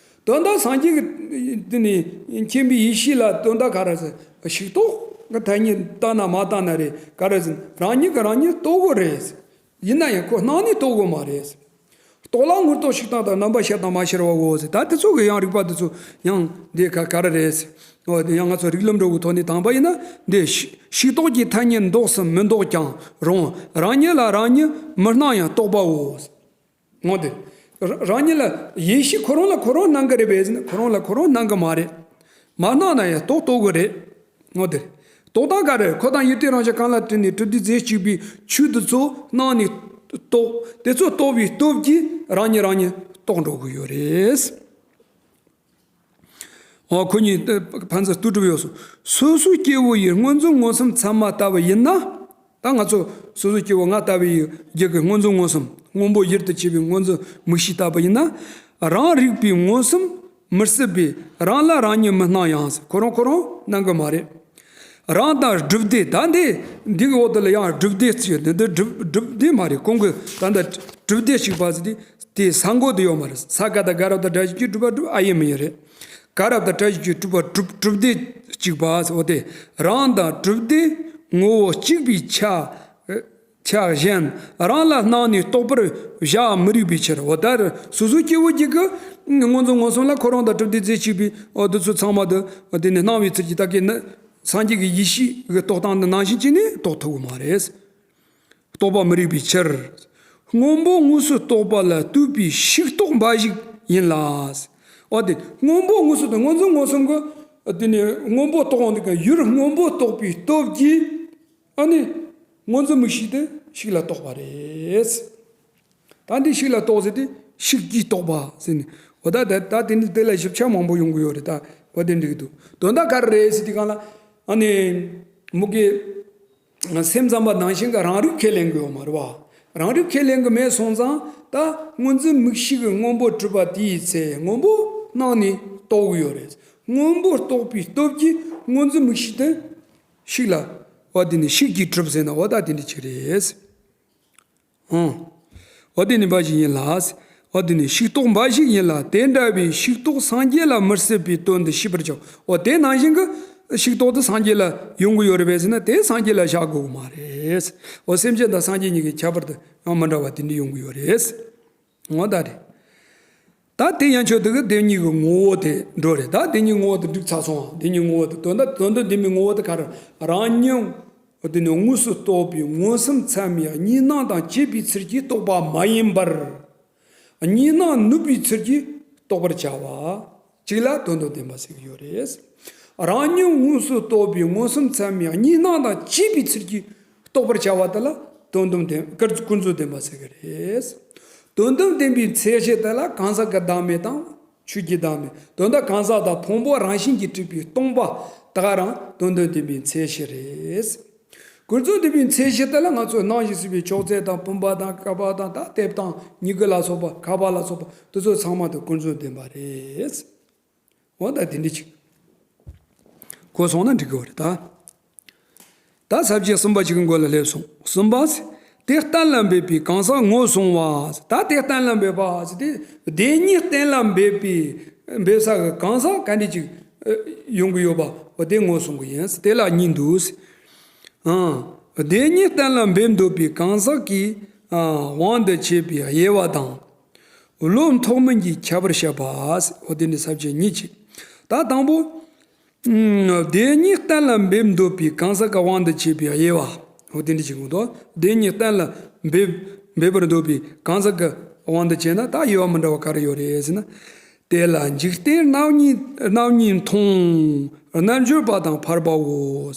དོན་དག་སངས་རྒྱས་ཀྱི་དེ་ནི་མཁྱེན་པའི་ཡེ་ཤེས་ལ་དོན་དག་ག་རེ་ཟེར་ཕྱིར་རྟོག་གི་ཐ་སྙད་བཏགས་ན་མ་བཏགས་ན་རེད། ག་རེ་ཟེར་རང་ཉིད་ཀྱིས་རང་ཉིད་རྟོགས་དགོས་རེད། ཡིན་ན་ཡང་ཁོ་སྣང་ནས་རྟོགས་དགོས་མ་རེད། རྟོག་ལ་དངོས་རྟོགས་ཤིག་དང་དང་རྣམ་པ་ཤེས་དང་མ་ཤེས་པའོ་ཟེར། ད་དེ་ཚོ་གི་ཡང་རིགས་པ་དེ་ཚོ་ཡང་འདི་ག་ག་རེ་རེད་ཟེར། འོ་དེ་ཡང་ང་ཚོ་རིགས་ལམ་འགྲོ་གི་ཐོག་ནས་དང་པ་ཡིན་ན་འདི་ཕྱིར་རྟོག་གི་ཐ་སྙད་འདོགས་སམ་མི་འདོགས་ཀྱང་རུང་རང་ཉིད་ལ་རང་ཉིད་མི་སྣང་ཡང་རྟོགས་པའོ། འོ་དེ་ ར- རང་ཉིད་ལ་ཡེ་ཤེས་ཁོ་རང་ལ་ཁོ་རང་སྣང་གི་རེད་པས་ཟེར་ན། ཁོ་རང་ལ་ཁོ་རང་སྣང་གི་མ་རེད། མ་སྣང་ན་ཡང་རྟོགས་རྟོགས་གི་རེད། འོ་དེ་རེད། རྟོགས་སྟངས་ག་རེ། འཁོར་དང་ཡུལ་དེ་རང་བཞིན་གང་ལ་དྲིལ་ནས་གྲུབ་བདེ་རྫས་གཅིག་པའི་ཆོས་དེ་ཚོ་སྣང་ནས་རྟོགས། དེ་ཚོ་རྟོགས་པའི་སྟོབས་ཀྱིས་རང་ཉིད་རང་ཉིད་རྟོགས་འགྲོ་གི་ཡོད་རེད། འོ་ཁོ་གཉིས་ཕན་ཚུན་ལྟོས་གྲུབ་ཡོད་སོང་། སོ་སོའི་སྐྱེ་བོ་ཡི་སྔོ་འཛིན་མངོན་སུམ་ཚད་མ་ལྟ་བུ་ཡིན་ན། ད་ང་ཚོ་སོ་སོའི་སྐྱེ་བོ་ང་ལྟ་བུའི་རྒྱུད་ཀྱི་སྔོ་འཛིན་མངོན་སུམ། སྔོན་པོ་ཡུལ་དུ་བྱེད་པའི་སྔོ་འཛིན་མིག་ཤེས་ལྟ་བུ་ཡིན་ན། རང་རིག་པའི་མངོན་སུམ་མི་སྲིད་པས་རང་ལ་རང་ཉིད་མི་སྣང་ཡང་། ཁོ་རང་ཁོ་རང་སྣང་གི་མ་རེད། རང་དང་སྒྲུབ་སྡེ། ད་འདི་འདི་གི་འོག་ཏུ་ལ་ཡང་སྒྲུབ་སྡེ་ཅིག་འདི་འདི་སྒྲུབ་སྒྲུབ་སྡེ་མ་རེད། གོང་གི་ད་ལྟ་སྒྲུབ་སྡེ་གཅིག་པ་ཟེར་དེ་དེ་ས་མགོ་དུ་ཡོད་མ་རེད། ས་ག་བཏགས་སྒ་ར་བཏགས་སྒྲ་ཞབས་ཀྱུ་སྒྲུབ་པ་སྒྲུབ། ཨ་ཡེ་མི་ཡེ་རེད། སྒ་ར་བཏགས་སྒྲ་ཞབས་ཀྱུ་སྒྲུབ་པ་སྒྲུབ་སྒྲུབ་སྡེ་གཅིག་པ་ཟེར། འོ་དེ་རང་དང་སྒྲུབ་སྡེ་ངོ་བོ་གཅིག་པའི་ཆ་ཆ་གཞན་རང་ལ་སྣང་ནས་རྟོགས་པར་བྱ་མི་རིགས་པའི་ཕྱིར། འོ་ད་སོ་སོའི་སྐྱེ་བོ་གཅིག་གི་སྔོ་འཛིན་མངོན་སུམ་ལ་ཁོ་རང་དང་སྒྲུབ་སྡེ་རྫས་གཅིག་པའི་འོ་དེ་ཚོ་ཚང་མ་དུ་འོ་དེ་ནི་སྣང་བའི་ཚུལ་གྱིས་ད་གིན་ནི། སངས་རྒྱས་ཀྱི་ཡེ་ཤེས་ཀྱི་རྟོགས་སྟངས་འདི་ནང་བཞིན་བྱས་ནས་རྟོགས་ཐུབ་ཀྱི་མ་རེད། རྟོགས་པ་མི་རིགས་པའི་ཕྱིར། སྔོན་པོ་དངོས་སུ་རྟོགས་པ་ལ་ལྟོས་པའི་ཤིག་རྟོགས་འབའ་ཞིག་ཡིན་ལ། འོ་དེ་སྔོན་པོ་དངོས་སུ་དང་སྔོ་འཛིན་མངོན་སུམ་གྱི་དེ་ནས་སྔོན་པོ་རྟོགས་འོང་དུས་ཀྱང་ཡུལ་སྔོན་པོ་རྟོགས་པའི་སྟོབས་ཀྱིས། ཨ་ནི་སྔོ་འཛིན་མིག་ཤེས་དེ་ཤིག་ལ་རྟོགས་པ་རེད། ད་འདི་ཤིག་ལ་རྟོགས་ཟེར་དེ་ཤིག་གིས་རྟོགས་པ་ཟེར་ནས། འོ་ད་ད་ད་དེ་འདི་དེ་ལ་ཞིབ་ཆ་མང་པོ་ཡོང་གི་ཡོད་རེད། ད་འོ་དེ་འགྲིག་གི་འདུག་དོན་དག་ག་རེ་རེད་ཟེར་དུས་སྒང་ལ། ཨ་ནི་མུ་གེ་སེམས་ཙམ་པ་ནང་བཞིན་གྱི་རང་རིག་ཁས་ལེན་གྱི་ཡོད་མ་རེད་བ། རང་རིག་ཁས་ལེན་གྱི་མེད་སོང་ཙང་ད་སྔོ་འཛིན་མིག་ཤེས་ཀྱིས་སྔོན་པོ་གྲུབ་པ་དེའི་ཚེ་སྔོན་པོ་སྣང་ནས་རྟོགས་ཀྱི་ཡོད་རེད། སྔོན་པོ་རྟོགས་པའི་སྟོབས་ཀྱིས་སྔོ་འཛིན་མིག་ཤེས་དེ་ཤིག་ལ། འོ་དེ་ནི་ཤིག་གིས་གྲུབ་ཟེར་ན་འོ་ད་དེ་འདྲ་ཅིག་རེད། ཨང་། འོ་དེ་ནི་འབའ་ཞིག་ཡིན་ལ། འོ་དེ་ནི་ཤིག་རྟོགས་འབའ་ཞིག་ཡིན་ལ། དེ་འདྲ་བའི་ཤིག་རྟོགས་སངས་རྒྱས་ལ་མི་སྲིད་པའི་དོན་དུ་ཤེས་པར་བྱའོ། འོ་དེ་ནང་བཞིན་གྱི་ཤིག་རྟོགས་དེ་སངས་རྒྱས་ལ་ཡོང་གི་ཡོད་རེད་པས་ཟེར་ན། དེ་སངས་རྒྱས་ལ་བཞག་དགོས་ཀྱི་མ་རེད། འོ་སེམས་ཅན་དང་སངས་རྒྱས་གཉིས་ཀྱི་ཁྱད་པར་དུ་ཡང་མི་འདྲ་བ་དེ་འདྲ་ཡོང་གི་ཡོད་རེད། འོ་ད་རེད། ད་དེ་ཡན་ཆོད་དེ་གི་བདེན་གཉིས་ཀྱི་ངོ་བོ་དེ་འགྲོ་རེད། ད་བདེན་གཉིས་ངོ་བོ་དེ་འགྲིག་ཚར་སོང་། བདེན་གཉིས་ངོ་བོ་དེ་དོན་དམ་དོན་དམ་བདེན་པའི་ངོ་བོ་དེ་ག་རེ། རང་ཉིད་དེ་ནི་དངོས་སུ་རྟོགས་པའི་མངོན་སུམ་ཚད་མའི་གཉིས་སྣང་དང་བཅས་པའི་ཚུལ་གྱིས་རྟོགས་པ་མ་ཡིན་པར། གཉིས་སྣང་ནུབ་པའི་ཚུལ་གྱིས་རྟོགས་པར་བྱ་བ་གཅིག་ལ་དོན་དམ་བདེན་པ་ཟེར་གྱི་ཡོད་རེད། རང་ཉིད་དངོས་སུ་རྟོགས་པའི་མངོན་སུམ་ཚད་མའི་གཉིས་སྣང་དང་བཅས་པའི་ཚུལ་གྱིས་རྟོགས་པར་བྱ་བ་དེ་ལ་དོན་དམ་བདེན། ཀུན་ཀུན་རྫོབ་བདེན་པ་ཟེར་གྱི་རེད། དོན་དམ་བདེན་པའི་མཚན་གཞི་དེ་ལ་གང་ཟག་གི་བདག་མེད་དང་ཆོས་ཀྱི་བདག་མེད། དོན་དག་གང་ཟག་དང་ཕུང་པོ་རང་བཞིན་གྱིས་གྲུབ་པའི་སྟོང་པ་དེ་ག་རང་དོན་དམ་བདེན་པའི་མཚན་གཞི་རེད། ཀུན་རྫོབ་བདེན་པའི་མཚན་གཞི་དེ་ལ་ང་ཚོས་སྣང་ཞིང་སྲིད་པའི་ཅོག་ཙེ་དང་བུམ་པ་དང་ཀ་པ་དང་ད་དེབ་དང་སྨྱུ་གུ་ལ་སོགས་པ་ཁ་པ་ལ་སོགས་པ་དེ་ཚོ་ཚང་མ་དེ་ཀུན་རྫོབ་བདེན་པ་རེད། འོ་ད་དེ་འདྲ་ཅིག་གོ་སོང་ན་འགྲིག་གི་རེད་ད། ད་ས་བཅད་གསུམ་པ་ཅིག་གི་མགོ་ལ་སླེབས་སོང་། གསུམ་པ། དེ་གཏན་ལ་འབེབས་པའི་གང་ཟག་ངོ་བཟུང་བ། ད་དེ་གཏན་ལ་འབེབས་པ་ཟེར་དེ་བདེན་གཉིས་གཏན་ལ་འབེབས་པའི་འབེབས་ས་གི་གང་ཟག་ག་འདྲ་ཅིག་ཡོང་གི་ཡོད་པ་འོ་དེ་ངོ་བཟུང་གི་ཡིན། དེ་ལ་གཉིས་འདུག། ཨང་། བདེན་གཉིས་གཏན་ལ་འབེབས་འདོད་པའི་གང་ཟག་གི་ཨང་དབང་དུ་བྱས་པའི་དབྱེ་བ་དང་། བློ་མཐོ་དམན་གྱི་ཁྱད་པར་བཤད་པ། འོ་དེ་ནི་ས་བཅད་གཉིས་ཅིག། ད་དང་པོ། ཨང་། བདེན་གཉིས་གཏན་ལ་འབེབས་འདོད་པའི་གང་ཟག་གི་དབང་དུ་བྱས་པའི་དབྱེ་བ། འོ་དེ་འདྲ་ཅིག་གོ་འདུག། བདེན་གཉིས་གཏན་ལ་འབེབས་འབེབས་པར་འདོད་པའི་གང་ཟག་གི་དབང་དུ་བྱས་ན་ད་དབྱེ་བ་མི་འདྲ་བ་ག་རེ་ཡོད་རེད་ཟེར་ན། དེ་ལ་འཇིག་རྟེན་རྣམ་གཉིས་རྣམ་གཉིས་མཐོང་། རྣལ་འབྱོར་པ་དང་ཕལ་པའོ།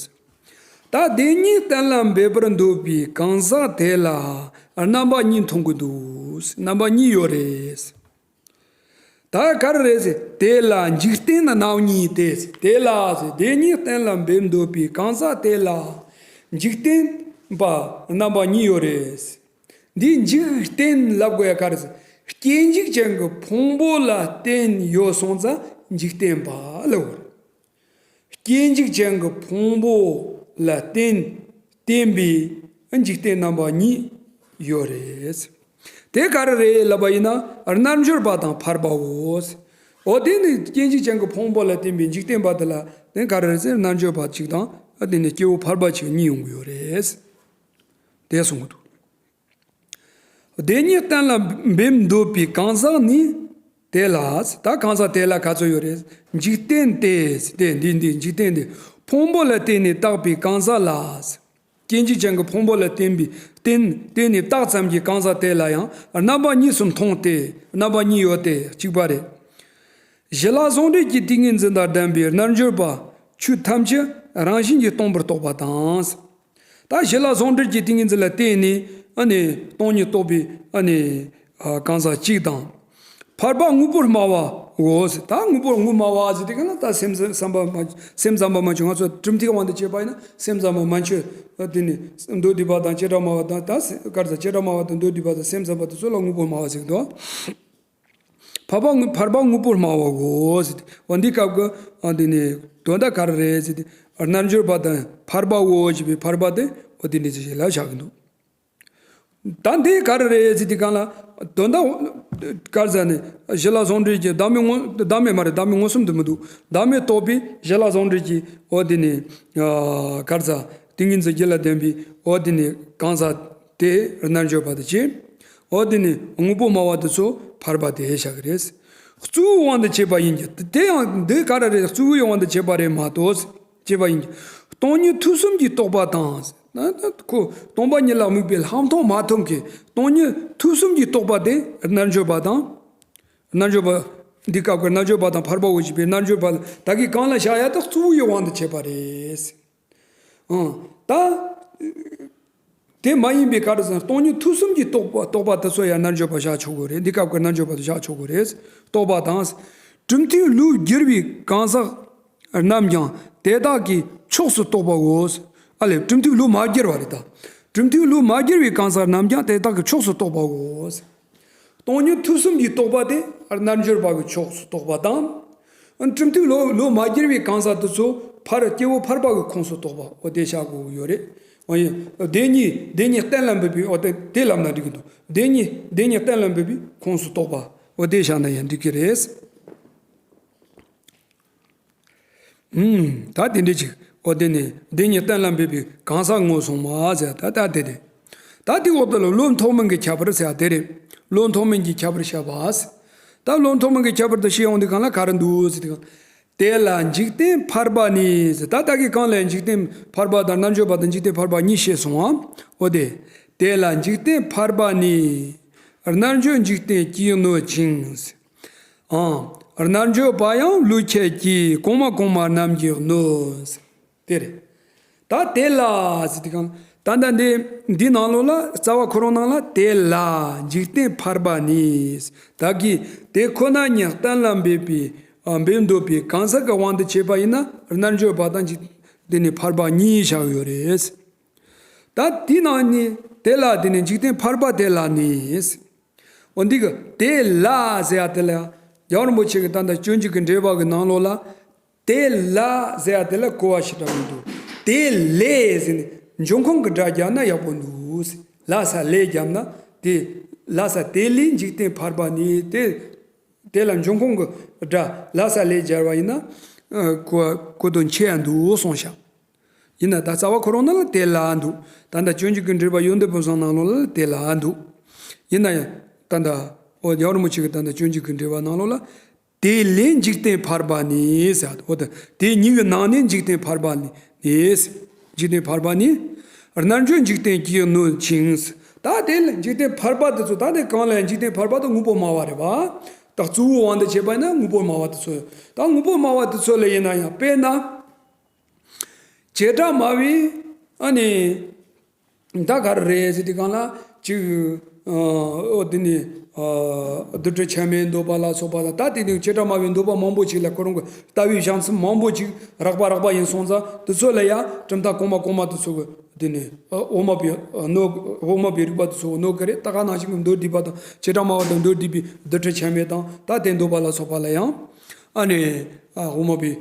ད་བདེན་གཉིས་གཏན་ལ་འབེབས་པར་འདོད་པའི་གང་ཟག་དེ་ལ་རྣམ་པ་གཉིས་མཐོང་གི་འདུག། རྣམ་པ་གཉིས་ཡོད་རེད། ད་ག་རེ་རེད་ཟེར། དེ་ལ་འཇིག་རྟེན་རྣམ་གཉིས་ཏེ། དེ་ལ་ཟེར་བདེན་གཉིས་གཏན་ལ་འབེབས་འདོད་པའི་གང་ཟག་དེ་ལ་འཇིག་རྟེན་པ་རྣམ་པ་གཉིས་ཡོད་རེད། འདིའི་འཇིག་རྟེན་ལབ་དགོས་ཡ་ག་རེ་ཟེར། སྐྱེ་འཇིག་ཅན་གྱི་ཕུང་པོ་ལ་བརྟེན་ཡོད་སོང་ཙང་འཇིག་རྟེན་པ་ལབ་དགོས་རེད། སྐྱེ་འཇིག་ཅན་གྱི་ཕུང་པོ་ལ་བརྟེན་བརྟེན་པའི་འཇིག་རྟེན་རྣམ་པ་གཉིས་ཡོད་རེད། དེ་ག་རེ་རེད་ལབ་པ་ཡིན་ན། རྣལ་འབྱོར་པ་དང་ཕལ་པའོ། འོ་དེ་ནི་སྐྱེ་འཇིག་ཅན་གྱི་ཕུང་པོ་ལ་བརྟེན་པའི་འཇིག་རྟེན་པ་དེ་ལ་དེ་ག་རེ་རེད་ཟེར། རྣལ་འབྱོར་པ་གཅིག་དང་དེ་ནི་སྐྱེ་བོ་ཕལ་པ་གཅིག་གཉིས་ཡོང་གི་ཡོད་རེད། དེ་གསུང་གི་འདུག། བདེན་གཉིས་གཏན་ལ་འབེབས་འདོད་པའི་གང་ཟག་ནི་དེ་ལ། ད་གང་ཟག་དེ་ལ་ག་ཚོད་ཡོད་རེད། འཇིག་རྟེན་ཏེ། དེ་འདི་འདི་འཇིག་རྟེན་ཏེ། ཕུང་པོ་ལ་བརྟེན་ནས་བཏགས་པའི་གང་ཟག་ལ། སྐྱེ་འཇིག་ཅན་གྱི་ཕུང་པོ་ལ་བརྟེན་པའི་བརྟེན་བརྟེན་ནས་བཏགས་ཙམ་གྱི་གང་ཟག་དེ་ལ་ཡང་རྣམ་པ་གཉིས་སུ་མཐོང་སྟེ། རྣམ་པ་གཉིས་ཡོད་དེ། གཅིག་པ་རེད། ཞི་ལ་ཟུང་འབྲེལ་གྱི་ཏིང་ངེ་འཛིན་དང་ལྡན་པའི་རྣལ་འབྱོར་པ་ཆོས་ཐམས་ཅད་རང་བཞིན་གྱིས་སྟོང་པར་རྟོགས་པ་དང་། ད་ཞི་ལ་ཟུང་འབྲེལ་གྱི་ཏིང་ངེ་འཛིན་ལ་བརྟེན་ནས་ཨ་ནི་སྟོང་ཉིད་རྟོགས་པའི་ཨ་ནི་གང་ཟག་གཅིག་དང་། ཕར་པ་དངོས་པོར་སྨྲ་བའོ། ད་དངོས་པོར་དངོས་སྨྲ་བ་ཟེར་དེ་ག་ལ་ད་སེམས་བསམ་པ་མ་སེམས་ཙམ་པ་མ་བྱུང་། ང་ཚོ་གྲུབ་མཐའི་དབང་དུ་བྱས་པ་ཡིན་ན་སེམས་ཙམ་པ་མ་བྱུང་། དེ་ནི་མདོ་སྡུད་པ་དང་བྱེ་བྲག་སྨྲ་བ་དང་། ད་ག་རེ་ཟེར། བྱེ་བྲག་སྨྲ་བ་དང་མདོ་སྡུད་པ་དང་སེམས་ཙམ་པ་དེ་ཚོ་ལ་དངོས་པོར་སྨྲ་བ་ཟེར་གི་འདུག་ཕར་པ་དངོས་ཕར་པ་དངོས་པོར་སྨྲ་བའོ་ཟེར་ཏེ། འོ་འདི་སྐབས་ཀྱི་འོ་འདི་ནི་དོན་དག་ག་རེ་རེད་ཟེར་ཏེ། རྣལ་འབྱོར་པ་དང་ཕར་པའོ་ཞེས་པའི་ཕར་པ་དེ་འོ་འདི་འདྲ་ཞིག་ལ་བཞག་གི་འདུག་ད་འདི་ག་རེ་རེད་ཟེར་ཏེ་གང་ལ། དོན་དག་ག་རེ་ཟེར་ནས་ཞི་ལ་ཟུང་འབྲེལ་གྱི་བདག་མེད་མངོན། བདག་མེད་མ་རེད། བདག་མེད་མངོན་སུམ་དུ་མི་འདུག་བདག་མེད་རྟོགས་པའི་ཞི་ལ་ཟུང་འབྲེལ་གྱི་འོ་འདི་ནི་ག་རེ་ཟེར། ཏིང་ངེ་འཛིན་རྒྱུད་ལ་ལྡན་པའི་འོ་དེ་ནི་གང་ཟག་དེ་རྣལ་འབྱོར་པ་དེ་བྱས། འོ་དེ་ནི་དངོས་པོ་སྨྲ་བ་དེ་ཚོ་ཕར་པ་དེ་བཞག་གི་རེད། གཙོ་བོའི་དབང་དུ་བྱས་པ་ཡིན་གྱི། དེ་ཡང་འདི་ག་རེ་རེད། གཙོ་བོའི་དབང་དུ་བྱས་པ་རེད་མ་གཏོགས། བྱས་པ་ཡིན་གྱི། སྟོང་ཉིད་ཐུགས་གསུམ་གྱིས་རྟོགས་པ་དང་། ན་ན་ཁོ་སྟོང་པ་ཉིད་ལ་དམིགས་པའི་ལྷག་མཐོང་མ་ཐོབ་མཁན། སྟོང་ཉིད་ཐུགས་གསུམ་གྱིས་རྟོགས་པ་དེ་རྣལ་འབྱོར་པ་དང་། རྣལ་འབྱོར་པ། འདི་སྐབས་ཀྱི་རྣལ་འབྱོར་པ་དང་ཕར་པའོ་ཞེས་པའི་རྣལ་འབྱོར་པ་ལ་ད་གིན་གང་ལ་བཞག་ཡ། ད་གཙོ་བོའི་དབང་དུ་བྱས་པ་རེད། ཨང་། ད་དེ་མ་ཡིན་པའི་ག་རེ་ཟེར་ན། སྟོང་ཉིད་ཐུགས་གསུམ་གྱིས་རྟོགས་པ་རྟོགས་པ་དེ་ཚོ་ཡང་རྣལ་འབྱོར་པ་བཞག་ཆོག་གི་རེད། འདི་སྐབས་ཀྱི་རྣལ་འབྱོར་པ་དེ་བཞག་ཆོག་གི་རེད། རྟོགས་པ་དང་། གྲུབ་མཐས་ལུགས་བསྒྱུར་བའི་གང་ཟག་རྣམས་ཀྱང་དེ་དག་གི་ཕྱོགས་སུ་གཏོགས་པའོ། ཨ་ལས། གྲུབ་མཐས་ལུགས་མ་བསྒྱུར་བ་རེད་ད། གྲུབ་མཐས་ལུགས་མ་བསྒྱུར་བའི་གང་ཟག་རྣམས་ཀྱང་དེ་དག་གི་ཕྱོགས་སུ་གཏོགས་པའོ། སྟོང་ཉིད་ཐུགས་གསུམ་གྱིས་རྟོགས་པ་དེ་རྣལ་འབྱོར་པ་གི་ཕྱོགས་སུ་གཏོགས་པ་དང་། གྲུབ་མཐས་ལུགས་ལུགས་མ་བསྒྱུར་བའི་གང་ཟག་དེ་ཚོ་ཕར་སྐྱེ་བོ་ཕར་པ་གི་ཁོངས་སུ་གཏོགས་པ། འོ་དེ་བཞག་དགོས་ཀྱི་ཡོད་རེད། འོ་ཡིན། བདེན་གཉིས་བདེན་གཉིས་གཏན་ལ་འབེབས་པའི། འོ་དེ་དེ་ལབ་ན་འགྲིག་གི་འདུག་བདེན་གཉིས་བདེན་གཉིས་གཏན་ལ་འབེབས་པའི་ཁོངས་སུ་གཏོགས་པ། འོ་དེ་བཞག་ན་ཡང་འགྲིག་གི་རེད། ཨུམ། ད་དེ་འདྲ་ཅིག་འོ་དེ་ནི་བདེན་གཉིས་གཏན་ལ་འབེབས་པའི་གང་ཟག་ངོས་བཟུང་བ་ཟེར། ད་ད་དེ་རེད། ད་དེའི་འོག་ཏུ་ལ་བློ་མཐོ་དམན་གྱི་ཁྱད་པར་ཟེར་ཡ་དེ་རེད། བློ་མཐོ་དམན་གྱི་ཁྱད་པར་བཤད་པ་ཟེར། ད་བློ་མཐོ་དམན་གྱི་ཁྱད་པར་དུ་བཤད་ཡོང་དུས་གང་ལ་ག་རེ་འདུག་ཟེར་དུས། དེ་ལ་འཇིག་རྟེན་ཕལ་པ་ནི་ཟེར། ད་ད་གིན་གང་ལ་འཇིག་རྟེན་ཕལ་པ་དང་རྣལ་འབྱོར་པ་དང་འཇིག་རྟེན་ཕལ་པ་གཉིས་བཤད་སོང་ང་། འོ་དེ། དེ་ལ་འཇིག་རྟེན་ཕལ་པ་ནི། རྣལ་འབྱོར་འཇིག་རྟེན་སྐྱེས་གནོད་ཅིང་། ཨང་། རྣལ་འབྱོར་པ་ཡང་ལུས་ཁྱད་ཀྱིས། གོང་མ་གོང་མ་རྣམས་ཀྱིས་གནོད། དེ་རེད། ད་དེ་ལ་ཟེར་དུས་གང་། ད་ལྟ་འདི་འདི་ནང་ལོགས་ལ་རྩ་བ་ཁོ་རང་ནང་ལ་དེ་ལ་འཇིག་རྟེན་ཕལ་པ་ནི། ད་གིན་དེ་ཁོ་ན་ཉིད་གཏན་ལ་འབེབས་པའི་འབེབས་འདོད་པའི་གང་ཟག་གི་དབང་དུ་བྱས་པ་ཡིན་ན་རྣལ་འབྱོར་པ་དང་འཇིག་དེ་ནི་ཕལ་པ་གཉིས་བཞག་ཡོད་རེད། ད་དེའི་ནང་ནས་དེ་ལ་དེ་ནི་འཇིག་རྟེན་ཕལ་པ་དེ་ལ་ནི། འོ་འདི་གི་དེ་ལ་ཟེར་ཡ་དེ་ལ་ཡང་རྒྱལ་བ་རིན་པོ་ཆེ་གི་ད་ལྟ་སྤྱོད་འཇུག་གི་འགྲེལ་པ་གི་ནང་ལོགས་ལ་དེ་ལ་ཟེར་ཡ་དེ་ལ་གོ་བ་ཞེ་དྲག་མི་འདུག་དེ་ལས་ཟེར་ནས་འབྱུང་ཁུངས་ཀྱི་སྒྲ་བརྒྱབ་ན་ཡག་པོ་འདུག་ལ་ས་ལས་བརྒྱབ་ན་དེ་ལ་ས་དེ་ལས་འཇིག་རྟེན་ཕལ་པ་ནི་དེ། དེ་ལ་འབྱུང་ཁུངས་ཀྱི་སྒྲ་ལ་ས་ལས་སྦྱར་བ་ཡིན་ན། ཨ། གོ་གོ་དོན་ཆེ་ཡང་འདུག་གསུངས་ཤག་ཡིན་ན་ད་རྩ་བ་ཁོ་རང་ནང་ལ་དེ་ལ་འདུག་ད་ལྟ་སྤྱོད་འཇུག་གི་འགྲེལ་པ་ཡོན་ཏན་ཕུན་སུམ་ནང་ལོགས་ལ་དེ་ལ་འདུག་ཡིན་ན་ཡང་ད་ལྟ་འོ་རྒྱལ་བ་རིན་པོ་ཆེ་གི་ད་ལྟ་སྤྱོད་འཇུག་གི་འགྲེལ་པ་ནང་ལོགས་ལ། དེ་ལས་འཇིག་རྟེན་ཕལ་པ་ནི་ཟེར། འོ་ད་དེ་གཉིས་ཀྱི་ནང་ནས་འཇིག་རྟེན་ཕལ་པ་ནི་ནི། འཇིག་རྟེན་ཕལ་པ་ནི། རྣལ་འབྱོར་འཇིག་རྟེན་སྐྱེས་གནོད་ཅིང་། ད་དེ་ལ་འཇིག་རྟེན་ཕལ་པ་དེ་ཚོ་ད་དེ་གང་ལ་འཇིག་རྟེན་ཕལ་པ་དེ་དངོས་པོ་སྨྲ་བ་རེད་པ། ད་གཙོ་བོའི་དབང་དུ་བྱས་པ་ཡིན་ན་དངོས་པོ་སྨྲ་བ་དེ་ཚོ་ཡོད། ད་དངོས་པོ་སྨྲ་བ་དེ་ཚོ་ལ་ཡིན་ན་ཡང་དཔེར་ན། བྱེ་བྲག་སྨྲ་བའི་ཨ་ནི། ད་ག་རེ་རེད་ཟེར་དུས་གང་ལ་ཅིག་ཨོ་དེ་ནི་རྡུལ་ཕྲན་ཆ་མེད་འདོད་པ་ལ་སོགས་པ་ལ། ད་དེ་ནི་བྱེ་བྲག་སྨྲ་བའི་འདོད་པ་མང་པོ་ཅིག་ལ་ཁོ་རང་གི་ལྟ་བའི་བྱང་སེམས་མང་པོ་ཅིག་རགས་པ་རགས་པ་ཡིན་སོང་ཙང་། དེ་ཚོ་ལ་ཡང་གྲུབ་མཐའ་གོང་མ་གོང་མ་དེ་ཚོ་གི་དེ་ནི་དབུ་མ་པའི་གནོད། དབུ་མ་པའི་རིགས་པ་དེ་ཚོ་གནོད་གི་རེད། ད་ག་ནང་བཞིན་གྱི་མདོ་སྡུད་པ་དང་བྱེ་བྲག་སྨྲ་བ་དང་མདོ་སྡུད་པའི་རྡུལ་ཕྲན་ཆ་མེད་དང་ད་དེ་འདོད་པ་ལ་སོགས་པ་ལ་ཡང་ཨ་ནི་དབུ་མ་པའི།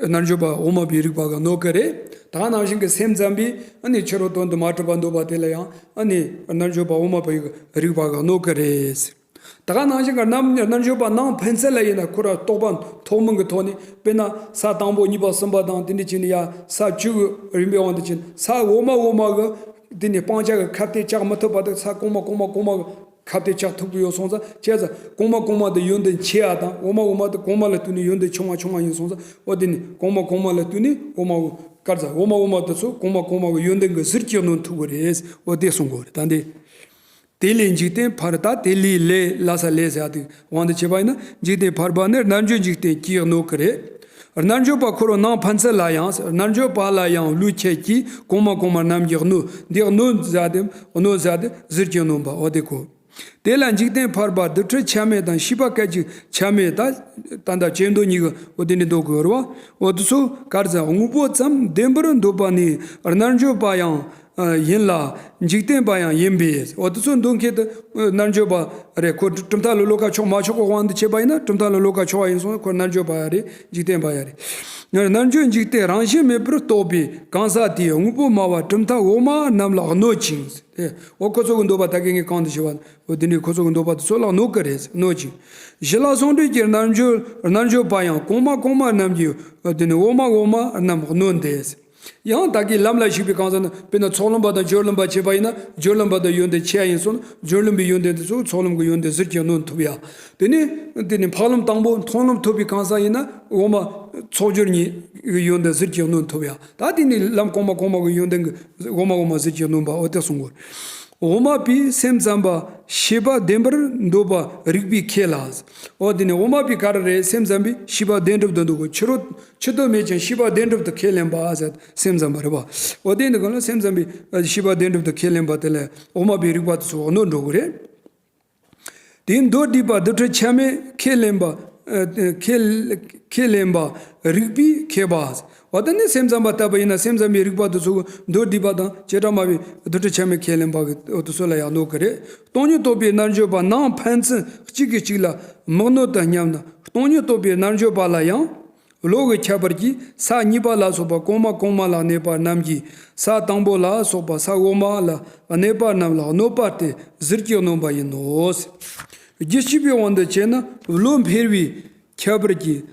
རྣལ་འབྱོར་པ་དབུ་མ་པའི་རིགས་པ་ག་གནོད་ཀྱི་རེད། ད་ག་ནང་བཞིན་གྱི་སེམས་ཙམ་པའི་ཨ་ནི་ཕྱི་རོལ་དོན་དུ་མ་གྲུབ་པ་འདོད་པ་དེ་ལ་ཡང་ཨ་ནི་རྣལ་འབྱོར་པ་དབུ་མ་པའི་རིགས་པ་ག་གནོད་ཀྱི་རེད། ད་ག་ནང་བཞིན་གྱི་རྣམ་རྣལ་འབྱོར་པ་ནང་ཕན་ཚུན་ལ་ཡིན་ན་ཁོ་ར་རྟོགས་པ་མཐོ་དམན་གྱི་ཐོག་ནས། དཔེར་ན་ས་དང་པོ་གཉིས་པ་གསུམ་པ་དང་དེ་འདྲ་བྱས་ནས་ཡ་ས་བཅུ་གི་རིམ་པའི་དབང་དུ་བྱས་ནས་ས་འོག་མ་འོག་མ་གི་དེ་ནས་སྤང་བྱ་གི་ཁ་གཏད་བཅག་མི་ཐུབ་པ་དང་། ས་གོང་མ་གོང་མ་གོང་མ་གི་ཁ་གཏད་བཅག་ཐུབ་ཀྱི་ཡོད་སོང་ཙང་། བྱས་ཙང་གོང་མ་གོང་མ་དེ་ཡོན་ཏན་ཆེ་བ་དང་། འོག་མ་འོག་མ་དེ་གོང་མ་ལ་བསྟུན་ནས་ཡོན་ཏན་ཆུང་བ་ཆུང་བ་ཡིན་སོང་ཙང་། འོ་དེ་ནི་གོང་མ་གོང་མ་ལ་བསྟུན་ནས་འོག་མ་ དཀར་ཟ་འོ་མ་འོ་མ་དེ་ཚོ་གོང་མ་གོང་མ་གི་ཡོན་ཏན་གྱི་ཟུར་གྱིས་གནོན་ཐུབ་ཀྱི་རེད། འོ་དེ་གསུང་གི་རེད། ད་འདི། དེ་ལས་འཇིག་རྟེན་ཕལ་པ། ད་དེ་ལས་ལས་ལ་ས་ལས་ཟེར་ཡ་དེ་དབང་དུ་བྱས་པ་ཡིན་ན། འཇིག་རྟེན་ཕལ་པ་ནི། རྣལ་འབྱོར་འཇིག་རྟེན་གྱིས་གནོད་ཀྱི་རེད། རྣལ་འབྱོར་པ་འཁོར་བ་ནང་ཕན་ཚུན་ལ་ཡང་། རྣལ་འབྱོར་པ་ལ་ཡང་ལུས་ཁྱད་ཀྱིས། གོང་མ་གོང་མ་རྣམས་ཀྱིས་གནོད། འདི་གནོད་ཟེར་ཡ་དེ་གནོད་ཟེར་ཡ་དེ་ཟུར་གྱིས་གནོན་པ། འོ་དེ་གོ། དེ་ལ་འཇིག་རྟེན་ཕལ་པ་དུར་ཁྲོད་ཆ་མེད་དང་། ཤེས་པ་སྐད་ཅིག་ཆ་མེད། ད་ད་ལྟ་ཅན་དུ་གཉིས་ཀྱི་འོ་དེ་འདྲ་འདུག་གི་རེད་བ། འོ་དེ་ཚོ་ག་རེ་ཟེར། དངོས་པོ་ཙམ་བདེན་པར་འདོད་པ་ནི་རྣལ་འབྱོར་པ་ཡང་ཡིན་ལ། འཇིག་རྟེན་པ་ཡང་ཡིན་པས། འོ་དེ་ཚོ་འདོད་མཁན་དེ་རྣལ་འབྱོར་པ་རེད། ཁོ་གྲུབ་མཐའ་ལ་བློ་ཁ་ཕྱོགས་མ་ཕྱོགས་ཀྱི་དབང་དུ་བྱས་པ་ཡིན་ན། གྲུབ་མཐའ་ལ་བློ་ཁ་ཕྱོགས་པ་ཡིན་སོང་ན་ཁོ་རྣལ་འབྱོར་པ་ཡང་རེད། འཇིག་རྟེན་པ་ཡང་རེད། རྣལ་འབྱོར་འཇིག་རྟེན་རང་བཞིན་མེད་པར་རྟོགས་པའི་གང་ཟག་དེས་དངོས་པོ་སྨྲ་བ་གྲུབ་མཐའ་འོག་མ་རྣམས་ལ་གནོད་ཅིང་། དེ་འོ་ཁོ་ཚོ་གི་འདོད་པ་ད་གིན་ངས་གོང་དུ་ཞུས་པ། འོ་དེ་འདྲའི་ཁོ་ཚོ་གི་འདོད་པ་དེ་ཚོ་ལ་གནོད་ཀྱི་རེད། གནོད་ཅིང་། ཞི་ལ་ཟུང་འབྲེལ་གྱི་རྣལ་འབྱོར་རྣལ་འབྱོར་པ་ཡང་གོང་མ་གོང་མ་རྣམས་ཀྱིས། འོ་དེ་ནི་འོག་མ་འོག་མ་རྣམས་གནོད་དེ། ཡང་ད་གིན་ལམ་ལ་ཞུགས་པའི་གང་ཟག་ནི། དཔེར་ན་ཚོགས་ལམ་པ་དང་སྦྱོར་ལམ་པ་བྱས་པ་ཡིན་ན། སྦྱོར་ལམ་པ་དང་ཡོན་ཏན་ཆེ་བ་ཡིན་སོང་ན། སྦྱོར་ལམ་པའི་ཡོན་ཏན་དེ་ཚོ་ཚོགས་ལམ་གྱི་ཡོན་ཏན་ཟུར་གྱིས་གནོན་ཐུབ་ཡ། དེ་ནི་དེ་ནི་འཕགས་ལམ་དང་པོ་མཐོང་ལམ་ཐོབ་པའི་གང་ཟག་ཡིན་ན། འོག་མ་ཚོགས་སྦྱོར་གཉིས་ཀྱི་ཡོན་ཏན་ཟུར་གྱིས་གནོན་ཐུབ་ཡ། ད་དེ་ནི་ལམ་གོང་མ་གོང་མ་གི་ཡོན་ཏན་གྱི་འོག་མ་འོག་མ་ཟུར་གྱིས་གནོན་པ། འོ་དེ་གསུང་གོ། འོག་མ་པའི་སེམས་ཙམ་པ་ཤེས་པ་བདེན་པར་འདོད་པ་རིགས་པས་ཁས་ལ། འོ་དེ་ནི་འོག་མ་པའི་ག་རེ་རེད། སེམས་ཙམ་པའི་ཤེས་པ་བདེན་གྲུབ་ཏུ་འདོད་གོ། ཕྱི་རོལ་ཕྱི་དོན་མེད་ཅིང་ཤེས་པ་བདེན་གྲུབ་ཏུ་ཁས་ལེན་པ་ཟེར། སེམས་ཙམ་པ་རེད་པ། འོ་དེ་འདི་ག་ལ་སེམས་ཙམ་པའི་ཤེས་པ་བདེན་གྲུབ་ཏུ་ཁས་ལེན་པ་དེ་ལ་འོག་མ་པའི་རིགས་པ་དེ་ཚོ་གནོད་འགྲོ་གི་རེད། དེའི་མདོ་སྡུད་པ་དུར་ཁྲོད་ཆ་མེད་ཁས་ལེན་པ། ཨ། ཁས་ཁས་ལེན་པ་རིགས་པས་ཁས་པ། འོ་ད་ནི་སེམས་ཙམ་པ་ལྟ་བུ་ཡིན་ན། སེམས་ཙམ་པའི་རིགས་པ་དེ་ཚོ་མདོ་སྡུད་པ་དང་བྱེ་བྲག་སྨྲ་བའི་དུར་ཁྲོད་ཆ་མེད་ཁས་ལེན་པ་གི་འོ་དེ་ཚོ་ལ་ཡང་གནོད་ཀྱི་རེད། སྟོང་ཉིད་རྟོགས་པའི་རྣལ་འབྱོར་པ་ནང་ཕན་ཚུན་གཅིག་གིས་གཅིག་ལ་མི་གནོད་དོ་སྙམ་ན། སྟོང་ཉིད་རྟོགས་པའི་རྣལ་འབྱོར་པ་ལ་ཡང་། བློ་གི་ཁྱད་པར་གྱིས་ས་གཉིས་པ་ལ་སོགས་པ་གོང་མ་གོང་མ་ལ་གནས་པ་རྣམས་ཀྱིས་ས་དང་པོ་ལ་སོགས་པ་ས་འོག་མ་ལ་གནས་པ་རྣམས་ལ་གནོད་པ་སྟེ་ཟུར་གྱིས་གནོན་པ་ཡིན་ནོ། རྒྱུད་གཅིག་པའི་དབང་དུ་བྱས་ན་བློ་འཕེར་བའི་ཁྱད་པར་གྱིས།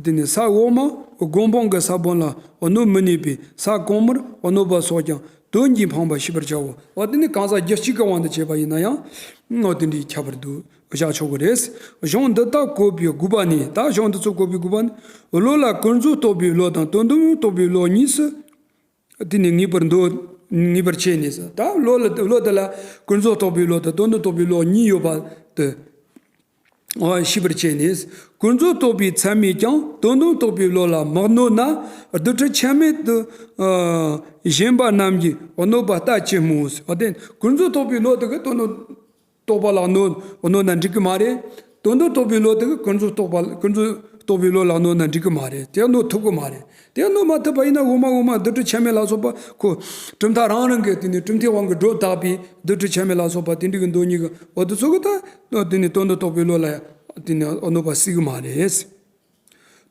དེ་ནི་ས་འོག་མ་སྒོམ་སྤང་གི་ས་བོན་ལ་གནོད་མི་ནུས་པས་ས་གོང་མར་གནོད་པ་སོགས་ཀྱང་དོན་གྱིས་འཕངས་པ་ཤེས་པར་བྱའོ། འོ་དེ་ནི་གང་ཟག་རྒྱུད་གཅིག་གི་དབང་དུ་བྱས་པ་ཡིན་ན་ཡང་། འོ་དེ་འདྲའི་ཁྱད་པར་དུ། བཞག་ཆོག་གི་རེད། གཞུང་འདི་དག་གོ་བའི་དགོས་པ་ནི། ད་གཞུང་འདི་ཚོ་གོ་བའི་དགོས་པ་ནི། བློ་ལ་ཀུན་རྫོབ་རྟོགས་པའི་བློ་དང་དོན་དམ་རྟོགས་པའི་བློ་གཉིས་སུ། དེ་ནི་ངེས་པར་འདོད། ངེས་པར་བྱས་ནས། ད་བློ་ལ་བློ་དེ་ལ་ཀུན་རྫོབ་རྟོགས་པའི་བློ་དང་དོན་དམ་རྟོགས་པའི་བློ་གཉིས་ཡོད་པ་དེ། འོ་ཤེས་པར་བྱས་ནས། ཀུན་རྫོབ་རྟོགས་པའི་ཚད་མས་ཀྱང་དོན་དམ་རྟོགས་པའི་བློ་ལ་མི་གནོད་ན། རྡུལ་ཕྲན་ཆ་མེད་དུ་ཨ་ཞེན་པ་རྣམས་ཀྱིས་གནོད་པ་ལྟ་ཅི་སྨོས། འོ་དེ་ཀུན་རྫོབ་རྟོགས་པའི་བློ་དེ་གིས་དོན་དམ་རྟོགས་པ་ལ་གནོད་གནོད་ན་འགྲིག་གི་མ་རེད། དོན་དམ་རྟོགས་པའི་བློ་དེ་གིས་ཀུན་རྫོབ་རྟོགས་པ་ཀུན་རྫོབ་རྟོགས་པའི་བློ་ལ་གནོད་ན་འགྲིག་གི་མ་རེད། དེ་གནོད་ཐུབ་གི་མ་རེད། དེ་གནོད་མ་ཐུབ་པ་ཡིན་ན་འོག་མ་འོག་མ་རྡུལ་ཕྲན་ཆ་མེད་ལ་སོགས་པ་ཁོ་གྲུབ་མཐའ་རང་རང་གི་དེ་ནི་གྲུབ་མཐའི་དབང་གིས་སྒྲོ་བཏགས་པའི་རྡུལ་ཕྲན་ཆ་མེད་ལ་སོགས་པ་དེ་འདྲ་གི་མདོ་གཉིས་ཀྱི་འོ་དེ་ཚོ་གིས་ད་དེ་ནི་དོན་དམ་རྟོགས་པའི་བློ་ལ་དེ་ནི་གནོད་པ་སྲིད་གི་མ་རེད།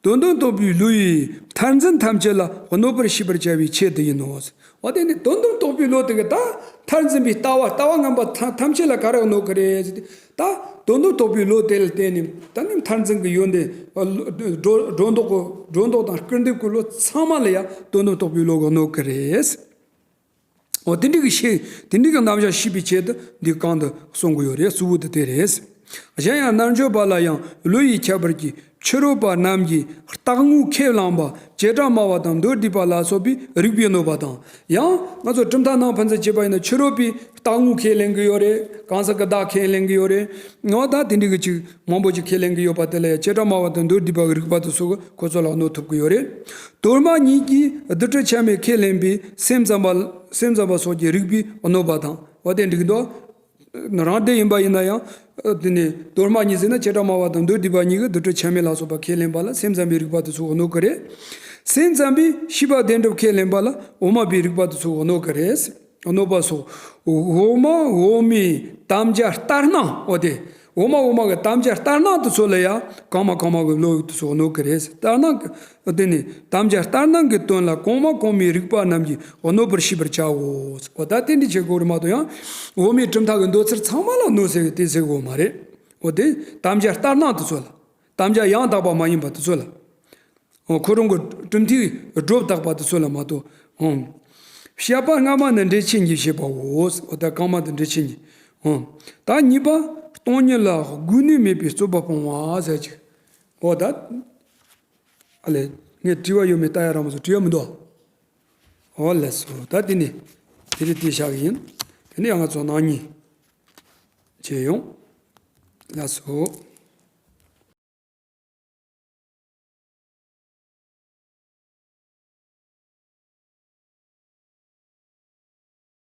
དོན་དམ་རྟོགས་པའི་བློ་ཡིས་མཐར་འཛིན་ཐམས་ཅད་ལ་གནོད་པར་ཤེས་པར་བྱ་བའི་ཆེད་དུ་ཡིན་ནོ། འོ་དེ་ནི་དོན་དམ་རྟོགས་པའི་བློ་དེ་གིས་ད་མཐར་འཛིན་པའི་ལྟ་བ་ལྟ་བ་ངན་པ་ཐམས་ཅད་ལ་ག་རེ་གནོད་ཀྱི་རེད་ཟེར་ཏེ། ད་དོན་དམ་རྟོགས་པའི་བློ་དེ་ལ་བརྟེན་ནས་ད་ནི་མཐར་འཛིན་གྱི་ཡོན་ཏན་སྒྲོ་སྒྲོ་འདོགས་ཀྱི་སྒྲོ་འདོགས་དང་སྐུར་འདེབས་ཀྱི་བློ་ཚང་མ་ལ་ཡང་དོན་དམ་རྟོགས་པའི་བློ་གིས་གནོད་ཀྱི་རེད། འོ་དེ་འདྲ་གི་ཤེས་དེ་འདྲ་གི་རྣམ་གཞག་ཤེས་པའི་ཆེད་དུ་འདི་གོང་དུ་གསུང་གི་ཡོད་རེད། གཙོ་བོ་དེ་དེ་རེད། གཞན་ཡང་རྣལ་འབྱོར་པ་ལ་ཡང་བློ་ཡི་ཁྱད་པར་གྱིས་ཕྱི་རོལ་པ་རྣམས་ཀྱིས་རྟག་དངོས་ཁས་བླངས་པ་བྱེ་བྲག་སྨྲ་བ་དང་མདོ་སྡུད་པ་ལ་སོགས་པའི་རིགས་པས་གནོད་པ་དང་། ཡང་ང་ཚོ་གྲུབ་མཐའ་ནང་ཕན་ཚུན་བྱེད་པ་ཡིན་ན་ཕྱི་རོལ་པའི་རྟག་དངོས་ཁས་ལེན་གྱི་ཡོད་རེད། གང་ཟག་གི་བདག་ཁས་ལེན་གྱི་ཡོད་རེད། འོ་ད་དེ་འདྲ་གི་ཅིག་མང་པོ་ཅིག་ཁས་ལེན་གྱི་ཡོད་པ་དེ་ལ་ཡང་བྱེ་བྲག་སྨྲ་བ་དང་མདོ་སྡུད་པ་གི་རིགས་པ་དེ་ཚོ་གིས་ཁོ་ཚོ་ལ་གནོད་ཐུབ་ཀྱི་ཡོད་རེད། གདོད་མ་ཉིད་ཀྱིས་རྡུལ་ཕྲན་ཆ་མེད་ཁས་ལེན་པའི་སེམས་ཙམ་པ་སེམས་ཙམ་པ་སོགས་ཀྱི་རིགས་པས་གནོད་པ་དང་། འོ་དེ་འགྲིག་འདུག་རང་སྡེ་ཡིན་པ་ཡིན་ན་ཡང་། དེ་ནས་གདོད་མ་ཉིད་ཟེར་ན་བྱེ་བྲག་སྨྲ་བ་དང་མདོ་སྡུད་པ་གཉིས་ཀྱིས་རྡུལ་ཕྲན་ཆ་མེད་ལ་སོགས་པ་ཁས་ལེན་པ་ལ་སེམས་ཙམ་པའི་རིགས་པ་དེ་ཚོ་གིས་གནོད་ཀྱི་རེད། སེམས་ཙམ་པས་ཤེས་པ་བདེན་གྲུབ་ཁས་ལེན་པ་ལ་འོག་མ་པའི་རིགས་པ་དེ་ཚོ་གིས་གནོད་ཀྱི་རེད། གནོད་པ་སོགས། འོག་མ་འོག་མའི་དམ་བཅའ་ལྟར་སྣང་། འོ་དེ། འོག་མ་འོག་མ་གི་དམ་བཅའ་ལྟར་སྣང་དེ་ཚོ་ལ་ཡང་གོང་མ་གོང་མ་གི་བློ་དེ་ཚོ་གནོད་ཀྱི་རེད། ལྟར་སྣང་གི། དེ་ནི་དམ་བཅའ་ལྟར་སྣང་གི་དོན་ལ་གོང་མ་གོང་མའི་རིགས་པ་རྣམས་ཀྱིས་གནོད་པར་ཤེས་པར་བྱའོ། འོ་ད་དེ་འདྲ་བྱེད་དགོས་རེད་མ་གཏོགས་ཡང་། འོག་མའི་གྲུབ་མཐའ་གི་མདོ་ཚིག་ཚང་མ་ལ་གནོད་ཟེར་གི་དེ་ཟེར་དགོས་མ་རེད། འོ་དེ་དམ་བཅའ་ལྟར་སྣང་དེ་ཚོ་ལ། དམ་བཅའ་ཡང་དག་པ་མ་ཡིན་པ་དེ་ཚོ་ལ། འོ་ཁོ་རང་གི་གྲུབ་མཐའི་སྒྲོ་བཏགས་པ་དེ་ཚོ་ལ་མ་གཏོགས། འོ། བཤད་པ་སྔ་མ་ནི་འགྲེལ་ཆེན་གྱིས་བཤད་པའོ། འོ་ད་གོང་མ་དེ་འགྲེལ་ཆེན་གྱིས། འོ། ད་གཉིས་པ། སྟོང་ཉིད་ལ་དགོས་ནུས་མེད་པའི་རྩོད་པ་སྤོང་བ་ཟེར་གྱི། འོ་ད། ཨ་ལས། ངས་དྲི་བ་ཡོད་མེད་ལྟ་ཡ་རག་མ་སོང་། དྲི་བ་མི་འདུག་ཨོ་ལགས་སོ། ད་དེ་ནི་དེ་རིང་དེ་བཞག་གི་ཡིན། དེ་ནི་ཡང་ང་ཚོ་ནང་གཉིས་བྱས་ཡོང་། ལགས་སོ།